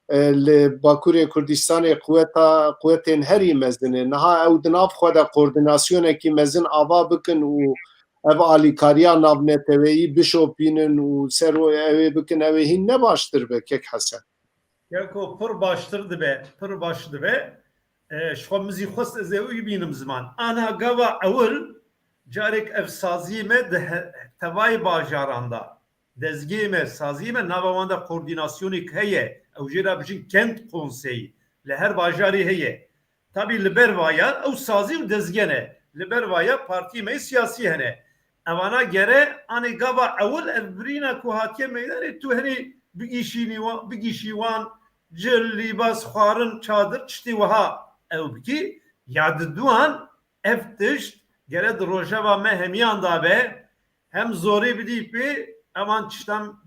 e, li Bakurê Kurdistanê quweta, quwetên herî mezin e. Niha ew di nav xwe de koordînasyonekî mezin ava bikin û ev alîkariya navneteweyî bişopînin û ser ew ê bikin, ew ê hîn ne baştir be, kek Hesen? Yeko pir baştir dibe, pir baş dibe. E, ji xwe min zî xwest ez ê wî bînim ziman. Ana gava ewil carek ev saziyê me di he-, tevayê bajaran de, dezgehê me, saziyê me, nava wan de koordînasyonek heye. Ew jê re bijin kent konseyî. Li her bajarê heye. Tabî li ber vaya ew sazî û dezge ne. Li ber vaya partiyê me yê siyasî hene. Evana gere anê gava ewil ev birîna ku hatiye meydanê tu henî bigîşînî wa-, bigîşî wan, cil, lîbas, xwarin, çadir, tiştê wiha ew bikî. Ya diduan ev tişt gere di rojeva me hemiyan de be, hem zorê bidî pê, evan tiştan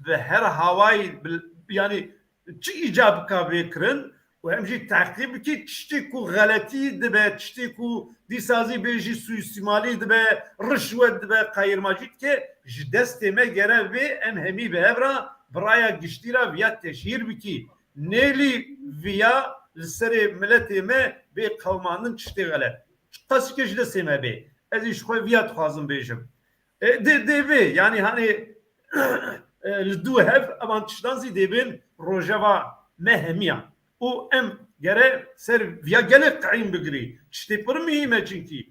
bi her hawayî bil-, yanî çi îcab ka vê kirin û hem jî tehqîq bikî, tiştê ku xeletî dibe, tiştê ku dîsa zî bêjî suîstîmalî dibe, rişwet dibe, qayirmacî dike, ji destê me gere vê em hemî bi hev re bi raya giştî re viya teşhîr bikî. Nêlî viya li serê miletê me bê qewimandin tiştê xelet. Qasî ke ji destê me bê. Ez ê ji xwe viya dixwazim bêjim. E, dê, dê vê, yanî hanê, e, li dû hev evan tiştan zî dê bên rojeva me hemiyan. Û em gere ser viya gelek qeym bigirî. Tiştê pir muhîm e çinkî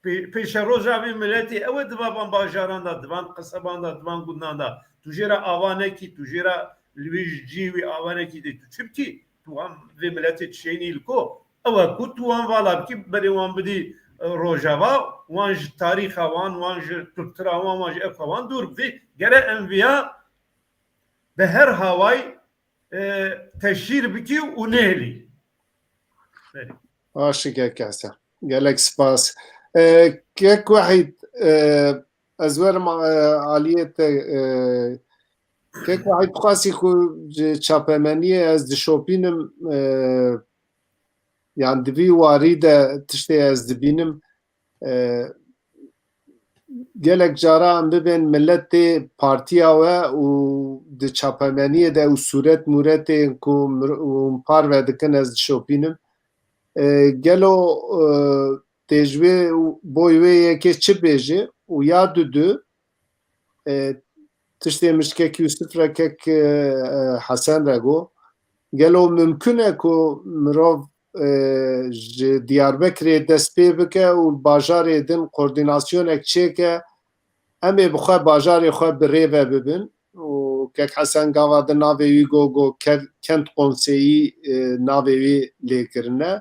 pê-, pêşeroja vê miletê ew e di van bajaran de, di van qeseban de, di van gundan de. Tu jê re ava nekî, tu jê re li wê ji cihê wî ava nekî dê tu çi bikî? Tu wan vê miletê dişênî li ku? Ew e ku tu wan vala bikî, berê wan bidî, e, rojeva, wan ji tarîxa wan, wan ji kultura wan, wan ji evka wan dûr bikî. Gere em viya bi her hawayî, e, teşhîr bikî û nehêlî. Belê. Baş e, kek Hesen. Gelek spas. E, kek Wehîd, e, ez werim, e, aliyê te, e, Kek Wahîd, bi xasî ku ji çapemeniyê ez dişopînim, e, yan di vî warî de tiştê ez dibînim, e, gelek cara em bibên millet tê partiya we û di çapemeniyê de û sûret mûretên ku mir-, hûn parve dikin ez dişopînim. E, gelo, e, tê ji wê boy wê yekê çi bêje û ya dudu, e, tiştê min ji kek Yûsif re, kek, e, Hesen re got, gelo mimkun e ku mirov, e, ji Diyarbekirê dest pê bike û bajarê din koordînasyonek çêke, em ê bi xwe bajarê xwe bi rê ve bibin û kek Hesen gava di navê wî got, got ke-, kent konseyî, e, navê wî lê kirine.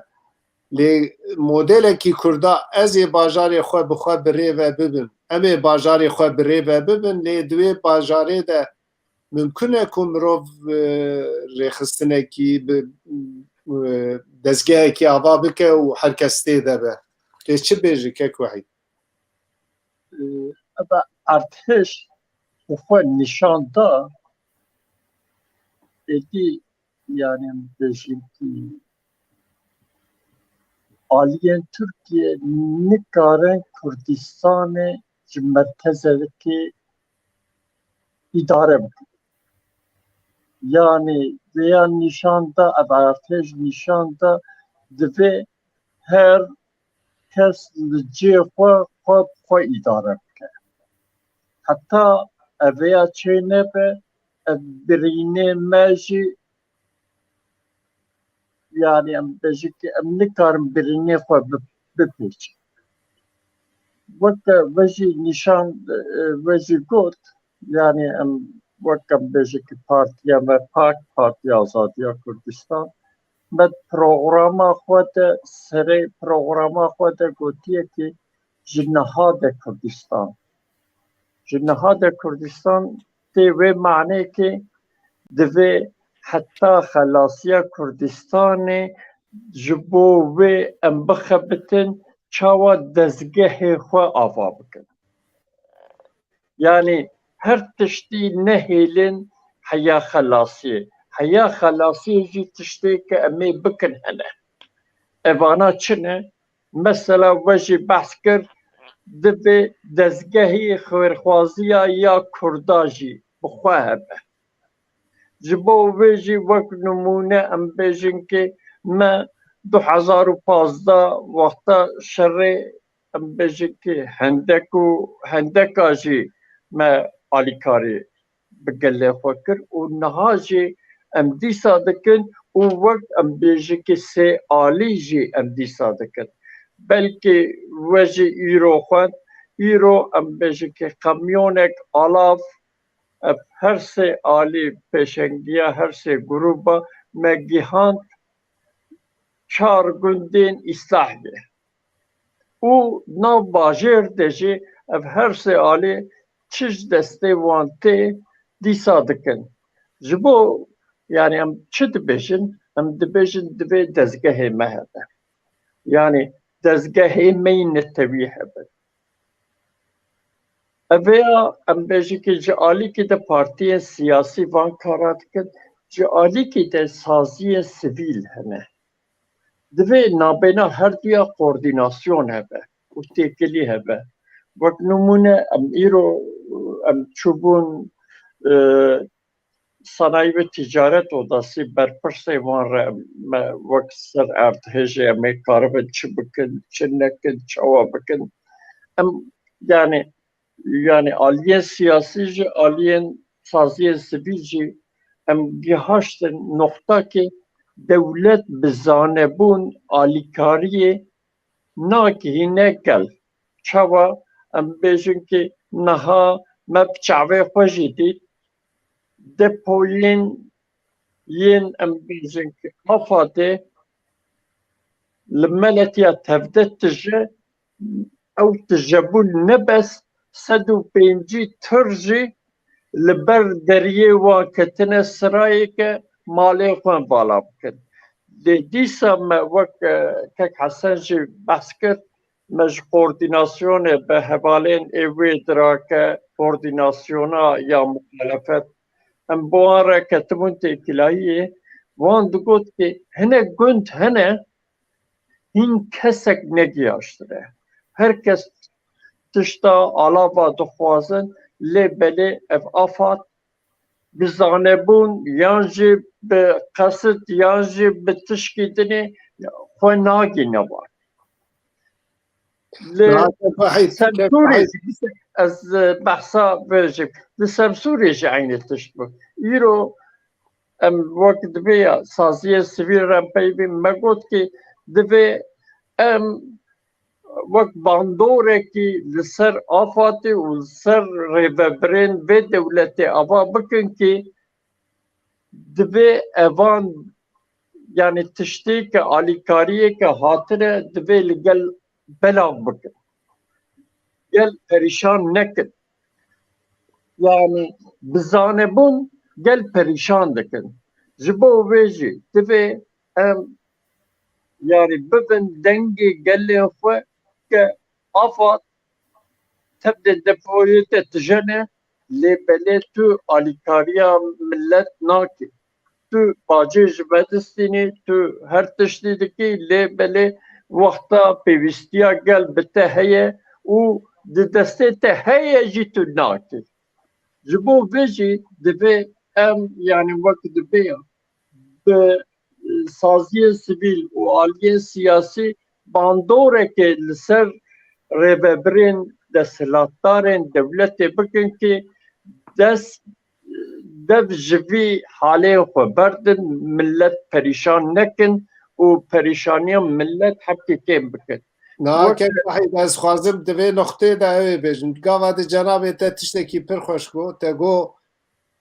Lê modelekî Kurda, ez ê bajarê xwe bi xwe bi rê ve bibim. Em ê bajarê xwe bi rê ve bibin, lê di wê bajarê de mimkun e ku mirov, e, rêxistinekî bi, e, dezgehekî ava bike û her kes tê de be. Lê çi bêjî kek Wehîd? E, eva erdhêj bi xwe nîşan da, êdî, yani, em bêjin ki aliyên Tirkiye nikarin Kurdistanê ji merkezekê îdare bikin. Yani, vêya nîşan da, ev erdhêj nîşan da, divê her kes li cihê xwe, xwe bi xwe îdare bike. Heta ev vêya çê nebe, ev birînê me jî, yani, em bêjin ki em nikarin birînê xwe bi-, bipêçin. Weke we jî nîşan, e, we jî got, yani, em weke em bêjin ki partiya me pak, Partiya Azadiya Kurdistan, me di programa xwe de, serê programa xwe de gotiye ki ji niha de Kurdistan. Ji niha de Kurdistan tê wê manê ki divê heta xelasiya Kurdistanê ji bo wê em bixebitin, çawa dezgehê xwe ava bikin. Yani her tiştî nehêlin heya xelasiyê. Heya xelasiyê jî tiştê ke em ê bikin hene. Evana çi ne? Mesela we jî behs kir, divê dezgehî xêrxwaziya ya Kurda jî bi xwe hebe. Ji bo vê jî wek nimûne em bêjin ki me du hezar û pazdeh wexta şerê em bêjin ki hendek û hendeka jî me alîkarî bi gelê xwe kir û niha jî em dîsa dikin û wek em bêjin ki sê alî jî em dîsa dikin. Belkî we jî îro xwend, îro em bêjin ki qemyonek alav, ev her sê alî pêşengiya her sê grûba me gihand çar gundên Îslahyê. Û nav bajêr de jî ev her sê alî çi ji destê wan tê dîsa dikin. Ji bo, yani, em çi dibêjin? Em dibêjin divê dezgehê me hebe. Yani dezgehê me yî netewî hebe. Ev ya em bêjin ki ji alîkî de partiyên siyasî van kara dikin, ji alîkî de saziyên sivîl hene. Divê nabêna herduya koordînasyon hebe û têkilî hebe. Wek nimûne em îro em çûbûn, e, Sanayî ve Ticaret Odasî, berpirsê wan re me wek ser erdhêjê em ê karibin çi bikin, çi nekin, çawa bikin. Em, yani, yani aliyên siyasî jî, aliyên saziyên sivîl jî em gihaştin noqta ki dewlet bi zanebûn alîkariyê nagihîne gel. Çawa? Em bêjin ki niha me bi çavê xwe jî dît, depoyên yên em bêjin ki AFADê li meletiya tevde tije, ew tijebûn ne bes, sed û pêncî tir jî li ber deriyê wan ketine sirayê ke malê xwe vala bikin. Lê dîsa me wek, e, kek Hesen jî behs kir, me ji koordînasyonê bi hevalên ê wê dirake koordînasyona ya muxalefet em bi wan re ketibûn têkilahiyê, wan digot ki hinek gund hene, hîn kesek negiyaştire. Her kes tişta alava dixwazin, lê belê ev afat bi zanebûn yan jî bi qesit yan jî bi tişkî dinê xwe nagîne wan. Li Semsûrê jî, ez behsa vê jî, li Semsûrê jî eynî tişt bû. Îro em wek divê ya saziyê sivîl re em peyvîn, me got ki divê em wek bandorekî li ser afatê û li ser rêvebirên vê dewletê ava bikin ki divê evan, yani tiştê ke alîkariyê ke hatine, divê li gel belav bikin. Gel perîşan nekin. Yani bi zanebûn gel perîşan dikin. Ji bo vê jî divê em yani bibin dengê gelên xwe ke afat tevdê depoyê te tijene, lê belê tu alîkariya millet nakî. Tu bacê ji me distînî, tu her tiştî dikî, lê belê wexta pêwîstiya gel bi te heye û di destê te heye jî tu nakî. Ji bo vê jî divê em, yani wek divê ya bi saziyên sivîl û aliyên siyasî bandoreke li ser rêvebirên desthilatdarên dewletê bikin ki dest dev ji vî halê xwe berdin, millet perîşan nekin û perîşaniya millet hepkê kêm bikin. Niha Wek- kek Wahîd, ez xwazim di vê noqtê de ew ê bêjim. Gava di cenabê te tiştekî pir xweş got. Te got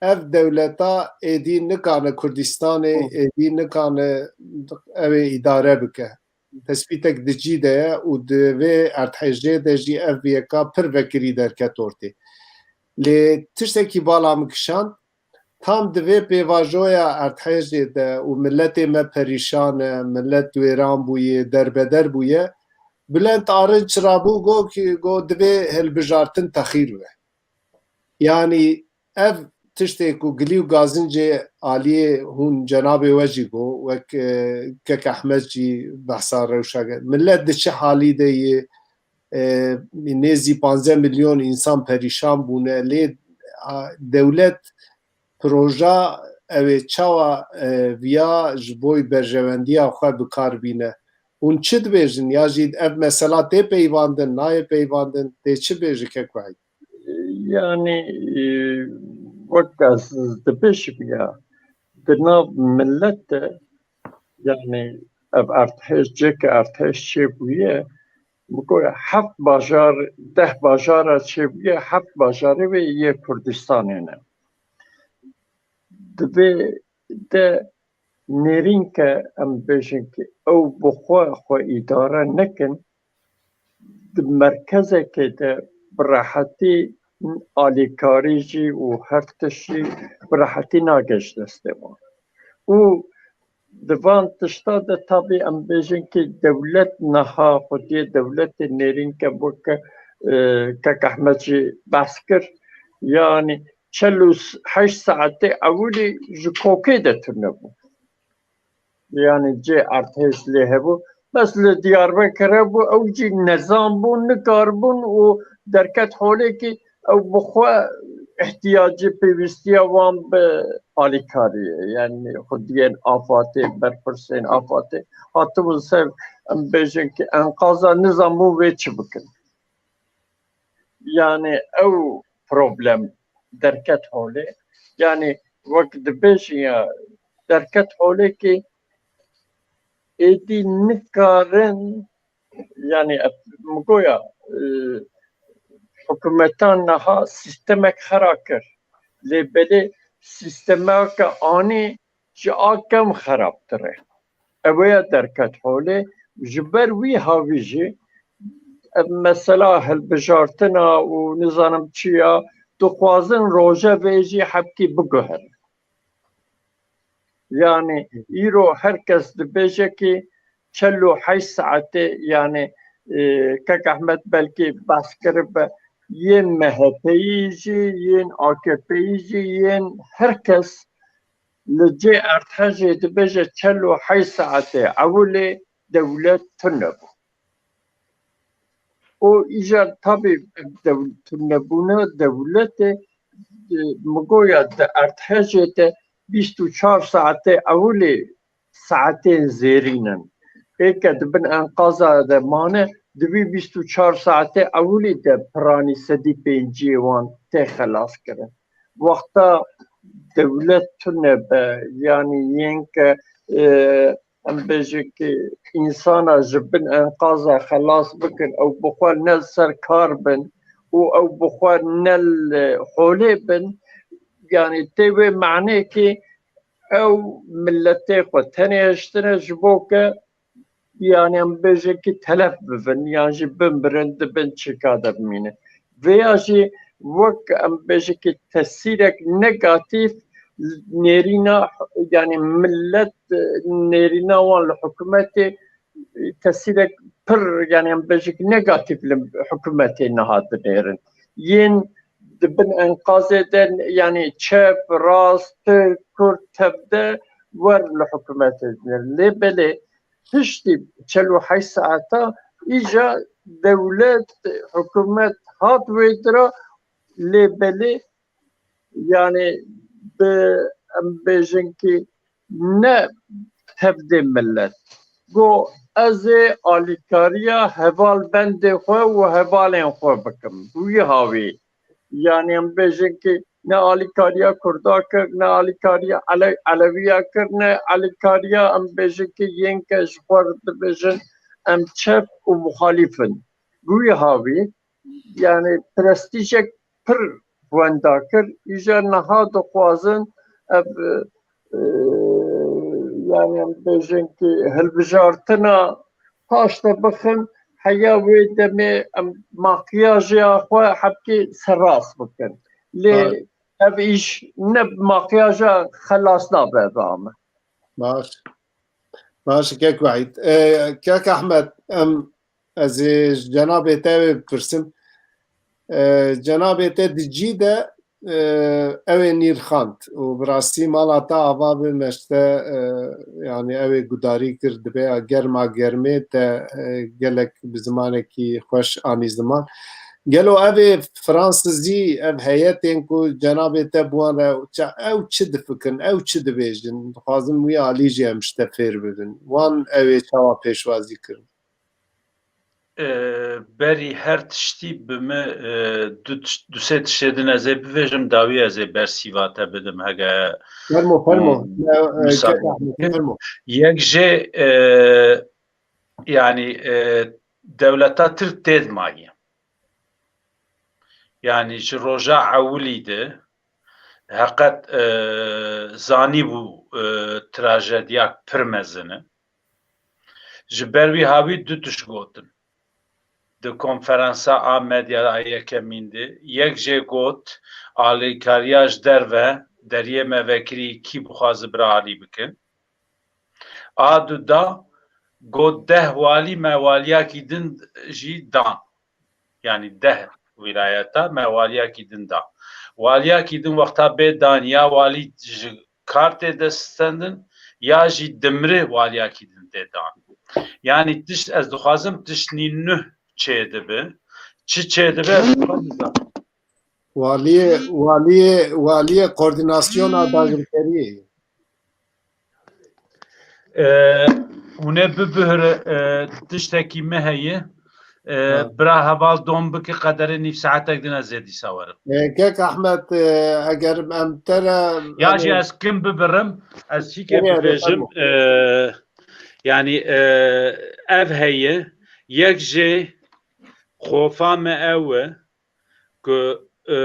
ev dewleta êdî nikane Kurdistanê, Hı. êdî nikane ew ê îdare bike. Tespîtek di cî de ye û di vê erdhêjê de jî ev yeka pir vekirî derket ortê. Lê tiştekî bala min kişand, tam di vê pêvajoya erdhêjê de û miletê me perîşan e, milet wêran bûye, derbeder bûye, Bülent Arınç rabû got ki, got divê hilbijartin texîr be. Yanî ev tiştê ku gilî û gazincê aliyê hûn cenabê we jî got, wek, e, kek Ehmed jî behsa rewşa kir. Millet di çi halî de ye, e, nêzî panzdeh milyon însan perîşan bûne. Lê, a, dewlet proja ew ê çawa, e, viya ji bo berjewendiya xwe bi kar bîne? Hûn çi dibêjin? Ya jî ev mesela tê peyvandin, nayê peyvandin, tê çi bêjî kek Wahîd? Yani, e, wek ez dibêjim ya, di nav millet de, yani ev erdhêj, cê ke erdhêj çêbûye, bi ku heft bajar, deh bajara çêbûye, heft bajarê wê yê Kurdistanê ne. Divê de nêrîn ke em bêjin ki ew bi xwe xwe îdare nekin, di merkezekê de bi rehetî alîkarî jî û her tişt jî bi rehetî nage ji destê wan. Û di van tişta de tabî em bêjin ki dewlet niha xwediyê dewletê nêrîn ke weke, e, kek Ehmed jî behs kir, yanî çel û heşt saetê ewilî ji kokê de tune bû. Yani cê erdhêj lê hebû. Bes li Diyarbekir hebû, ew jî nezan bûn, nikaribûn û derket holê ki ew bi xwe ihtiyacê pêwîstiya wan bi alîkariyê, yani xwediyên afatê, berpirsên afatê hatibûn ser, em bêjin ki enqaza nizanbûn vê çi bikin. Yani ew problem derket holê. Yani wek dibêjin ya derket holê ki êdî nikarin, yani min goya, e, hikûmetan niha sîstemek xera kir. Lê belê sîstemeke anî ji a kem xerabtir e. Ew ya derket holê, ji ber wî havî jî ev mesela hilbijartina û nizanim çi ya, dixwazin rojevê jî hepkî biguherin. Yani îro her kes dibêje ki çel û heşt saetê, yani, e, kek Ehmed belkî behs kiribe, yên M H P'yî jî, yên A K P'yî jî, yên her kes li cê erdhejê dibêje çel û heyş saetê ewilê dewlet tune bû. Û îcar tabî dew-, tunebûna dewletê, e, min goya di erdhejê de bîst û çar saetê ewilê saetên zêrîn in. Ê ke di bin enqaza de mane, di vî bîst û çar saetê ewilî de piranî sedî pênciyê wan tê xelas kirin. Wexta dewlet tune be, yanî yên ke, e, em bêjin ki însana ji bin enqaza xelas bikin, ew bi xwe ne li ser kar bin û ew bi xwe ne li holê bin, yanî tê wê manê ki ew miletê xwe tenê hiştine ji bo ke, yanî em bêjin ki telef bibin yan jî bimirin, di bin çika de bimînin. Vêya jî wek em bêjin ki tesîrek negatîf nêrîna, yanî milet, e, nêrîna wan li hikûmetê, e, tesîrek pir, yanî em bêjin ki negatîf li hikûmetê niha dinêrin. Yên di bin enqazê de, yanî çep, rast, tirk, kurd, tevde wer li hikûmetê dinêrin. Lê belê piştî çel û heşt saeta îca dewlet, hikûmet hat wê dira, lê belê, yanî bi, em bêjin ki ne tevdê milet. Got, ez ê alîkariya hevalbendê xwe û hevalên xwe bikim. Wî hawî. Yanî em bêjin ki ne alîkariya Kurda kir, ne alîkariya Ele-, Elewiya kir, ne alîkariya em bêjin ki yên ke ji xwe re dibêjin em çep û muxalîf in. Bi wî hawî, yanî prestîjek pir wenda kir. Îja niha dixwazin ev, e, yanî em bêjin ki hilbijartina paş de bixin, heya wê demê em makyajê xwe hebkê serrast bikin. Lê Baş. ev îş ne bi makyaja xelas nabe, be me. Baş. Baş, kek Wehîd. E, kek Ahmed, em, ez ê ji cenabê te wê bipirsim. E, cenabê te di cî de, e, ew ê nîrxand û bi rastî mala te ava bi me ji te, e, yanî ew ê gudarî kir, dibe a germa germê te, e, gelek bi zimanekî xweş anî ziman. Gelo ev ê Fransizî, ev heyetên ku cenabê te bi wan re ça-, ew çi difikirin, ew çi dibêjin? Dixwazim wî alî jî em ji te fêr bibin. Wan ew ê çawa pêşwazî kirin? E, berî her tiştî bi min, e, du tiş-, du sê tiştê din ez ê bivêjim, dawî ez ê bersîva te bidim, hege Fermo, fermo. hûn Ne, e, müsaade kek Ahmet, bikin. Fermo. Yek jê, e, yanî, e, dewleta Tirk tê de maye. Yanî ji roja ewilî de heqet, e, zanîbû, e, trajediyek pir mezin e. Ji ber wî hawî du tişt gotin. Di konferansa a medya a yekemîn de yek jê got, alîkariya ji derve, deriyê me vekirî kî bixwaze bira alî bikin. A du da got, deh walî me waliyakî din jî dan. Yanî deh wîlayeta me waliyakî din da. Waliyakî din wexta bê dan ya walî ji kar tê deststendin ya jî dimre waliyakî din tê dan. Yanî tişt, ez dixwazim tişt nî nuh çêdibe. Çi çêdibe ez xwe nizanim. Waliyê, waliyê, waliyê koordînasyona dagirkeriyê. E, hûn ê bibihire, e, tiştekî me heye. E, Ha. Bira heval dom bike, qederê nîv saetek din ez ê dîsa werim. E, kek Ahmet, e, eger em te re, Ya jî yanî ez kim bibirim, ez çîkê Erê, erê, bibêjim, fermo. e, yanî, e, ev heye, yek jê xofa me ew e ku, e,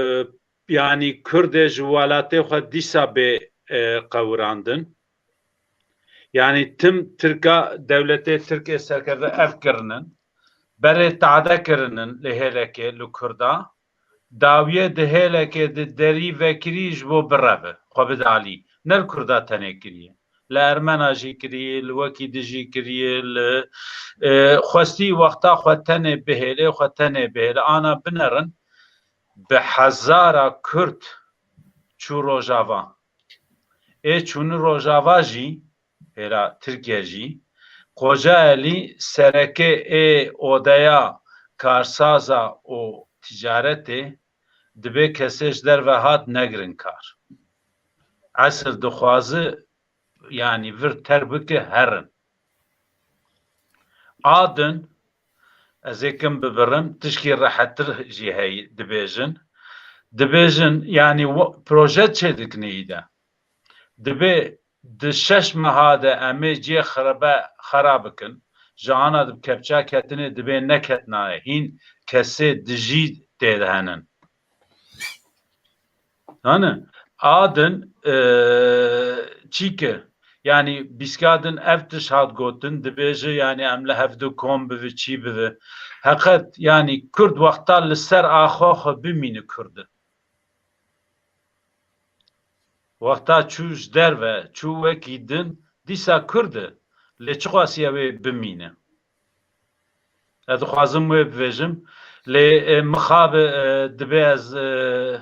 yanî Kurdê ji welatê xwe dîsa bê, e, qewirandin. Yanî tim Tirka, dewletê Tirk ê serkerde ev kirinin. Berê tade kirinin li hêlekê li Kurda. Dawiyê di hêlekê di derî vekirî ji bo bireve, xwe bide alî. Ne li Kurda tenê kiriye. Li Ermena jî kiriye, li wekî di jî kiriye, li, e, xwestî wexta xwe tenê bihêlê, xwe tenê bihêle. Ana binerin, bi hezara Kurd çû Rojava. Ê çûni Rojava jî, hêra Tirkiye jî, Xocaelî sereke ê odeya karsaza û ticaretê, dibê kesê ji derve hat negirin kar. Esil dixwazi, yanî vir terk bike herin. Adin, ez ê kim bibirim, tişkî rehettir jî heyî dibêjin. Dibêjin, yanî wo-, proje çêdikin î de. Dibê di şeş meha de em ê cihê xerebe xera bikin. Ji ana di kepça ketinê dibê neketinaye. Hîn kesê dijî tê de henin. Hani, adin, e, çîke, yanî bîskadin ev tişt hat gotin, dibêje, yanî em li hevdu kom bivi, çî bivi. Heqet, yanî Kurd wexta li ser axa xwe bimîne Kurd e. Wexta çû ji derve, çû wekî din, dîsa Kurd e. Lê çiqasî ew ê bimîne? Ez dixwazim wê bibêjim. Lê, e, mixabe, e, dibê ez, e,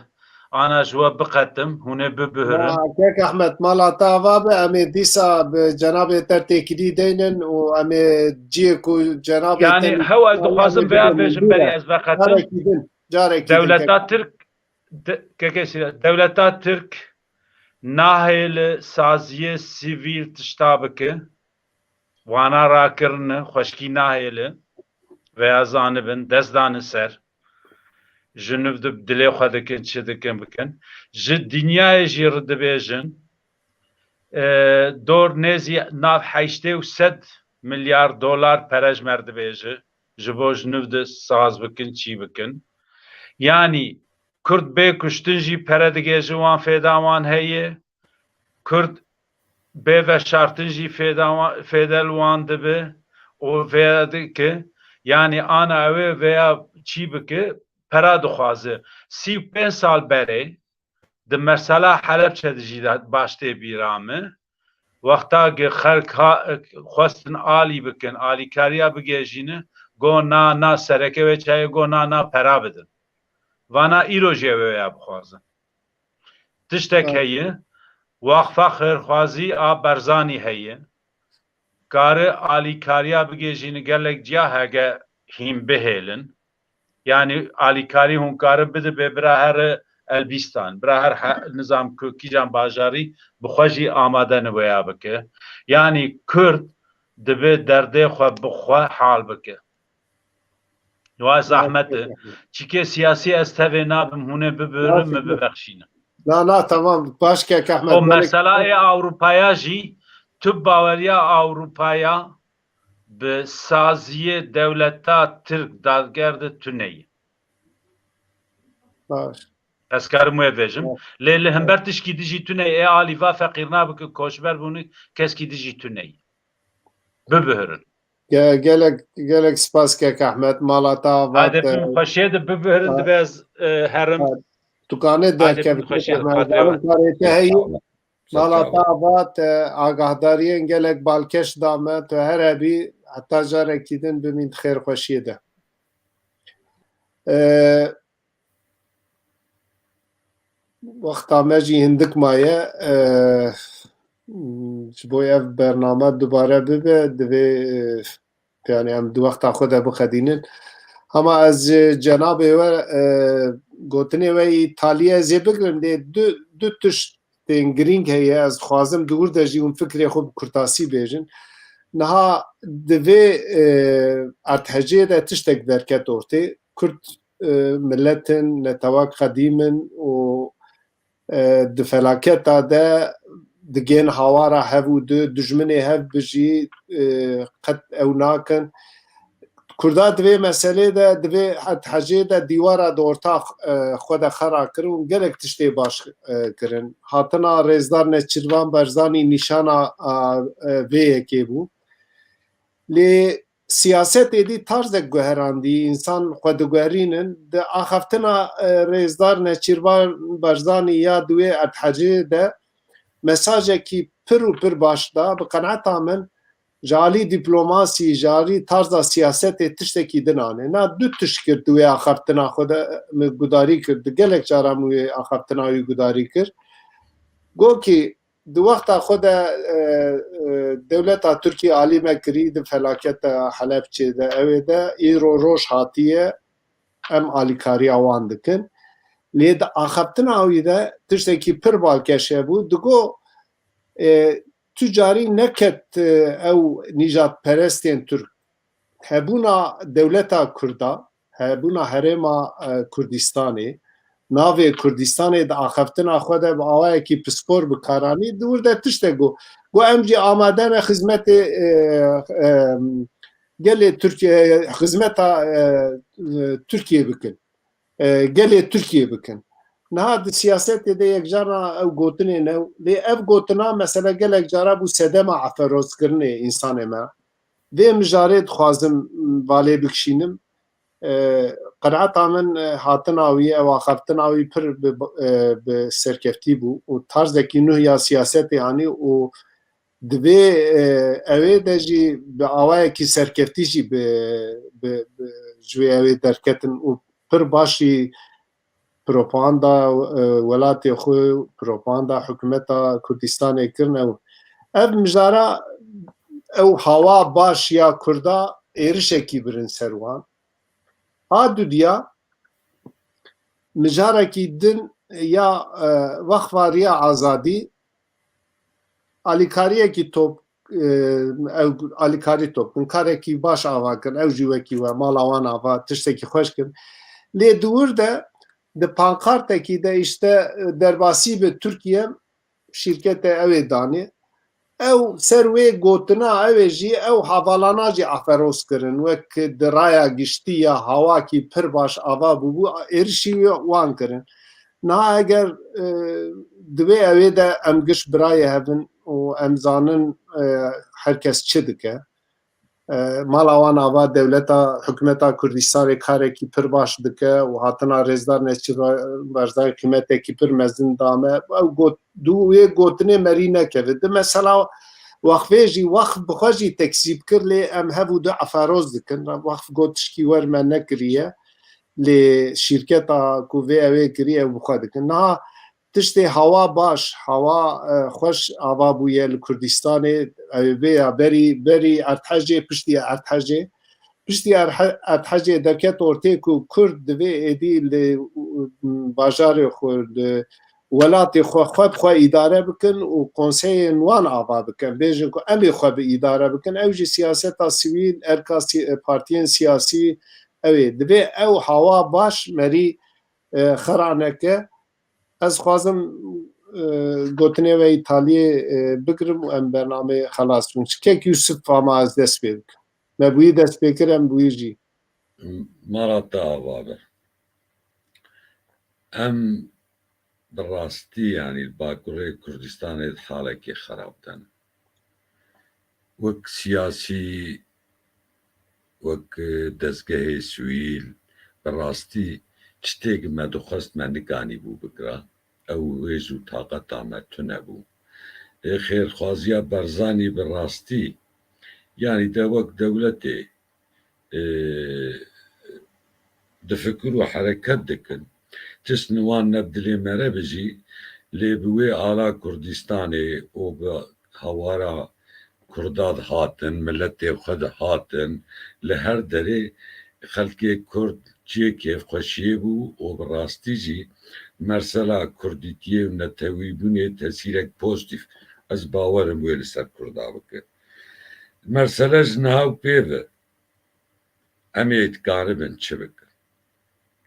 ana ji we biqetim, hûn ê bibihirin. Ya, Kek Ehmed, mala te ava be, em ê dîsa bi cenabê te têkilî deynin û em ê ciyê ku cenabê te... Yanî, hew ez dixwazim vêya bêjim, berî ez veqetim. Carekî din, carekî din, Kek Ehmed. Dewleta Tirk, de-, Kek Sîra, dewleta Tirk nahêle saziyê sivîl tişta bike. Wana rakirine, xweşkî nahêlin, veya zanibin, dest dane ser. Ji nû de dilê xwe dikin, çi dikin bikin. Ji dinyayê jî re dibêjin, e, dor nêzî nav heştê û sed milyar dolar pere ji me re dibêje, ji bo ji nû de saz bikin, çî bikin. Yanî Kurd bê kuştin jî pere digêje wan fêda wan heye. Kurd bê veşartin jî fêda wan, fêde li wan dibe û vêya dike, yanî ana ew ê vêya çî bike, pera dixwaze. Sî û pênc sal berê di mesela Helebçe de jî de baş tê bîra min. Wexta ki xelk ha-, xwestin alî bikin, alîkariya bigêjîne, go na, na, sereke wê çayê go na, na, pera bidin. Vana îro jî ew ê ya bixwazin. Tiştek heye, Waqfa Xêrxwazî a Barzanî heye. Kare alîkariya bigêjîne gelek ciya hege hîn bihêlin. Yanî alîkarî hûn kare bidibe bira here Elbîstan, bira her he-, nizam ku kîjan bajarî bi xwe jî amade ne wêya bike. Yanî Kurd dibe derdê xwe bi xwe hal bike. Wa zahmet e. Çîkê siyasî ez tevê nabim, hûn ê bibirin, min bibexşînin. Na, na, tamam. Baş Kek Ehmed. O mesela ê Ewropaya jî, tu baweriya Ewropaya bi saziyê dewleta Tirk dadger de tune ye. Baş. Ez karim wê bêjim. Lê li hember tişkî dijî tune ye, ê alî va feqîrina bike, koçber bûne, keskî dijî tune ye. Bibihirin. Ge-, gelek, gelek spas Kek Ehmed, mala te ava. Hadi, e, bi xweşiyê de bibihirin, ha, dibe ez, e, herim. Ha, tu kanê derkevî Kek Ehmed, zanim karê te heye. Mala te ava, te agahdariyên gelek balkêş da me, tu her hebî, heta carekî din bimîn di xêr xweşiyê de. E, Wexta me jî hindik maye, e, ji bo ev bername dubare bibe, divê, e, yani em di wexta xwe de bixedînin. Hema ez ji cenabê we, e, gotinê we îtaliyê ez ê bigirim, lê du, du tiştên girîng heye, ez dixwazim di wir de jî hûn fikrê xwe bi kurtasî bêjin. Niha divê, e, erdhejê de tiştek derket ortê. Kurd e, milet in, netewek qedîm in û, e, di felaketa de digên hawara hev û di dijminê hev bijî, e, qet ew nakin. Kurda di vê meselê de, di vê erdhejê de dîwara di orta, e, xwe de xera kirin û gelek tiştê baş, e, kirin. Hatina Rêzdar Neçîrvan Barzanî nîşana, a, e, vê yekê bû. Lê siyaset êdî tarzek guherandî, însan xwe diguherînin. Di axaftina, e, Rêzdar Neçîrvan Barzanî ya di wê erdhejê de mesajekî pir û pir baş da. Bi qenaeta min, Ji alî dîplomasî, ji alî tarza siyasetê tiştekî din anê. Na du tişt kir di wê axaftina xwe de min gudarî kir. Di gelek cara min wê axaftina wî gudarî kir. Gokî di wexta xwe de, e, e, dewleta Tirkiyê alî me kirî di felaketa Helebçê de, ew ê de îro roj hatiye, em alîkariya wan dikin. Lê di axaftina wî de tiştekî pir balkêş hebû. Digo, e, tu carî neket, e, ew nîjadperestên Tirk hebûna dewleta Kurda, hebûna herêma, e, Kurdistanê, navê Kurdistanê di axaftina xwe de bi awayekî pispor bi kar anî, di wir de tiştek got. Got, em jî amade ne xizmetê, e, e, gelê Tirkiye, xizmeta, e, e, Tirkiye bikin. E, gelê Tirkiye bikin. Niha di siyasetê de yekcarna ew gotinê ne, lê ev gotina mesela gelek cara bû sedema eferozkirinê însanê me. Vê mijarê dixwazim valê bikişînim. E, qenaeta min, e, hatina wî, ew axaftina wî pir bi, e, bi serkeftî bû û tarzekî nuh ya siyasetê anî û divê, e, ew ê de jî bi awayekî serkeftî jî bi, bi, bi, ji wê ew ê derketin û pir baş jî propaganda, e, welatê xwe, propaganda hikûmeta Kurdistanê kirine û ev mijara ew hawa baş ya Kurda êrişekî birin ser wan. A dudiya mijarekî din ya, e, Wexfa Riya Azadî alîkariyekî top, e, ew alîkarî top kin, karekî baş ava kin, ew jî wekî we mala wan ava tiştekî xweş kin. Lê di wir de di pankartekî de îşte, e, derbasî bi Tirkiye şîrketê ew ê danê. Ew ser wê gotina ew ê jî ew havalana jî aferoz kirin. Wek di raya giştî ya hawakî pir baş ava bûbû, êrişî wan kirin. Niha eger, e, di wê ew ê de em giş birayê hev in û em zanin, e, her kes çi dike. E, mala wan ava dewleta, hikûmeta Kurdistanê karekî pir baş dike û hatina Rêzdar Neçîr Barzanî qîmetekî pir mezin dame. Ew got, di wê gotinê merî nekeve. Di mesela wexfê jî, wexf bi xwe jî tekzîb kir, lê em hev û du efaroz dikin. Wexf got tişkî wer me nekiriye, lê şîrketa ku vê ew ê kiriye ew bi xwe dikin. Niha tiştê hawa baş, hawa, e, xweş ava bûye li Kurdistanê, ew ê bê ya berî, berî erdhejê, piştî erdhejê. Piştî erdhe-, erdhejê derket ortê ku Kurd divê êdî li, bajarê xwe, li welatê xwe, xwe bi xwe îdare bikin û konseyên wan ava bikin. Bêjin ku em ê xwe bi îdare bikin. Ew jî siyaseta sivîl, erka si-, partiyên siyasî, ew ê. Divê ew hawa baş merî, e, xera neke. Ez xwazim, e, gotinê we Îtaliyê, e, bigirim û em bernameyê xelas bikin. Kek Yusuf ama ez dest pê bikim. Me bi wî dest pê kir, em bi wî jî. Mara te ava be. Em bi rastî, yanî li Bakurê Kurdistanê di halekî xerab de ne. Wek siyasî, wek dezgehê sivîl, bi rastî tiştêk me dixwest me nikanîbû bikira. Ew hêz û taqeta me tune bû. Ê xêrxwaziya Barzanî bi rastî, yanî de wek dewletê, e, difikir û hereket dikin. Tişt niwan ne bi dilê me re bi jî, lê bi wê ala Kurdistanê û bi hawara Kurda dihatin, miletê xwe dihatin, li her derê xelkê Kurd cihê kêfxweşiyê bû û bi rastî jî mersela Kurdîtiyê û netewîbûnê tesîrek pozîtîf, ez bawer im, wê li ser Kurda bike. Mesele ji niha û pê ve, em ê dikaribin çi bikin?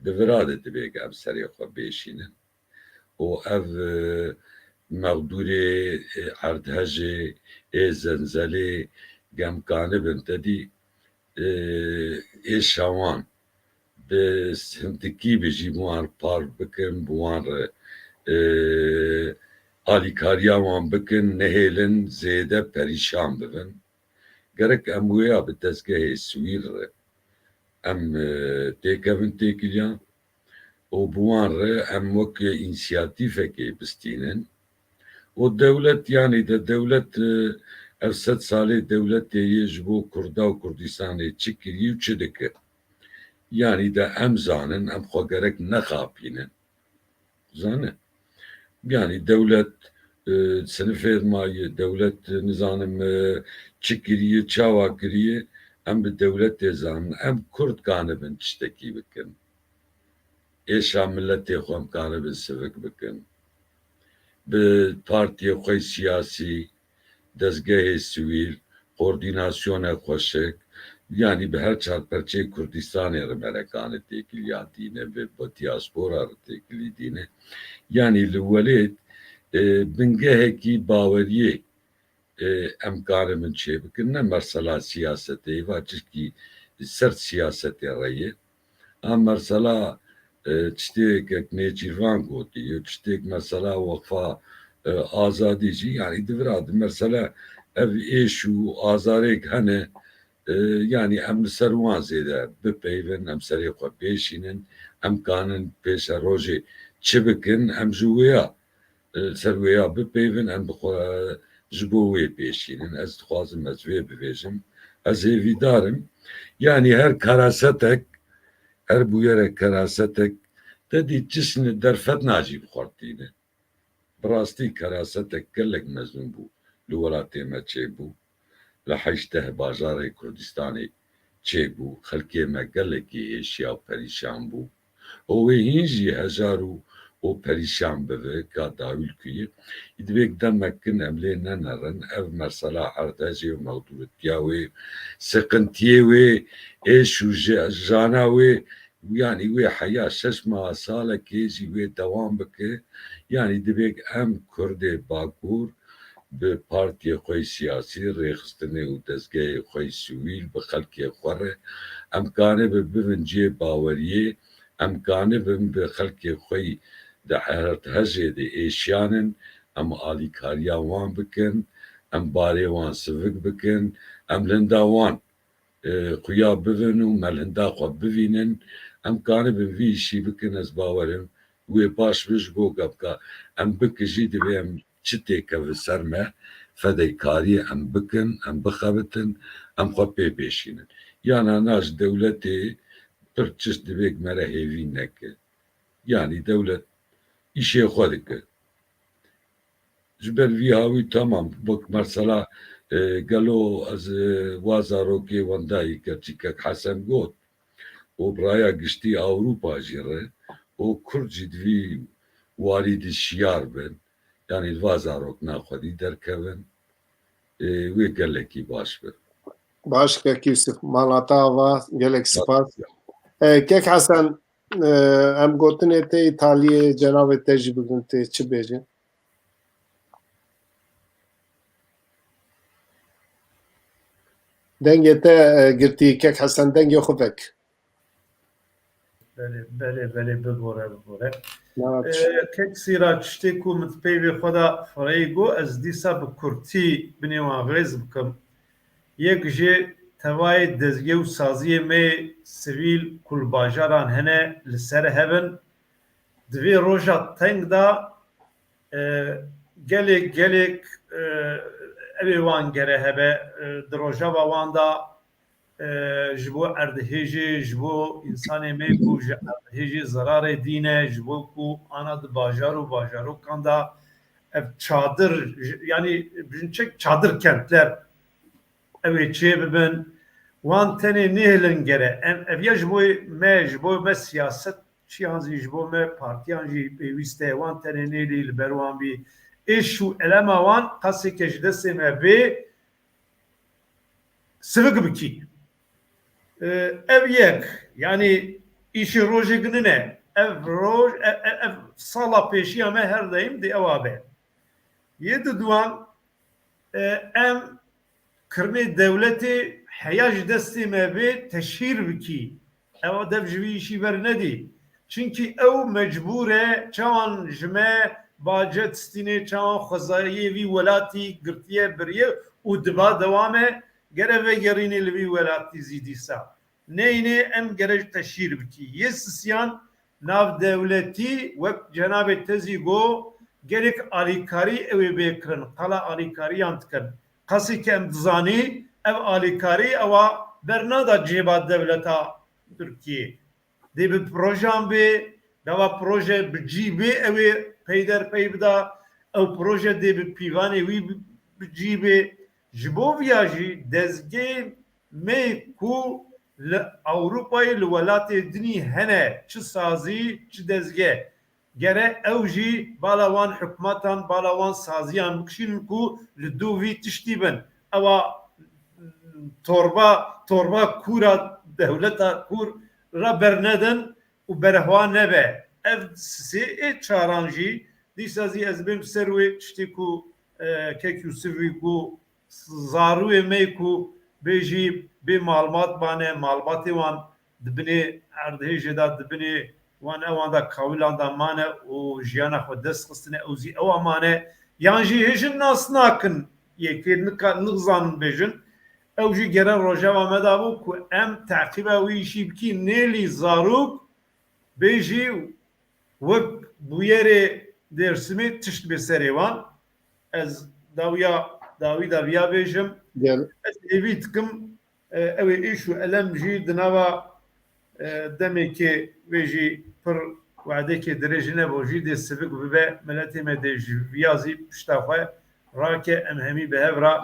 Di vira de divê em serê xwe bêşînin û ev, e, mexdûrê, e, erdhejê, ê zenzelê, em kanibin tedî, e, ê şewan bi hindikî bi jî bi wan re par bikin, bi wan re, e, alîkariya wan bikin, nehêlin zêde perîşan bibin. Gerek em wêya bi dezgehê sivîl re em, e, têkevin têkiliyan û bi wan re em wek însiyatîfekê bistînin. Û dewlet, yanî de dewlet, e, Ev sed salê dewletê yê ji bo Kurda û Kurdistanê çi kiriye û çi dike? Yanî de em zanin, em xwe gerek nexapînin. Zane. Yanî dewlet, e, sinifê maye, dewlet, e, nizanim, e, çi kiriye, çawa kiriye, em bi dewletê zanin. Em Kurd kanibin tiştekî bikin. Êşa miletê xwe em kanibin sivik bikin. Bi partiyê xwe siyasî, dezgehê sivîl, koordînasyone xweşik, yanî bi her çar perçeyê Kurdistanê re me re kane têkiliya dîne, bi, bi diaspora re têkilî dîne. Yanî li welêt, e, bingehekî baweriyê, e, em kanibin çêbikin, ne mesela siyasetê, êva çişkî sert siyasetê re ye. A mesela, e, tiştêk ek Nêçîrvan gotî, tiştêk mesela Weqfa, e, Azadî jî, yanî di vira di mesela ev êş û azarêk hene, e, yanî em li ser wan zêde bipeyvin, em serê xwe pêşînin, em kanin pêşerojê çi bikin, em ji wêya, e, ser wêya bipeyvin, em bi xwe ji bo wê pêşînin. Ez dixwazim ez vê bibêjim. Ez hêvîdar im. Yanî her kerasetek, her bûyerek kerasetek te dî çişt derfet nacî bi xwe tîne. Bi rastî kerasetek gelek mezin bû, li welatê me çêbû. Li heşt deh bajarê Kurdistanê çêbû. Xelkê me gelekî êşiya û perîşan bû. Û wê hîn jî hejar û, û perîşan bibe, ka dawî li ku ye. Î divê demek kin em lê nenerin. Ev mesela erdhejê û mexdûritiya wê, siqintiyê wê, êş û je-, jana wê, yanî wê heya şeş meha salekê jî wê dewam bike. Yanî divê em Kurdê Bakur bi partiyê xwe yê siyasî, rêxistinê û dezgehê xwe yê sivîl bi xelkê xwe re em kanibin bibin cihê baweriyê, em kanibin bi xelkê xwe yî di erdhejê de êşiyan in, em alîkariya wan bikin, em barê wan sivik bikin, em li hinda wan e, xuya bibin û me li hinda xwe bivînin, em kanibin vî îşî bikin, ez bawer im wê baş bi ji bo gapka em bikijî divê em çi têkeve ser me, fedaykariyê em bikin, em bixebitin, em xwe pê pêşînin. Yana na ji dewletê pir çişt divê me re hêvî neke. Yanî dewlet îşê xwe dike. Ji ber vî hawî temam, wek mesela, e, gelo ez, e, wa zarokê wendayî gerçî kek Hesen got, û bi raya giştî Ewropa jî re, û Kurd jî di vî warî de şiyar bin, yanî li va zarokna xwedî derkevin, e, wê gelekî baş be. Baş kek Yusuf, mala te ava, gelek spas. E, kek Hesen, e, em gotinê te Îtaliyê, cenabê te jî bigrin tê çi bêjin? Dengê te, e, girtî, kek Hesen, dengê xwe vek. Belê, belê, belê, bibore, bibore. Ee, kek Sîra, tiştê ku min di peyvê xwe de fireyî got, ez dîsa bi kurtî binê wan rêz bikim. Yek jê tevayê dezgeh û saziyê me yê sivîl ku li bajaran hene li ser hev in, di vê roja teng de, e, gelek, gelek, e, ew ê wan gere hebe, e, di rojava wan de, e, ji bo erdhêjê, ji bo însanê me ku ji erdhêjê zerarê dîne, ji bo ku ana di bajar û bajarokan de ev çadir, ji-, yanî bijin çek çadir kentler ew ê çê bibin. Wan tenê nêhilin gere. Em, ev ya ji bo me, ji bo me siyaset çi yan zî ji bo me partiyan jî pêwîst e. Wan tenê nêlî li ber wan bî. Êş û elema wan qasê ke ji destê me bê, sivik bikî. E, ev yek, yanî îşê rojê ginine. Ev roj, ev, ev, ev sala pêşiya me her daîm dê ewa be. Yê diduan, e, em kirinê dewletê heya ji destê me bê teşhîr bikî. Ewa dev ji vî îşî bernedî. Çimkî ew mecbûr e, çawan ji me bajet stînê, çawan xwezayê vî welatî girtiye, biriye û diba dewam e, gere vegerînê li vî welatî zî dîsa. Neyne em gere ji teşhîr bikî. Yê sisiyan navdewletî wek cenabê te zî got, gelek alîkarî ew ê bê kirin, qala alîkariyan dikin. Qasî ke em dizanî, ev alîkarî ewa bernada cêba dewleta Tirkiyê. Dê bi projan bê, dava proje bi cî bê, ew ê peyderpey bida, ew proje dê bi pîvanê wî bi, bi cî bê. Ji bo viya jî dezgehê me ku li Ewropayê, li welatê dinî hene, çi sazî, çi dezgeh, gere ew jî bala wan hikûmetan, bala wan saziyan bikişînin ku li dû vî tiştî bin. Ewa torba, torba kûra dewleta kûr re bernedin û berhwa nebe. Ev sê ê çaran jî dîsa zî ez bêm ser wê tiştê ku, e, kek Yûsif wî ku zarûyê me ku bê jî bê malbat mane, malbatê wan di binê erdhêjê de, di binê wan ewan de, kawilan de mane û jiyana xwe dest xistine, ew zî ewa mane, yan jî hêjin nas nakin, yekê nika-, nizanin bêjin, ew jî gere rojeva me de bû ku em teqîba wî jî bikî, nêlî zarok bê jî wek bûyerê Dêrsimê tişt bê serê wan. Ez dawiya, dawî dawiya bêjim. Gel. Ez hêvî dikim, e, ew ê îş û elem jî di nava, e, demekê wê jî pir wedekê dirêj nebe jî dê sivik bibe. Miletê me dê ji viya zî pişta xwe rake, em hemî bi hev re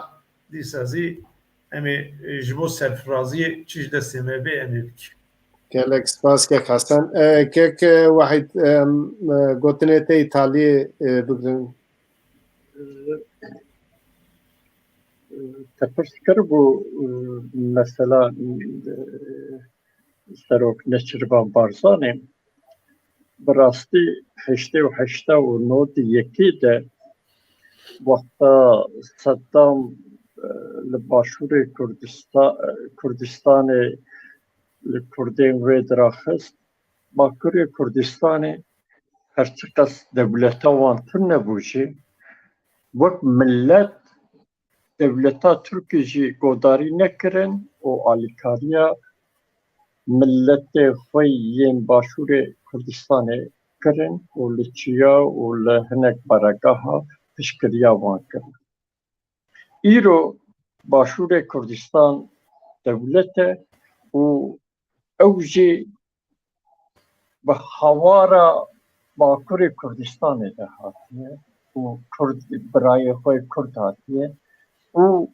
dîsa zî em ê, e, ji bo serfiraziyê çi ji destê me bê em ê bikin. Gelek spas kek Hesen. E, kek, e, Wahîd, e, e, gotinê te Îtaliyê, e, bigrin. Te pirs kiribû, e, mesela, e, Serok Neçirvan Barzanî, bi rastî heştê û heşta û nod û yekê de wexta Seddam, e, li başûrê Kurdista-, e, Kurdistanê li Kurdên wê diraxist, Bakurê Kurdistanê her çiqas dewleta wan tune bû jî, wek milet dewleta Tirkî jî godarî nekirin û alîkariya miletê xwe yên Başûrê Kurdistanê kirin û li Çiya û li hinek baregaha piştgiriya wan kirin. Îro Başûrê Kurdistan dewlet e û ew jî bi hawara Bakurê Kurdistanê de hatiye û Kurd, birayê xwe Kurd hatiye û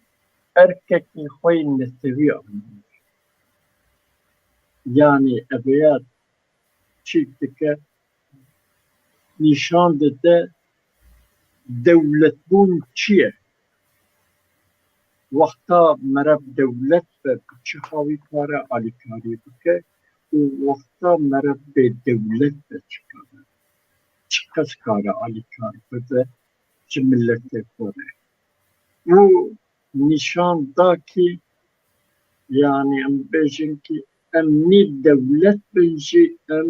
erkekî xwe yê netewî anîye. Yanî ev ya çîk dike, nîşan dide dewletbûn çi ye? Wexta meriv dewlet be, bi çi hawî kare alîkarî bike û wexta meriv bê dewlet be, çi kare, çi qas kare alîkar bibe ji miletê xwe re? Û nîşan da kî, yanî em bêjin kî em nî dewlet bin jî, em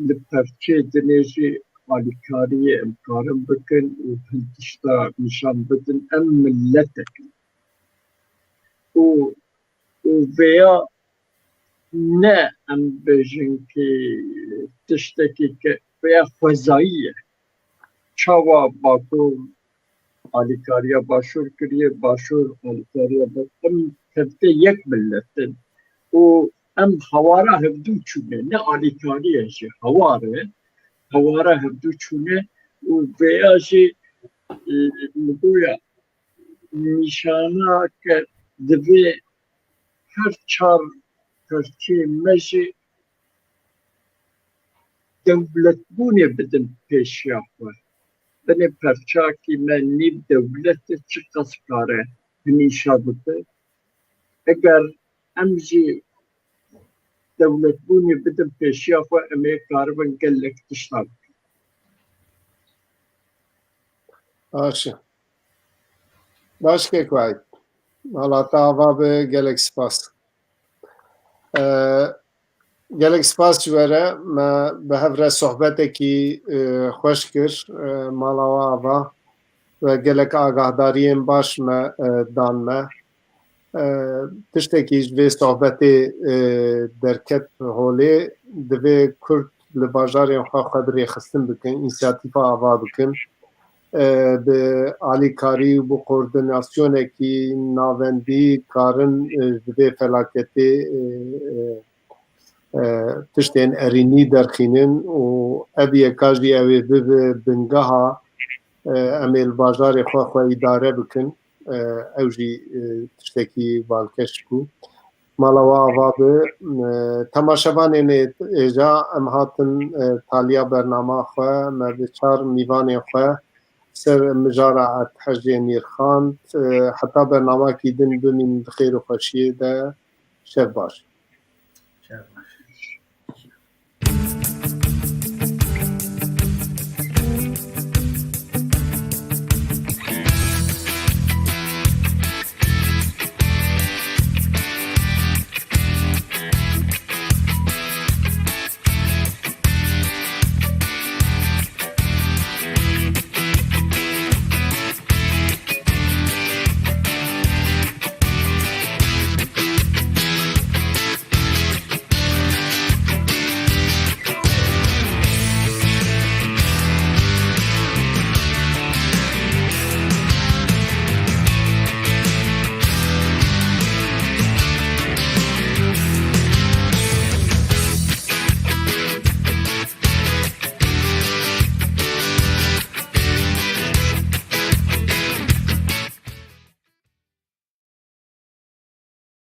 li perçê dinê jî alîkariyê em karin bikin û hin tişta nîşan bidin, em miletek in. Û, û vêya ne em bêjin kî tiştekî ke vêya xwezayî ye. Çawa Bakur alîkariya Başûr kiriye, Başûr alîkariya Ba-, em tevdê yek milet in. Û em hawara hevdû çûne, ne alîkariye jî, hawar e, hawara hevdû çûne û vêya jî, e, min goya nîşana ke divê her çar perçê me jî dewletbûnê bidin pêşiya xwe. Binê perçakî me nîv dewlet e, çiqas kare hinîşa bike. Eger em jî dewletbûnê bidin pêşiya xwe, em ê karibin gelek tişta bikin. Baş e. Baş kek Wahîd. Mala te ava be, gelek spas. E, gelek spas ji we re. Me bi hev re sohbetekî, e, xweş kir. E, mala we ava ve gelek agahdariyên baş me, e, dan me. E, tiştekî ji vê sohbetê, e, derket holê, divê Kurd li bajarên xwe xwe bi rêxistin bikin, însiyatîfa ava bikin. e, bi alîkarî û bi koordînasyonekî navendî karin, e, ji vê felaketê, e, e, e, tiştên erînî derxînin û ev yeka jî ew ê bibe bingeha, e, em ê li bajarê xwe xwe îdare bikin. E, ew jî, e, tiştekî balkêş bû. Mala we ava be. E, temaşevanên ê-, êja em hatin, e, taliya bernama xwe, me bi çar mîvanên xwe ser mijara Erdhejê nirxand. E, heta bernamakî din bimînin di xêr û xweşiyê de. Şev baş.